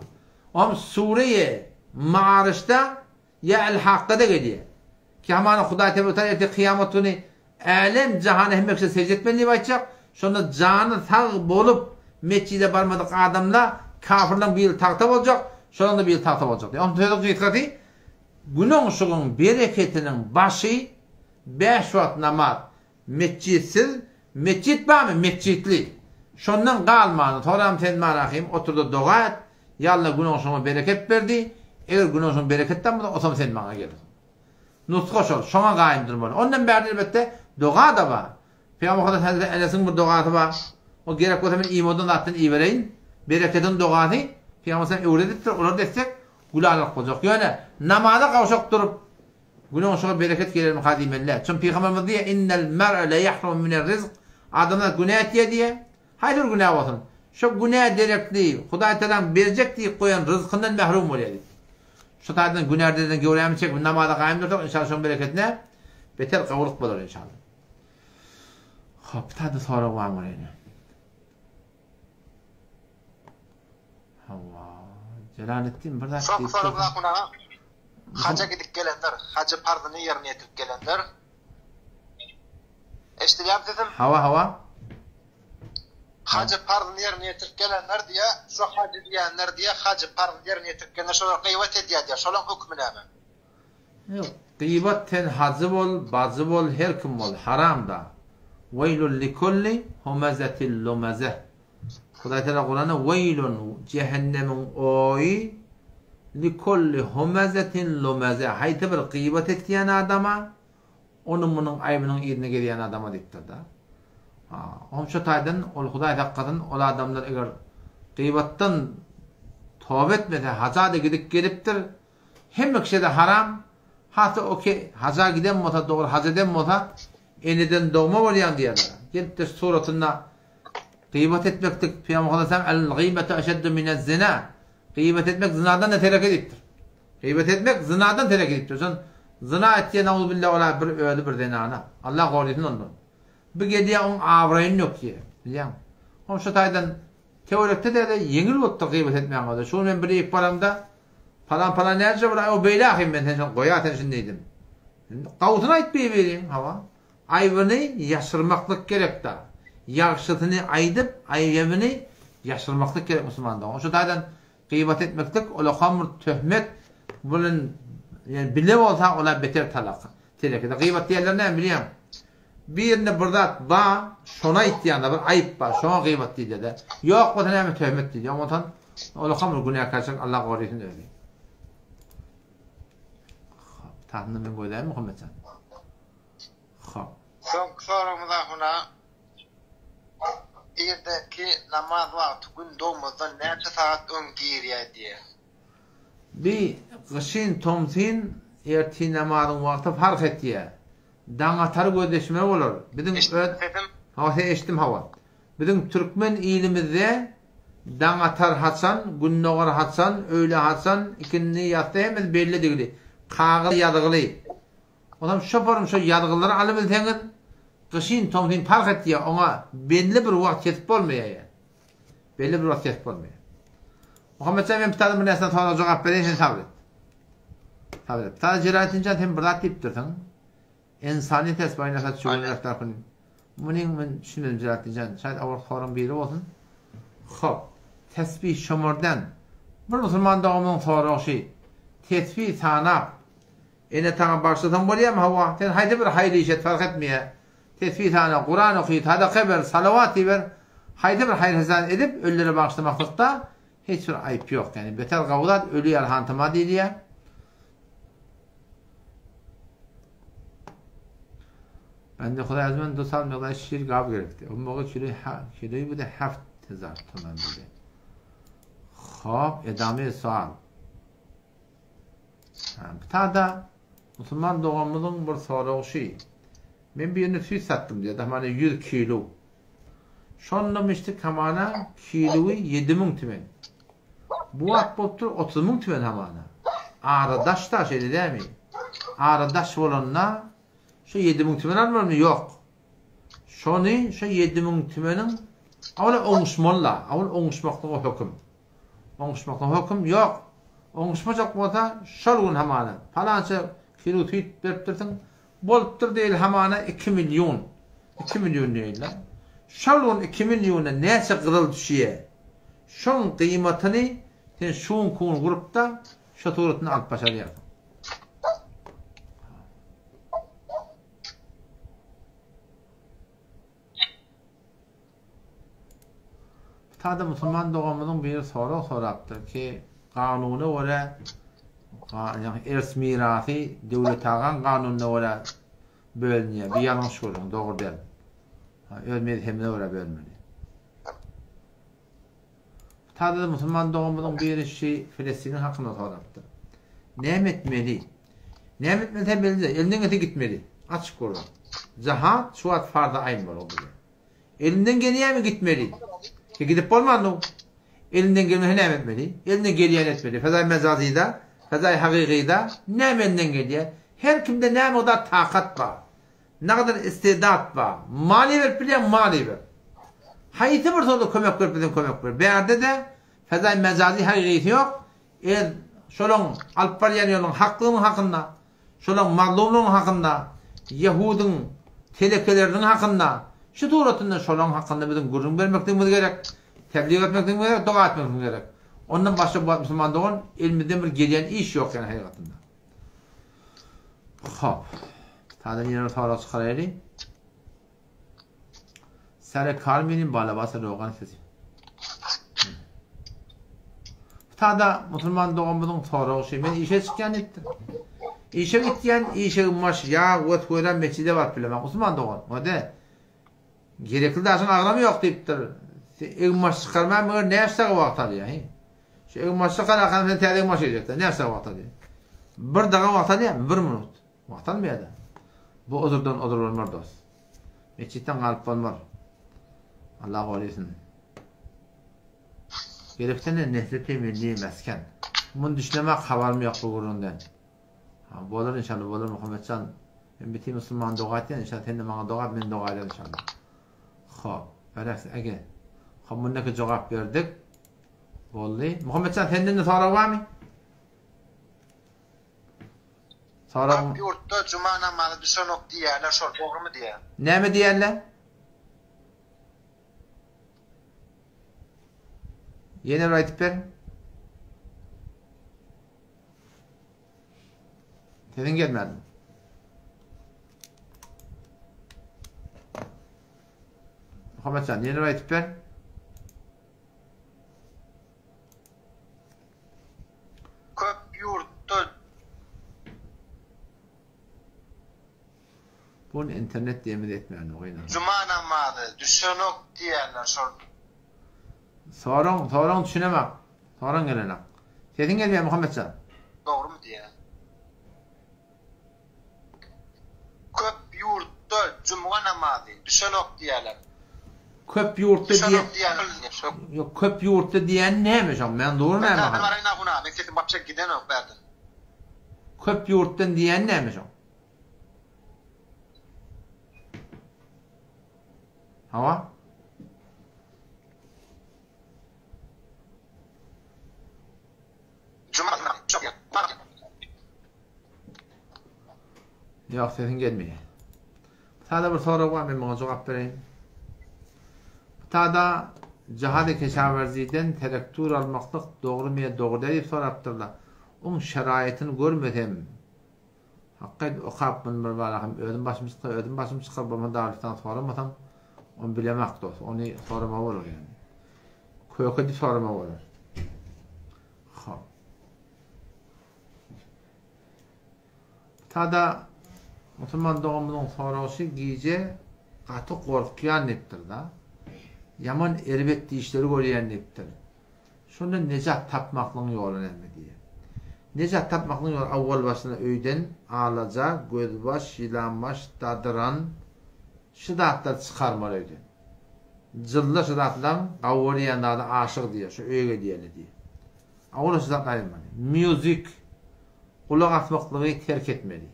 Oam sureýe Maaryşda ýa El-Hakkada gelýär. Ki hamana Hudaý Tebarek Teala ertir kyýamat güni älem jahana hemme kişä sežde etmeli diýip aýtjak. Şonda jany sag bolup metjide barmadyk adamla. Kafirleň biri tagta boljak, şolaň-da biri tagta boljak diýýär. Onuň sözüň gysgasy, Günüň yşygyň bereketiniň başy bäş wagt namaz. Metjitsiz, metjit barmy, metjitli. Şondan galmany soram sen Marahym oturda doga et, Ýa Alla Günüň yşygyma bereket berdi, eger Günüň yşygyň bereket tapmasa, osam sen maňa gel. Nusga şol, şoňa gaýym durmaly. Ondan bärde elbetde doga-da bar. Pygamber Muhammet Hazreti Enesiň bir dogasy bar. O gerek bolsa men imodan zatdan ibereýin. Berekediň dogasy Pygamber sallam öwredipdir, olary da etsek gülalyk boljak. Ýöne namaza gawşak durup günüň şoňa bereket gelermika diýmeli. Çünki Pygamberimiz diýýär, Innel mer'e le ýahrumu minel rizk. Adamlar günä etýär diýýär. Haýsy bir günä bolsun. Şo günä derekli Hudaý Tagalaň berjek diýip goýan ryzkyndan mährum bolýar diýip. Şu taýdan günärden göwrämizi çekip namaza gaýym dursak inşallah şoň bereketine beter gowulyk bolar inşallah. Hop, bir tane sorag bar bolýar. Hawa. Jelaletdin bir zat Soňky sorag Ahun aga. Haja gidip gelenler, hajy parzyny ýerine ýetirip gelenler. Eşidilýärmi sesim? Hawa, hawa. Hajy parzyny ýerine ýetirip gelenler diýä, şo hajy diýenler diýä, hajy parzyny ýerine ýetirip gelenler şolar gybat edýär diýä, şolaň hökümi näme? Ýok, gybat sen hajy bol, bajy bol, her kim bol, haram-da. Weýlun likulli humezetil lumezeh. Hudaý Tagala Kuranda weýlun, jähennemiň oýy, likulli humezetin lumezeh, haýsy bir gybat etýän adama, onuň munuň aýbynyň yzyna gezýän adama diýipdir-de. Ha, oňam şo taýdan ol Hudaý saklasyn, ol adamlar eger gybatdan toba etmese, haja-da gidip gelipdir, Hemme kişide haram, hasa oke haja giden bolsa dogry haj eden bolsa eneden dogma bolýaň diýerler. Gelipdir suratynda gybat etmeklik Pygamber sallallahu aleyhi ve sellem el gybetu eşeddu minez zina. Gybat etmek zinadan da tereke diýipdir. Gybat etmek zinadan tereke diýipdir. Şon zina etýän auzubillah ola bir özi bir zenana. Allah gorasyn ondan. Bu gelýär oň abraýyny dökýär. Bilýäň. Oň şu taýdan töwerekde-de ýeňil bolupdyr gybat etmäň özi. Şu gün men bir ýük baramda Palan palan näce bir o beýle ahim men sen şony goýa sen şuny diýdim. Indi gawusyny aýt bir-biriň hawa. Aýbyny ýaşyrmaklyk gerek-da. Ýagşysyny aýdyp, aýbyny ýaşyrmaklyk gerek musulman dogan. Şu taýdan gybat etmeklik ulakam bir töhmet bilen ýani bile bolsa ola beter talak. Telekede gybat diýerler näme bilýäň? Birinde bir zat ba, şony aýtýanda bir aýyp bar, şoňa gybat diýilýär-de. Ýok bolsa näme töhmet diýilýär. Ondan olakam bir günäkärçilik Allah gorysyn özi. Hop, tahnda men gözämi Muhammetjan. Hop. Soňky soragymyz ahuna Irdeki namaz wagty gün dogmazdan näçe sagat öň girýär diýýär. Bi gyşyn tomsyn ertir namazyň wagty parh etýär. Daňatary gözleşme bolar. Biziň öz Hawa sen eşitdim hawa. Biziň türkmen ilimizde daňatar haçan, gündogar haçan, öýle haçan, ikindi, ýassy hemmesi bellidigli. Kagyz ýazgyly. Onam şoparym şo ýazgylary alybilseňiz gyşyn tomsyn parh etýär oňa belli bir wagt kesip bolmaýar ýa. Belli bir wagt kesip bolmaýar. Muhammetjan men bir bir närseden sorag jogap bereýin sen sabyr et. Sabyr et. Sada Jelaletdin jan sen bir zat diýipdirsiň. Ensani ters baýnasa çüwen raftar kun. Munyň men düşünmedim Jelaletdin jan. Şaýat awal soraň biri bolsun. Hop. Tesbih şomurdan. Bir musulman doganymyzyň soragy şy. Tesbih sanap Ene-ataňa bagyşlasaň bolýarmy? Hawa. Sen haýsy bir haýyr iş et, fark etmeýär. Tesbih sana, Kuran oky, sadaka ber, salawat iber, haýsy bir haýyr-hasenat edip, ölülere bagyşlamaklykda hiç bir aýyp ýok. Ýagny beter gowy zat öli ýaly hantama diýilýär. Bende Hudaý az men du sal migdar şir gaw gerekdi. O mogy kilo kiloý bude 7000 toman bude. Hop, edame sual. Bu tada musulman doganymyzyň bir soragy şy. Men birine süýt satdym diýýär, hamana 100 kilo. Şonda mişdi hamana kilowy 7000 tümen. Bu wagt bolupdyr 30 müň tümen hamana. Ara daş da şeýle dämi? Ara daş bolanda şu 7000 tümen almalymy? Ýok. Şony şu 7000 tümeniň awal oňuşmaly-la, awal oňuşmaklyga höküm. Oňuşmakda höküm ýok. Oňuşmajak bolsa, şol gün hamana, palança kilo süýt beripdirsiň, bolupdyr diýeli hamana iki million. Iki million diýeli. Şol gün iki milliona näçe gyzyl düşýär? Şoň gyýmatyny sen şu günki gün gurup-da, şo suratynda alyp başarýarsyň. Bu taýda musulman doganymyzyň biri sorag sorapdyr ki, kanuna görä, ýagny ers mirasy Döwletagaň kanunyna görä bölünýär. Bu ýalňyş gürrüň, dogry däl. Öz mezhebine görä bölmeli. Bu taýda-da musulman doganymyzyň biri şi Filistiniň hakynda sorapdyr. Näme etmeli? Näme etmeli sen belli däl. Elinden gelse gitmeli. Açyk gürrüň. Jahat şu wagt farza aýn bor o bize. Elinden gelýärmi gitmeli. E gidip bolmandy. Elinden gelmese näme etmeli? Elinden gelýäni etmeli. Fezaý mejazyda, fezaý hakykyda näme elinden gelýär? Her kimde näme mukdar takat bar. Nagadar istedat bar. Maliýe berip bilýäň, maliýe ber. Haýsy bir sozde kömek berip bilseň kömek ber. Bärde-de fezaý mejazy hakykysy ýok. Ez şolaň alyp barýan ýolunyň haklygynyň hakynda, şolaň mazlumlygynyň hakynda, ýehudyň telekeleriniň hakynda, şu suratynda şolaň hakynda biziň gürrüň bermekligimiz gerek, teblig etmekligimiz gerek, doga etmekligimiz gerek. Ondan başga bu musulman dogan elimizden bir gelýän iş ýok ýani hakykatynda. Hop. Tadan ýene bir sorag çykaraýly. Sere Karminin balabasy rogan sesi. Tada musulman doganymyzyň soragy şu, men işe çykýan diýipdir. Işe gitýän, işegim baş, ýag, wet gören mesjide baryp bilemok. Musulman dogan, o-da gerekli daşyň agramy ýok diýipdir. Egin baş çykarman meger näçe sagat wagt alýar, he? Şu egin baş çykararkaň sen täze egin baş geýjekde, näçe sagat wagt alýar? Bir daga wagt alýarmy? Bir minut. Wagt almaýar-da. Bu uzurdan uzur bolmar dost. Metjitden galyp bolmar. Allah gorysyn. Gereksene nesli temelli mesken. Mun düşlemek habarym ýok bu gürrüňden. Ha, bolar inşallah, bolar Muhammetjan. Men bitin musulman doga etýän, inşallah sen de maňa doga et, men doga ederin inşallah. Hop, bereks ege. Hop, mundaki jogap berdik. Boldy. Muhammetjan senden de sorag barmy? Sorag. Köp ýurtda juma namazy düşenok diýýärler, şol dogrymy diýýär. Näme diýýärler? Ýene bir aýdyp ber. Sesiň gelmedi. Muhammetjan, ýene bir aýdyp ber. Köp ýurtda. Bu internet diýemiz etmän oýna. Juma namazy düşenok diýýärler şol. Soraň, soraň düşünemak. Soraň gelenak. Sesiň gelmeýär Muhammetjan. Dogrymy diýýär. Köp ýurtda jumga namazy düşenok diýýärler. Köp ýurtda diýen Ýok, köp ýurtda diýen näme şoň? Men dogry näme hany? Men sesim wapşe gidenok bärden. Köp ýurtdan diýen näme şoň? Hawa. Ýok, sesiň gelmeýär. Sada bir sorag bar, men muňa jogap bereýin. Bu tada Jihad-i Keşawerziden terektur almaklyk dogrymy ýa dogry däl diýip sorapdyrlar. Oň şeraýatyny görmesem, hakykat okap muny bir bala hem özüm başym çyksa özüm başym çykar, bolmasa Darüstan soramasam, ony bilemak dost, ony soramagy bolar ýani. Köke diýip soramagy bolar. Hop. Tada musulman doganymyzyň soragy şu gije gaty gorkýan diýipdir-da. Ýaman erbet dişleri görýän diýipdir. Şondan nejat tapmaklygyň ýoly näme diýýär. Nejat tapmaklygyň ýoly awwal başynda öýden alaja, gözbaş, ýylanbaş, dadyran şu zatlary çykarmaly öýden. Jylda şu zatlaryň gawy görýän zady aşyk diýýär, şu öýe gelýäni diýýär. Awwal şu zatlary aýyrmaly. Music Gulak asmaklygy terk etmeli.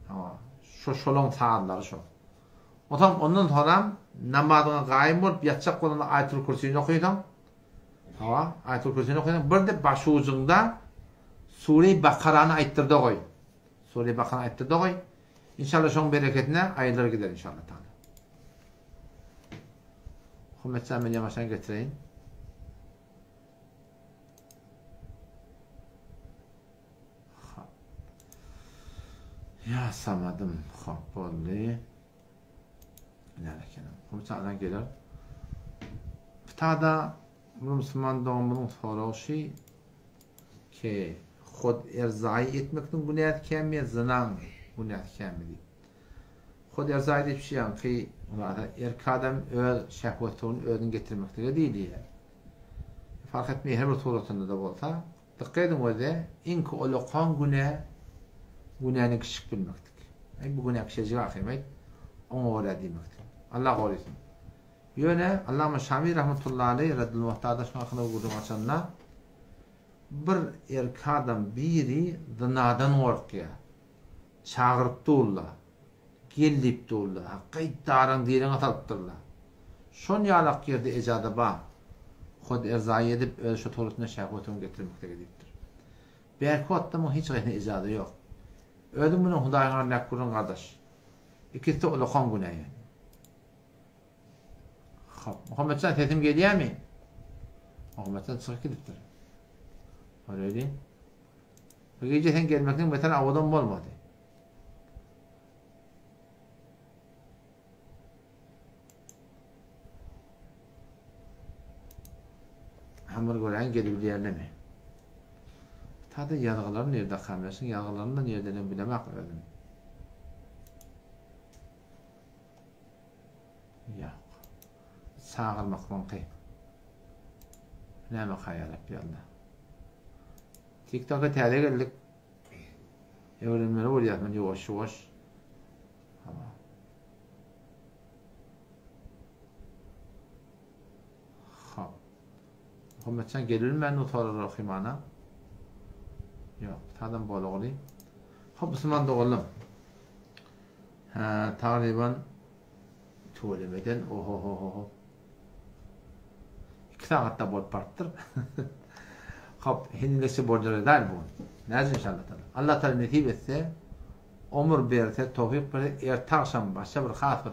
Hawa, şo şolaň sazlary şo. Onsoň ondan soňam namazyňa gaýym bolup ýatjak bolanda Aýatul Kürsini okysaň, hawa, Aýatul Kürsini okysaň, bir-de başujyňda Sure-i Bakarany aýtdyrda goý. Sure-i Bakarany aýtdyrda goý. Inşallah şoň bereketine aýrylar gider inşallah taala. Muhammetjan men ýamaşan getireýin. Ýa Samadym hop boldy. Näme ekenim. Muhammetjan geler. Pitada bir musulman doganymyzyň soragy şy ki hod erzaýy etmekniň günäsi kämi ýa zynaň günäsi kämi diýip. Hod erzaýy diýip şy ýaňky erkek adam öz şähwetini özüni getirmeklige diýilýär. Fark etmeýär her bir suratynda-da bolsa. Dykgat ediň öze iňki olakan günä günäni kiçjik bilmekdik. Aý bu günä kiçejik ahyrym aý oňa görä diýmekdik. Allah gorysyn. Ýöne Allama Şami rahmetullahi aleý Reddul Muhtarda şuň hakynda gürrüň açanda bir erkek adam biri zynadan gorkýar. Çagyryp durlar. Gel diýip durlar. Gaýdaryň diriňe salypdyrlar. Şon ýalak ýerde ejaza bar. Hod erzaýy edip, özi şo torusyna şähwetini getirmeklige diýipdir. Bärki wagtda muň hiç haýsyna ejaza ýok. Özüň bilen Hudaýyň arasyndaky gürrüň gardaş. Ikisi-de ulakan günä ýöne. Hop, Muhammetjan sesim gelýärmi? Muhammetjan çykyp gidipdir. Göreli. Bu gije sen gelmekligiň beter awadan bolmady. Hamyr göräýin gelibilýärlemi? Tada ýazgylary nirde kamerşiň ýazgylaryny da nirdenem bilemak özüm. Ýok. Çagyrmaklyňky. Näme kaýarap ýazdy. TikToka täze geldik. Öwrenmeli bolýar men ýuwaş ýuwaş. Hop. Muhammetjan gelilmän bu soralar okymana. Ýok, sadam bolagly. Hop, musulman doganlarym. Hä, tagryban tüwelemeden ohohohoho. 2 sagatda bolup barypdyr. Hop, hindilikçe boljaly däl bu. Näce inşallah taala. Allah taala nesip etse, omur berse, towfik berse, erte agşam başga bir has bir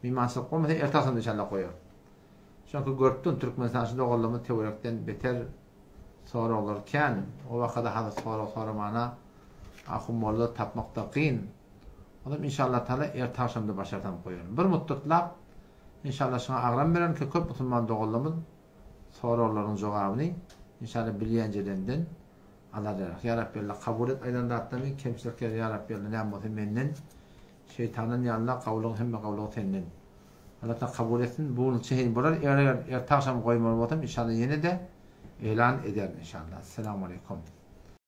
mimançylyk bolmasa erte agşam inşallah goýar. Çünki görüp durun Türkmenistançy doganlarymyz töwerekden beter soraglar kän. O wakada hazir sorag soramana ahun molla tapmak da kyn. Onam inşallah taala erte agşamda başarsam goýaryn. Bir mutdatlap inşallah şuňa agram bererin ki köp musulman doganlarymyz soraglaryň jogabyny inşallah bilýänjelerinden alarlar. Ýa Rabbi Allah kabul et aýdan zatlarymy kemçilikleri ýa Rabbi Allah näme bolsa menden şeýtandan ýa Allah gawulygyň hemme gawulygy senden. Allah taala kabul etsin. Bu günlükçe heý bolar. Eger erte agşam goýmaly bolsam inşallah ýene-de elan ederin inşallah. Esselamu aleýkum.